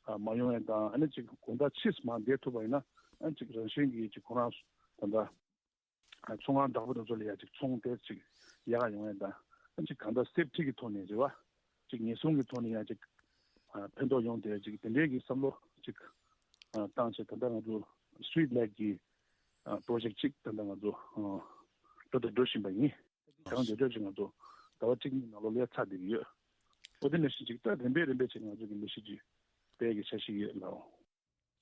ཨ་མ་ཡོང་ཡ་དང་ཨ་ནི་ཅིག་དགོང་དག་ཕྱིས་མ་བསྡད་ཐུབ་པ་ཡིན་ན་ཨ་ནི་ཅིག་རང་བཞིན་གྱིས་ཅིག་ཁོ་རང་ད་ལྟ་ཚོང་ཁང་བདག་པོ་དེ་ཚོ་ལ་ཡ་ཅིག་ཚོང་དེ་ཅིག་ཡག་ཡོང་ཡ་དང་ཨ་ཅིག་གང་ལྟར་སེབ་ཊི་གི་ཐོག་ནས་རེད་བ། ཅིག་ཉེན་སྲུང་གི་ཐོག་ནས་ཡ་ཅིག་ཨ་ཕན་ཐོགས་ཡོང་དེ་ཅིག་དེ་འདྲའི་གི་བསམ་བློ་ཅིག་ཨ་བཏང་བྱས་ད་ལྟ་ང་ཚོ་street light་གི་ཨ་པོ་རོ་ཇེག་ཊི་ཅིག་ད་ལྟ་ང་ཚོ་ཨ་འགྲོ་དང་འགྲོ་བཞིན་པ་ཡིན། གང་མགྱོགས་མགྱོགས་ཅིག་ང་ཚོ་ཟླ་བ་གཅིག་གཉིས་ནང་ལོགས་ལ་ཚར་བསྡད་ཀྱི་ཡོད། འོ་དེ་ནང་བཞིན་ཅིག་ད་རིམ་པས་རིམ་པས་ཅིག་ང་ཚོ་གི་ལས་གཞི་ཅིག་སྤེལ་གི་འཆར་གཞི་ཡོད་ལགས།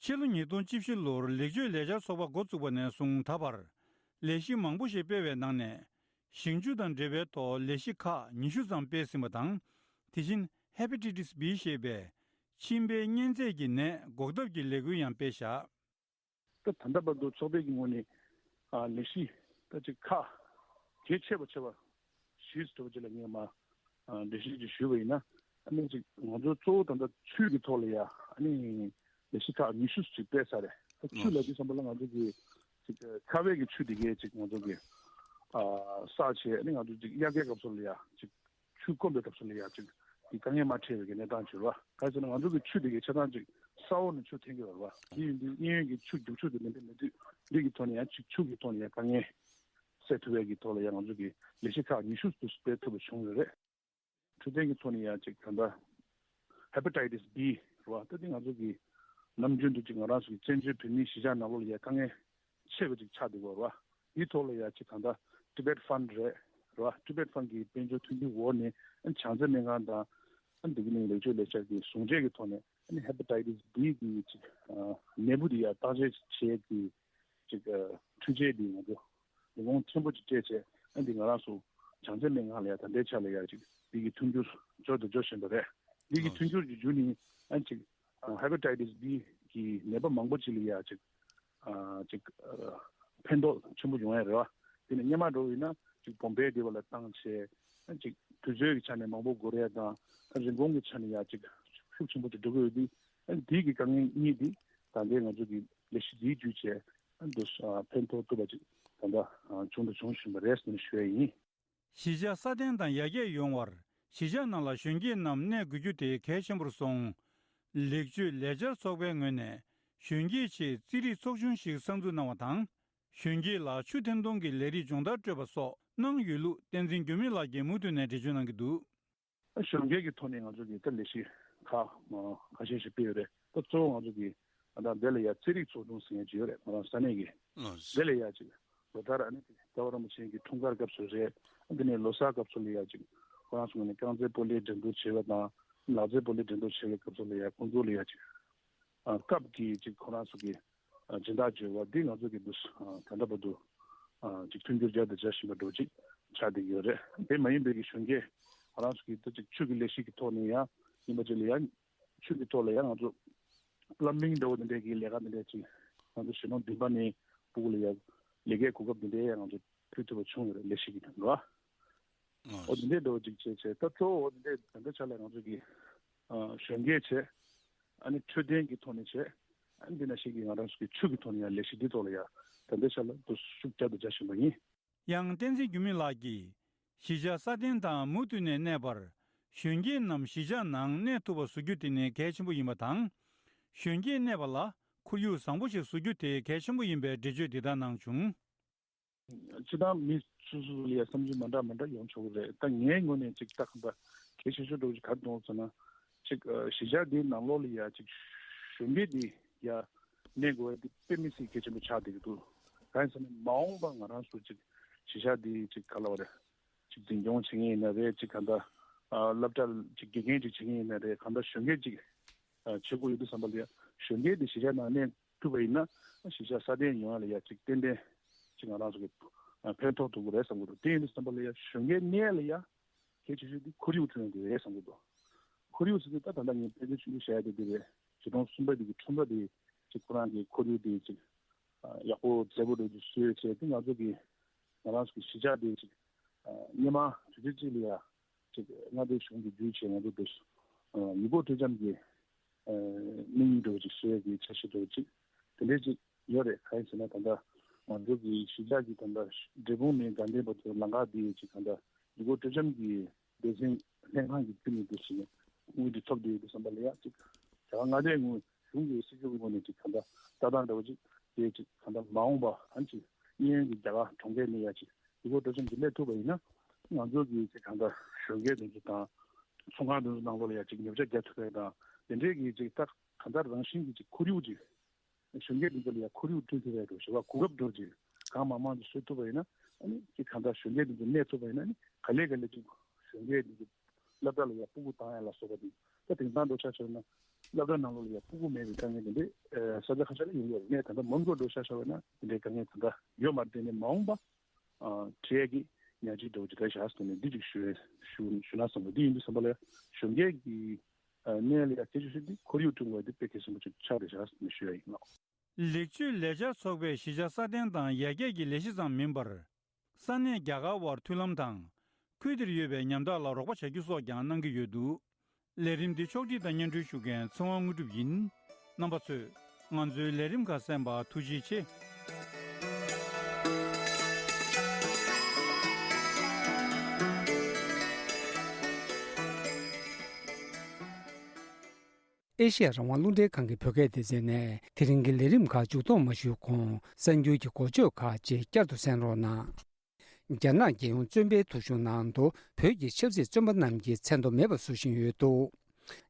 ཕྱི་ལོ་ཉིས་སྟོང་བཅུ་བཞི་ལོར་ལེགས་བཅོས་ལས་འཆར་ཚོགས་པ་འགོ་བཙུགས་པ་ནས་བཟུང་ད་བར་ལས་གཞི་མང་པོ་ཞིག་སྤེལ་བའི་ནང་ནས་ཞིང་ཆུ་དང་འབྲེལ་བའི་ཐོག་ལས་གཞི་ཁག་ཉི་ཤུ་ཙམ་སྤེལ་ཟིན་པ་དང་། དེ་བཞིན་Hepatitis B་ཞེས་པའི་མཆིན་པའི་གཉན་ཚད་ཀྱི་ནད་འགོག་ཐབས་ཀྱི་ལས་འགུལ་ཡང་སྤེལ་བཞག། ད་ད་ལྟ་བར་དུ་ཚོགས་པའི་གི་ངོས་ནས་ཨ་ལས་གཞི་ད་ཅིག་ཁག་གལ་ཆེ་བ་ཆེ་བ་བཞི་ཙམ་ཅིག་ལ་ངས་མ་ཨ་འགྲེལ་བཤད་ཅིག་ཞུས་པ་ཡིན་ན། ཨ་ནི་ཅིག་ང་ཚོ་གཙོ་བོ་ད་ལྟ་ཆུ་གི་ཐོག་ལ་ཡ་ཨ་ནི་ལས་གཞི་ཁག་ཉི་ཤུ་ཅིག་སྤེལ་ཚར་རེད། ད་ཆུ་ལབ་དུས་ཙམ་པ་ལ་ང་ཚོ་གི་ཅིག་ཁ་བའི་གི་ཆུ་དེ་གའི་ཅིག་ང་ཚོ་གི་ཨ་བསགས་བྱས་ཨ་ནི་ང་ཚོ་ཅིག་དབྱར་ཁའི་སྐབས་སུ་ལ་ཡ་ཅིག་ཆུ་སྐོམ་པའི་སྐབས་སུ་ལ་ཡ་ཅིག་དེ་དཀའ་ངལ་མ་འཕྲད་པའི་གི་གནས་སྟངས་བྱུང་བ། ག་རེ་ཟེར་ན་ང་ཚོ་གི་ཆུ་དེ་གའི་ཆ་ཚང་ཅིག་ས་འོག་ནས་ཆུ་འཐེན་གྱི་ཡོད་རེད་བ། དེ་ཡིན་དུས་གཡས་གཡོན་གྱི་ཆུ་རྒྱུག་ཆུ་དེ་མི་འདྲ་མི་འདུས་འདི་གི་ཐོག་ནས་ཡང་ཅིག་ཆུ་གི་ཐོག་ནས་ཡང་དཀའ་ངལ་སེལ་ཐུབ་པའི་གི་ཐོག་ལ་ཡང་ང་ཚོ་གི་ལས་གཞི་ཁག་ཉི་ཤུ་ཙམ་སྤེལ་ཐུབ་པ་བྱུང་ཡོད་རེད། འཕྲོད་བསྟེན་གྱི་ཐོག་ནས་ཡང་ཅིག་ད་ལྟ་Hepatitis B་རེད་བ། ད་འདི་ང་ཚོ་གི་ ནམ་རྒྱུན་དུ་ཅིག་ང་རང་ཚོ་གི་བཙན་བྱོལ་བོད་མིའི་གཞིས་ཆགས་ནང་ལོགས་ལ་ཡ་དཀའ་ངལ་ཆེ་བ་ཅིག་ཆགས་བསྡད་ཡོད་རེད་བ། འདིའི་ཐོག་ལ་ཡ་ཅིག་གང་ལྟར་Tibet Fund རེད་རེད་བ། Tibet Fund གི་དཔལ་འབྱོར་མཐུན་འགྱུར་འོག་ནས་ཨ་ནི་བྱང་རྩེ་སྨན་ཁང་དང་ཨ་ནི་འདི་གི་ནང་ལེགས་བཅོས་ལས་འཆར་གྱི་ཟུང་འབྲེལ་གྱི་ཐོག་ནས་ཨ་ནི་Hepatitis B གི་ཅིག་ཨ་ནད་འབུ་འདི་ཡ་བརྟག་དཔྱད་བྱེད་ཀྱི་ཅིག་ཨ་འཕྲུལ་ཆས་འདི་ང་ཚོ་ཉིན་གུང་ཆེན་པོ་ཅིག་སྤྲད་བྱས་ཨ་ནི་འདི་ང་རང་ཚོ་བྱང་རྩེ་སྨན་ཁང་ལ་ཡ་ད་ལྟའི་ཆ་ལ་ཡ་ཅིག་འདི་གི་མཐུན་འགྱུར་འབྱོར་དང་འབྱོར་བཞིན་པ་རེད། འདི་གི་མཐུན་འགྱུར་གྱི་བརྒྱུད་ནས་ཨ་ནི་ཅིག་ཨ་Hepatitis B གི་ནད་པ་མང་པོ་ཅིག་ལ་ཡ་ཅིག་ཨ་ཅིག་ཨ་ཕན་ཐོགས་ཆེན་པོ་ཡོང་ཡ་རེད་བ། དེ་ནས་སྔོན་མ་འགྲོ་ཡིན་ན་ཅིག་བོམ་བེ་དེ་བ་ལ་བཏང་བྱས་ཅིག་དུས་ཚོད་ཀྱི་ཆ་ནས་མང་པོ་འགོར་ཡ་དང་རིན་གོང་གི་ཆ་ནས་ཡ་ཅིག་ཤུགས་ཆེན་པོ་ཅིག་འགྲོ་གི་ཡོད་དུས་དེའི་གི་དཀའ་ངལ་གཉིས་དེ་ད་ལྟའི་ང་ཚོ་གི་ལས་གཞི་འདིའི་བརྒྱུད་བྱས་འདུ་ཕན་ཐོགས་ཐུབ་པ་ཅིག་ད་ལྟ་བྱུང་དང་འབྱུང་བཞིན་པ་རེད་ཟེར་ནས་ཞུ་ཡ་ཡིན། གཞིས་ཆགས་སྲ་བརྟན་དང་ཡར་རྒྱས་ཡོང་བར་གཞིས་ཆགས་ནང་ལ་གཞོན་སྐྱེས་རྣམས་གནས་དགོས་རྒྱུ་དེ་གལ་ཆེན་པོར་སོང་། ལེགས་བཅོས་ལས་འཆར་ཚོགས་པའི་ངོས་ནས་གཞོན་སྐྱེས་ཆེད་རྩིས་རིག་ཚོགས་ཆུང་ཞིག་གསར་འཛུགས་གནང་བ་དང་། གཞོན་སྐྱེས་ལ་ཆུ་འཐེན་གཏོང་གི་ལས་རིགས་སྦྱོང་བརྡར་སྤྲོད་པ་སོགས་གནང་ཡོད་ལུགས་བསྟན་འཛིན་འགྱུར་མེད་ལགས་ཀྱིས་མུ་མཐུད་ནས་འགྲེལ་བརྗོད་གནང་གི་འདུག་གཞོན་སྐྱེས་ཀྱི་ཐོག་ནས་ང་ཚོ་གི་ད་ལས་གཞི་ཁག་ཁ་ཤས་ཤིག་སྤེལ་ཡོད་རེད། ད་གཙོ་བོ་ང་ཚོ་གི་ད་འདི་ལ་ཡ་རྩིས་རིག་ཚོགས་ཆུང་ཟེར་མཁན་ཅིག་ཡོད་རེད། ང་རང་ས་གནས་ཀྱི་འདི་ལ་ཡ་ཅིག་ལོ་ལྟར་ཨ་ནི་རྒྱལ་བ་རིན་པོ་ཆེ་གི་འཁྲུངས་སྐར་སྐབས་སུ་རེད། འདི་ནས་ལོ་གསར་སྐབས་སུ་ལ་ཡ་ཅིག་ཁོ་རང་ཚོ་ནས་རྐང་རྩེད་སྤོ་ལོའི་འགྲན་བསྡུར་བྱེད་པ་དང་ལག་རྩེད་སྤོ་ལོའི་འགྲན་བསྡུར་བྱེད་པའི་སྐབས་སུ་ལ་ཡ་ཁོང་ཚོ་ལ་ཡ་ཅིག་སྐབས་ཀྱི་ཅིག་ཁོ་རང་ཚོ་གི་སྦྱིན་བདག་བརྗོད་པ་འདི་ང་ཚོ་གི་འདུག་ད་ལྟ་བར་དུ་ཅིག་མཐུན་འགྱུར་བརྒྱབ་དང་རྒྱག་བཞིན་པ་འདྲ་ཅིག་ཆགས་བསྡད་ཡོད་རེད། དེ་མ་ཡིན་པའི་གི་གཞོན་སྐྱེས་ཁོ་རང་ཚོ་གི་ད་ཅིག་ཆུ་གི་ལས་གཞི་གི་ཐོག་ནས་ཡང་ཡིན་པ་ཅིག་ལ་ཡང་ཆུ་གི་ཐོག་ལ་ཡང་ང་ཚོ་པ་ལམ་མིང་འདྲ་བོ་དེ་འདྲས་ཀྱི་ལས་ཀ་དེ་འདྲས་ཅིག་ང་ཚོ་གཞོན་ནུ་བདུན་པ་ནས་སྤུ་གུ་ལ་ཡང་ལས་ཀའི་གོ་སྐབས་དེ་འདྲས་ཡང་ང་ཚོ་ཕུལ་ཐུབ་པ་བྱུང་ཡོད་རེད། ལས་གཞི་གི་ནང་ལ་ཨོ་དེ་འདྲས་འདྲ་བོ་ཅིག་བྱས་བྱས་ད་གཙོ་བོ་འོ་དེ་འདྲས་ད་ལྟ་ཆ་ལ་ང་ཚོ་གི་གཞོན་སྐྱེས་བྱས་ཨ་ནི་འཕྲོད་བསྟེན་གྱི་ཐོག་ནས་བྱས་ཨ་ནི་འདི་ན་ཞིག་གི་ང་རང་ཚོ་གི་ཆུ་གི་ཐོག་ནས་ཡང་ལས་གཞི་འདི་ཐོག་ལ་ཡང་ད་ལྟའི་ཆ་ལ་འདུ་ཤུགས་བརྒྱབ་ཏུ་བྱ་བཞིན་པ་ཡིན། ཡང་བསྟན་འཛིན་འགྱུར་མེད་ལགས་ཀྱིས་གཞིས་ཆགས་སྲ་བརྟན་དང་མུ་མཐུད་ནས་གནས་པར་གཞོན་སྐྱེས་རྣམས་གཞིས་ཆགས་ནང་གནས་ཐུབ་པ་བཟོ་རྒྱུ་དེ་ནི་གལ་ཆེན་པོ་ཡིན་པ་དང་། གཞོན་སྐྱེས་གནས་པ་ལ་ཁོར་ཡུག་བཟང་པོ་ཞིག་བཟོ་རྒྱུ་དེ་གལ་ཆེན་པོ་ཡིན་པའི་འགྲེལ་བརྗོད་འདི་ལྟར་གནང་བྱུང་། སྤྱིར་བཏང་མི་སོ་སོ་ལ་ཡ་བསམ་ཚུལ་མ་འདྲ་མ་འདྲ་ཡོང་ཆོག་གི་རེད། ད་ངའི་ངོས་ནས་ཅིག་ད་གང་ལྟར་གལ་ཆེ་ཤོས་འདྲ་བོ་ཅིག་ག་རེ་མཐོང་ཟེར་ན་ཅིག་གཞིས་ཆགས་འདིའི་ནང་ལོགས་ལ་ཡ་ཅིག་གཞོན་སྐྱེས་འདི་ཡ་གནས་དགོས་འདི་དཔེ་མི་སྲིད་གལ་ཆེན་པོ་ཆགས་བསྡད་ཀྱི་འདུག་གང་ཡིན་ཟེར་ན་མ་འོངས་པ་ང་རང་ཚོ་ཅིག་གཞིས་ཆགས་འདི་ཅིག་ག་ལབ་དགོས་རེད། ཅིག་འཛིན་སྐྱོང་བྱེད་མཁན་ཡིན་ན་རེད། ཅིག་གང་ལྟར་སློབ་གྲྭ་ཅིག་དགེ་རྒན་ཅིག་བྱེད་མཁན་ཡིན་ན་རེད། གང་ལྟར་གཞོན་སྐྱེས་ཅིག་བྱེད་དགོས་ཡོད་དུས་ཙམ་པ་ལ་ཡ་གཞོན་སྐྱེས་འདི་གཞིས་ཆགས་ནང་གནས་ཐུབ་པ་ཡིན་ན་གཞིས་ཆགས་སྲ་བརྟན་ཡོང་ཡ་ལ་ཡ་ཅིག་ཏན་ཏན་ཅིག་ང་རང་ཚོ་གི་ཕན་ཐོགས་ཐུབ་ཀྱི་རེད་བསམ་གྱི་འདུག་དེ་ཡིན་དུས་ཙམ་པ་ལ་ཡ་གཞོན་སྐྱེས་གནས་ལ་ཡ་གལ་ཆེ་ཤོས་འདི་ཁོར་ཡུག་བསྐྲུན་ཡ་དེ་རེད་བསམ་གྱི་འདུག་ཁོར་ཡུག་ཟེར་དུས་ད་ད་ལྟ་ངས་དཔེ་མཚོན་ཆུང་ཆུང་བཤད་ཡ་དེ་འདི་རེད། ཆིག་སྟོང་གསུམ་པ་འདི་གི་འཁྲུངས་རབས་འདི་ཅིག་ཁོ་རང་གི་ཁོར་ཡུག་འདི་ཅིག་ཡག་པོ་མཛེས་པོ་འདྲ་ཅིག་བཟོས་བྱས་དེ་ང་ཚོ་གི་ང་རང་ཚོ་གི་གཞིས་ཆགས་འདི་ཅིག་སྔོན་མ་དུས་ཚོད་ཅིག་ལ་ཡ་ཅིག་མངའ་སྡེ་གཞུང་གིས་བརྒྱུད་བྱས་ང་ཚོ་འདི་ཡུལ་སྐོར་སྤྲོ་འཆམ་གྱི་དམིགས་ཡུལ་འདྲ་བོ་ཅིག་བཟོས་ཡ་གི་འཆར་གཞི་འདྲ་བོ་ཅིག་དེ་འདྲས་ཅིག་ཡོད་རེད། གང་ཡིན་ཟེར་ན་ད་ལྟ་ང་ཚོ་གི་གཞིས་ཆགས་ཀྱི་ད་ལྟ་འབྲས་སྤུངས་ནས་དགའ་ལྡན་བར་དུ་ལམ་ཁ་འདི་ཅིག་ད་ལྟ་ཡུལ་སྐོར་སྤྲོ་འཆམ་གྱི་སྡེ་ཚན་ལྷན་ཁང་གི་བརྒྱུད་ནས་འདུག་ཟེར་ནས་དངུལ་འདི་ཐོབ་བསྡད་ཡོད་དུས་ཙམ་པ་ལ་ཡ་གཅིག་རྒྱ་གར་མངའ་སྡེའི་དངུལ་གཞུང་གི་སྲིད་ཇུས་ཀྱི་ངོས་ནས་གཅིག་གང་ལྟར་ལྟ་སྟངས་འདྲ་བོ་གཅིག་དེ་གཅིག་གང་ལྟར་མ་འོངས་པ་ཨ་ནི་གཅིག་གཡས་གཡོན་གྱི་རྒྱ་གར་གྲོང་ཁྱེར་ནས་ཡ་གཅིག་ཡུལ་སྐོར་སྤྲོ་འཆམ་གྱི་སླེབས་ཐུབ་པ་ཡིན་ན་ང་ཚོ་གི་གཅིག་གང་ལྟར་གཞོན་སྐྱེས་དེ་ཚོ་དང་ཚོང་ཁང་དེ་ཚོ་ནང་ལོགས་ལ་ཡ་གཅིག་ཉོ་ཆ་རྒྱག་ཐུབ་པ་དང་དེ་འདྲའི་གི་གཅིག་ད་གང་ལྟར་རང་བཞིན་གྱི་གཅིག་ཁོར་ཡུག་གཅིག་གཞོན་སྐྱེས་འདི་ཚོ་ལ་ཡང་ཁོར་ཡུག་བསྐྲུན་ཐུབ་པའི་འགྲོ་ཞེས་པ་གོ་སྐབས་འགྲོ་ཅིག་གང་མང་མང་ཅིག་བཟོ་ཐུབ་པ་ཡིན་ན་ཨ་ནི་ཅིག་གང་ལྟར་གཞོན་སྐྱེས་འདི་ཚོ་གནས་ཐུབ་པ་ཡིན་ན་ཨ་ནི་ག་ལེ་ག་ལེ་ཅིག་གཞོན་སྐྱེས་འདི་ཚོ་སློབ་གྲྭ་ལ་ཡང་སྤུ་གུ་བཏང་ཡ་ལ་སོགས་པ་འདི་ད་དེང་སང་འགྲོ་ཆ་བཞག་ན་སློབ་གྲྭ་ནང་ལོགས་ལ་ཡང་སྤུ་གུ་མེད་པའི་དཀའ་ངལ་འདི་འདྲས་ས་ཆ་ཁ་ཤས་ལ་ཡོང་གི་ཡོད་རེད། ངས་ད་ལྟ་མོན་གྷོ་འགྲོ་ཆ་བཞག་པ་ན་འདི་འདྲའི་དཀའ་ངལ་ད་ལྟ་ཡོད་མ་རེད། དེ་ནས་མ་འོངས་པ་ཨ་འཕྲད་ཀྱི་ཉག་གཅིག་འདྲ་བོ་ཅིག་རེད་བཞག་ཟེར་ནས་འདི་ཅིག་ཞུ་ཞུ་ཞུ་ན་བསམ་གི་འདི་ཡིན་དུས་ཙམ་པ་ལ་གཞོན་སྐྱེས་ཀྱི་གནས་ལ་ཡ་སྐྱེ་ཆུ་ཞིག་འདི་ཁོར་ཡུག་བསྐྲུན་དགོས་འདི་དཔེ་གལ་ཆེན་པོ་ཅིག་ཆགས་རེད་བཞག་ཟེར་ནས་ཞུ་ཡ་ཡིན་ལགས། ལེགས་བཅོས་ལས་འཆར་ཚོགས་པས་གཞིས་ཆགས་སྲ་བརྟན་དང་ཡར་རྒྱས་ཀྱི་ལས་གཞི་ཙམ་མིན་པར། ས་གནས་རྒྱ་གར་བར་མཐུན་ལམ་དང་། ཁུལ་དེར་ཡོད་པའི་ཉམ་ཐག་ལ་རོགས་པ་བྱ་རྒྱུ་སོགས་ཀྱང་གནང་གི་ཡོད་འདུག་ལས་རིམ་འདི་ཕྱོགས་སྒྲིག་དང་སྙན་སྒྲོན་ཞུ་མཁན་ཚེ་དབང་དངོས་གྲུབ་ཡིན། རྣམ་པ་ཚོས་ང་ཚོའི་ལས་རིམ་ཁག་གསན་པར་ཐུགས་རྗེ་ཆེ། ཨེ་ཤེ་ཡ་རང་དབང་རླུང་འཕྲིན་ཁང་གི་བོད་སྐད་སྡེ་ཚན་ནས་དེ་རིང་གི་ལས་རིམ་ཁག་མཇུག་གཏོང་མ་ཞུས་གོང་གསར་འགྱུར་གྱི་འགོ་བརྗོད་ཁག་ཅིག་བསྐྱར་དུ་གསན་རོགས་གནང་། རྒྱ་ནག་རྒྱལ་ཡོངས་བཙོན་པའི་ཐོ་གཞུང་ནང་དུ་བོད་ཀྱི་ཆབ་སྲིད་བཙོན་པ་རྣམས་ཀྱི་མཚན་ཐོ་མེད་པར་བཟོ་བཞིན་ཡོད་འདུག་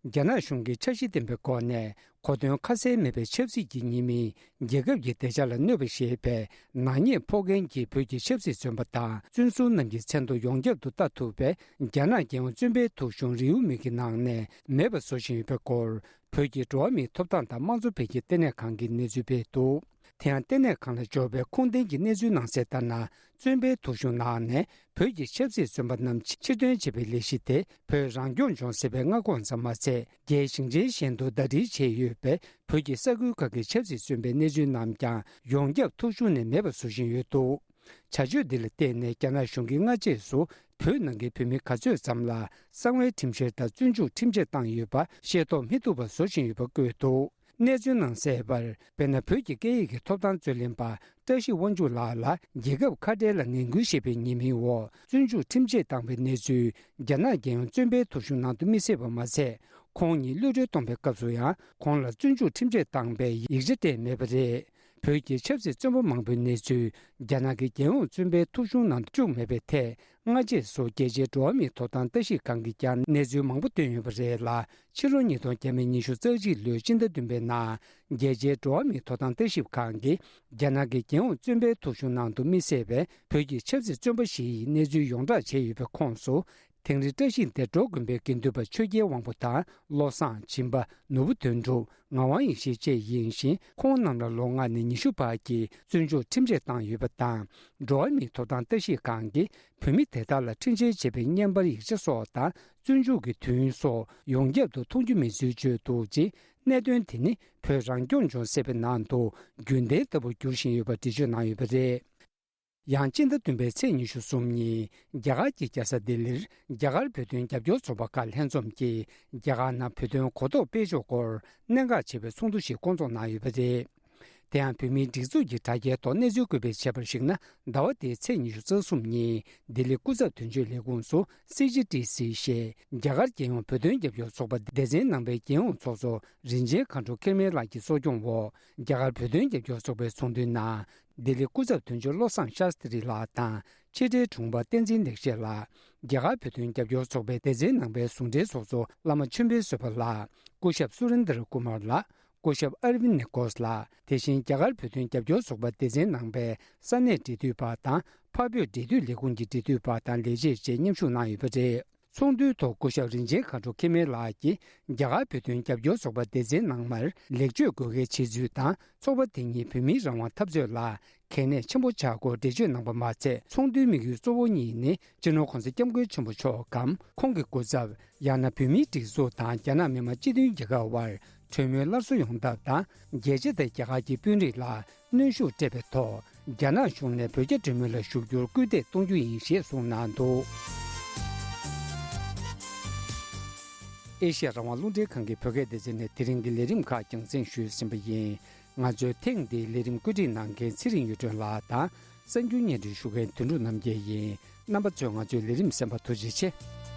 རྒྱ་ནག་གཞུང་གིས་འཆར་གཞི་ལྡན་པའི་སྒོ་ནས་གོ་དོན་ཁ་གསལ་མེད་པའི་ཆབ་སྲིད་ཀྱི་ཉེས་མིང་རྒྱལ་ཁབ་ཀྱི་བདེ་འཇགས་ལ་གནོད་པ་ཞེས་པའི་ནག་ཉེས་ཕོག་མཁན་གྱི་བོད་ཀྱི་ཆབ་སྲིད་བཙོན་པ་དང་བཙོན་ཟུར་རྣམས་ཀྱི་མཚན་ཐོ་ཡོངས་ཁྱབ་ཏུ་བལྟ་ཐུབ་པའི་རྒྱ་ནག་རྒྱལ་ཡོངས་བཙོན་པའི་ཐོ་གཞུང་རེའུ་མིག་གི་ནང་ནས་མེད་པ་བཟོ་བཞིན་ཡོད་པའི་སྐོར། བོད་ཀྱི་འགྲོ་བ་མིའི་ཐོབ་ཐང་དང་དམངས་གཙོ་འཕེལ་རྒྱས་ལྟེ་གནས་ཁང་གིས་གནས་ཚུལ་སྤེལ་འདུག་དེ་ཡང་ལྟེ་གནས་ཁང་ལ་འབྱོར་བའི་ཁུངས་ལྡན་གྱི་གནས་ཚུལ་ནང་གསལ་ལྟར་ན། བཙོན་པའི་ཐོ་གཞུང་ནང་ནས་བོད་ཀྱི་ཆབ་སྲིད་བཙོན་པ་རྣམས་ཕྱིར་འདོན་བྱེད་པའི་ལས་གཞི་དེ་བོད་རང་སྐྱོང་ལྗོངས་ཟེར་བའི་མངའ་ཁོངས་ཙམ་མ་ཚད། རྒྱའི་ཞིང་ཆེན་གཞན་དུ་ཟླ་སྒྲིལ་བྱས་ཡོད་པའི་བོད་ཀྱི་ས་ཁུལ་ཁག་གི་ཆབ་སྲིད་བཙོན་པའི་གནས་ཚུལ་རྣམས་ཀྱང་ཡོངས་ཁྱབ་ཐོ་གཞུང་ནས་མེད་པ་བཟོ་བཞིན་ཡོད་འདུག་བྱ་སྤྱོད་འདི་ལ་བརྟེན་ནས་རྒྱ་ནག་གཞུང་གིས་སྔ་རྗེས་སུ་བོད་ནང་གི་བོད་མི་ག་ཚོད་ཙམ་ལ་གསང་བའི་ཁྲིམས་བཤེར་དང་བཙོན་འཇུག་ཁྲིམས་ཆད་བཏང་ཡོད་པ་ཤེས་རྟོགས་མི་ཐུབ་པ་བཟོ་བཞིན་ཡོད་པ་བཀོད་འདུག་གནས་ཚུལ་ནང་གསལ་བར། དཔེར་ན། བོད་ཀྱི་སྐད་ཡིག་གི་ཐོབ་ཐང་རྩོད་ལེན་པ་བཀྲ་ཤིས་དབང་ཕྱུག་ལགས་ལ་རྒྱལ་ཁབ་ཁ་བྲལ་ལ་ངན་སྐུལ་ཞེས་པའི་ཉེས་མིང་འོག་བཙོན་འཇུག་ཁྲིམས་ཆད་བཏང་བའི་གནས་ཚུལ་རྒྱ་ནག་རྒྱལ་ཡོངས་བཙོན་པའི་ཐོ་གཞུང་ནང་དུ་མི་གསལ་བ་མ་ཟད། ཁོང་ཉིད་གློད་གྲོལ་གཏོང་བའི་སྐབས་སུ་ཡང་ཁོང་ལ་བཙོན་འཇུག་ཁྲིམས་ཆད་བཏང་པའི་ཡིག་ཆ་སྤྲད་མེད་པ་རེད། བོད་ཀྱི་ཆབ་སྲིད་བཙོན་པ་མང་པོའི་གནས་ཚུལ་རྒྱ་ནག་གི་རྒྱལ་ཡོངས་བཙོན་པའི་ཐོ་གཞུང་ནང་དུ་བཅུག་མེད་པའི་ཐད། སྔ་རྗེས་སུ་རྒྱལ་སྤྱིའི་འགྲོ་བ་མིའི་ཐོབ་ཐང་ལྟ་ཞིབ་ཁང་གིས་ཀྱང་གནས་ཚུལ་མང་པོ་བཏོན་ཡོད་པ་རེད་ལ། ཕྱི་ལོ་ཉིས་སྟོང་བརྒྱ་མེད་ཉི་ཤུ་རྩ་གཅིག་ལོའི་སྤྱི་ཟླ་བདུན་པའི་ནང་རྒྱལ་སྤྱིའི་འགྲོ་བ་མིའི་ཐོབ་ཐང་ལྟ་ཞིབ་ཁང་གིས་རྒྱ་ནག་གི་རྒྱལ་ཡོངས་བཙོན་པའི་ཐོ་གཞུང་ནང་དུ་དམིགས་བསལ་བའི་བོད་ཀྱི་ཆབ་སྲིད་བཙོན་པ་ཞིག་ཡི་གནས་ཚུལ་ཡོངས་བསྒྲགས་བྱས་ཡོད་པའི་ཁོངས་སུ། དིང་རི་བཀྲ་ཤིས་དེ་འབྲོག་དགོན་པའི་དགེ་འདུན་པ་ཆོས་རྒྱལ་དབང་པོ་དང་བློ་བཟང་། སྦྱིན་པ། ནོར་བུ་དོན་གྲུབ། ངག་དབང་ཡེ་ཤེས་བཅས་ཡིན་ཞིང་། ཁོང་རྣམས་ལ་ལོ་ལྔ་ནས་ཉི་ཤུ་བར་གྱི་བཙོན་འཇུག་ཁྲིམས་ཆད་བཏང་ཡོད་པ་དང་། འགྲོ་བ་མིའི་ཐོབ་ཐང་ལྟ་ཞིབ་ཁང་གིས་བོད་མི་དེ་དག་ལ་འཁྲིན་ཆེན་བྱས་པའི་བརྙན་པར་ཡིག་ཆ་སོགས་དང་། བཙོན་འཇུག་གི་དུས་ཡུན་སོགས་ཡོངས་ཁྱབ་ཏུ་མཐོང་རྒྱུ་མེད་ཚུལ་བརྗོད་འདུག་ཅིང་། གནད་དོན་དེ་ནི་བོད་རང་སྐྱོང་ལྗོངས་ཟེར་བའི་ནང་དུ་རྒྱུན་ལྡན་ལྟ་བུར་འགྱུར་བཞིན་ཡོད་པ་འགྲེལ་བརྗོད་གནང་ཡོད་པ་རེད། ཡང་སྤྱི་ཟླ་བདུན་པའི་ཚེས་ཉི་ཤུ་གསུམ་ཉིན་རྒྱ་གར་གྱི་རྒྱལ་ས་ལྡི་ལིར་རྒྱ་གར་བོད་དོན་རྒྱབ་སྐྱོར་ཚོགས་པ་ཁག་ལྷན་འཛོམས་ཀྱིས་རྒྱ་གར་ནང་བོད་དོན་གོ་རྟོགས་སྤེལ་ཕྱོགས་སྐོར་གནད་འགག་ཆེ་བའི་ཚོགས་འདུ་ཞིག་བསྐོང་ཚོགས་གནང་ཡོད་པ་རེད། དེ་ཡང་བོད་མིའི་སྒྲིག་འཛུགས་ཀྱི་དྲ་རྒྱའི་ཐོག་གནས་ཚུལ་བཀོད་སྤེལ་བྱས་པར་གཞིགས་ན། ཟླ་བ་འདིའི་ཚེས་ཉི་ཤུ་རྩ་གསུམ་ཉིན་ལྡི་ལི་སྐུ་ཚབ་དོན་གཅོད་ལས་ཁུངས་སུ་སི་ཇི་ཊི་སི་ཞེས་རྒྱ་གར་རྒྱལ་ཡོངས་བོད་དོན་རྒྱབ་སྐྱོར་ཚོགས་པ་སྡེ་ཚན་ནང་པའི་རྒྱལ་ཡོངས་ཚོགས་གཙོ་རིན་ཆེན་མཁའ་འགྲོ་མཁལ་མའི་ལགས་ཀྱི་གཙོ་སྐྱོང་འོག་རྒྱ་གར་བོད་དོན་རྒྱབ་སྐྱོར་ཚོགས་པའི་ཚོགས་འདུའི་ནང་། ལྡི་ལི་སྐུ་ཚབ་དོན་གཅོད་བློ་བཟང་ཤཱསྟྲི་ལགས་དང་། ཕྱི་དྲིལ་དྲུང་འཕར་བསྟན་འཛིན་ལེགས་བཤད་ལགས། རྒྱ་གར་བོད་དོན་རྒྱབ་སྐྱོར་ཚོགས་པའི་སྡེ་ཚན་ནང་པའི་ཟུང་འབྲེལ་ཚོགས་གཙོ་བླ་མ་ཆོས་འཕེལ་བཟོད་པ་ལགས། སྐུ་ཞབས་སུ་རེན་དར་ཀུ་མར་ལགས། སྐུ་ཞབས་ཨར་ཝིན་ནི་ཀོས་ལགས། དེ་བཞིན་རྒྱ་གར་བོད་དོན་རྒྱབ་སྐྱོར་ཚོགས་པ་སྡེ་ཚན་ནང་པའི་ས་གནས་འབྲེལ་མཐུད་པ་དང་། འཕགས་བོད་འབྲེལ་མཐུད་ལས་ཁུངས་ཀྱི་འབྲེལ་མཐུད་པ་དང་ལས་བྱེད་བཅས་མཉམ་ཞུགས་གནང་ཡོད་པ་རེད། ཚོགས་འདུའི་ཐོག་སྐུ་ཞབས་རིན་ཆེན་མཁའ་འགྲོ་མཁལ་མའི་ལགས་ཀྱིས་རྒྱ་གར་བོད་དོན་རྒྱབ་སྐྱོར་ཚོགས་པ་སྡེ་ཚན་ནང་མར་ལེགས་བཅོས་དགོས་གལ་ཆེ་ཚུལ་དང་། ཚོགས་པ་དེ་ཉིད་བོད་མིའི་རང་དབང་འཐབ་རྩོད་ལ་གལ་གནད་ཆེན་པོ་ཆགས་སྐོར་འགྲེལ་བརྗོད་གནང་པ་མ་ཚད། ཚོགས་འདུའི་དམིགས་ཡུལ་གཙོ་བོ་གཉིས་ནི་སྤྱི་ནོར་༸གོང་ས་༸སྐྱབས་མགོན་ཆེན་པོ་མཆོག་གམ། ཁོང་གི་སྐུ་ཚབ། ཡང་ན་བོད་མིའི་སྒྲིག་འཛུགས་དང་རྒྱ་ནག་མི་དམངས་སྤྱི་མཐུན་རྒྱལ་ཁབ་དབར་གྲོས་མོལ་སླར་གསོ་ཡོང་ཐབས་དང་། རྒྱལ་སྤྱི་དང་རྒྱ་གར་གྱི་དཔོན་རིགས་ལ་གནོན་ཤུགས་སྤྲད་པའི་ཐོག་རྒྱ་ནག་གཞུང་ནས་བོད་རྒྱ་གྲོས་མོལ་ལ་ཞུགས་རྒྱུར་སྐུལ་འདེད་གཏོང་རྒྱུ་ཡིན་ཞེས་གསུངས་གནང་འདུག་ཨེ་ཤེ་ཡ་རང་དབང་རླུང་འཕྲིན་ཁང་གི་བོད་སྐད་སྡེ་ཚན་ནས་དེ་རིང་གི་ལས་རིམ་ཁག་རྒྱང་སྲིང་ཞུས་ཟིན་པ་ཡིན། ང་ཚོའི་ཐེངས་འདིའི་ལས་རིམ་བཀོད་སྒྲིག་གནང་མཁན་ཚེ་རིང་གཡུ་སྒྲོན་ལགས་དང་། གསར་འགྱུར་སྙན་སྒྲོན་ཞུ་མཁན་དོན་གྲུབ་རྣམ་རྒྱལ་ཡིན། རྣམ་པ་ཚོས་ང་ཚོའི་ལས་རིམ་གསན་པར་ཐུགས་རྗེ་ཆེ།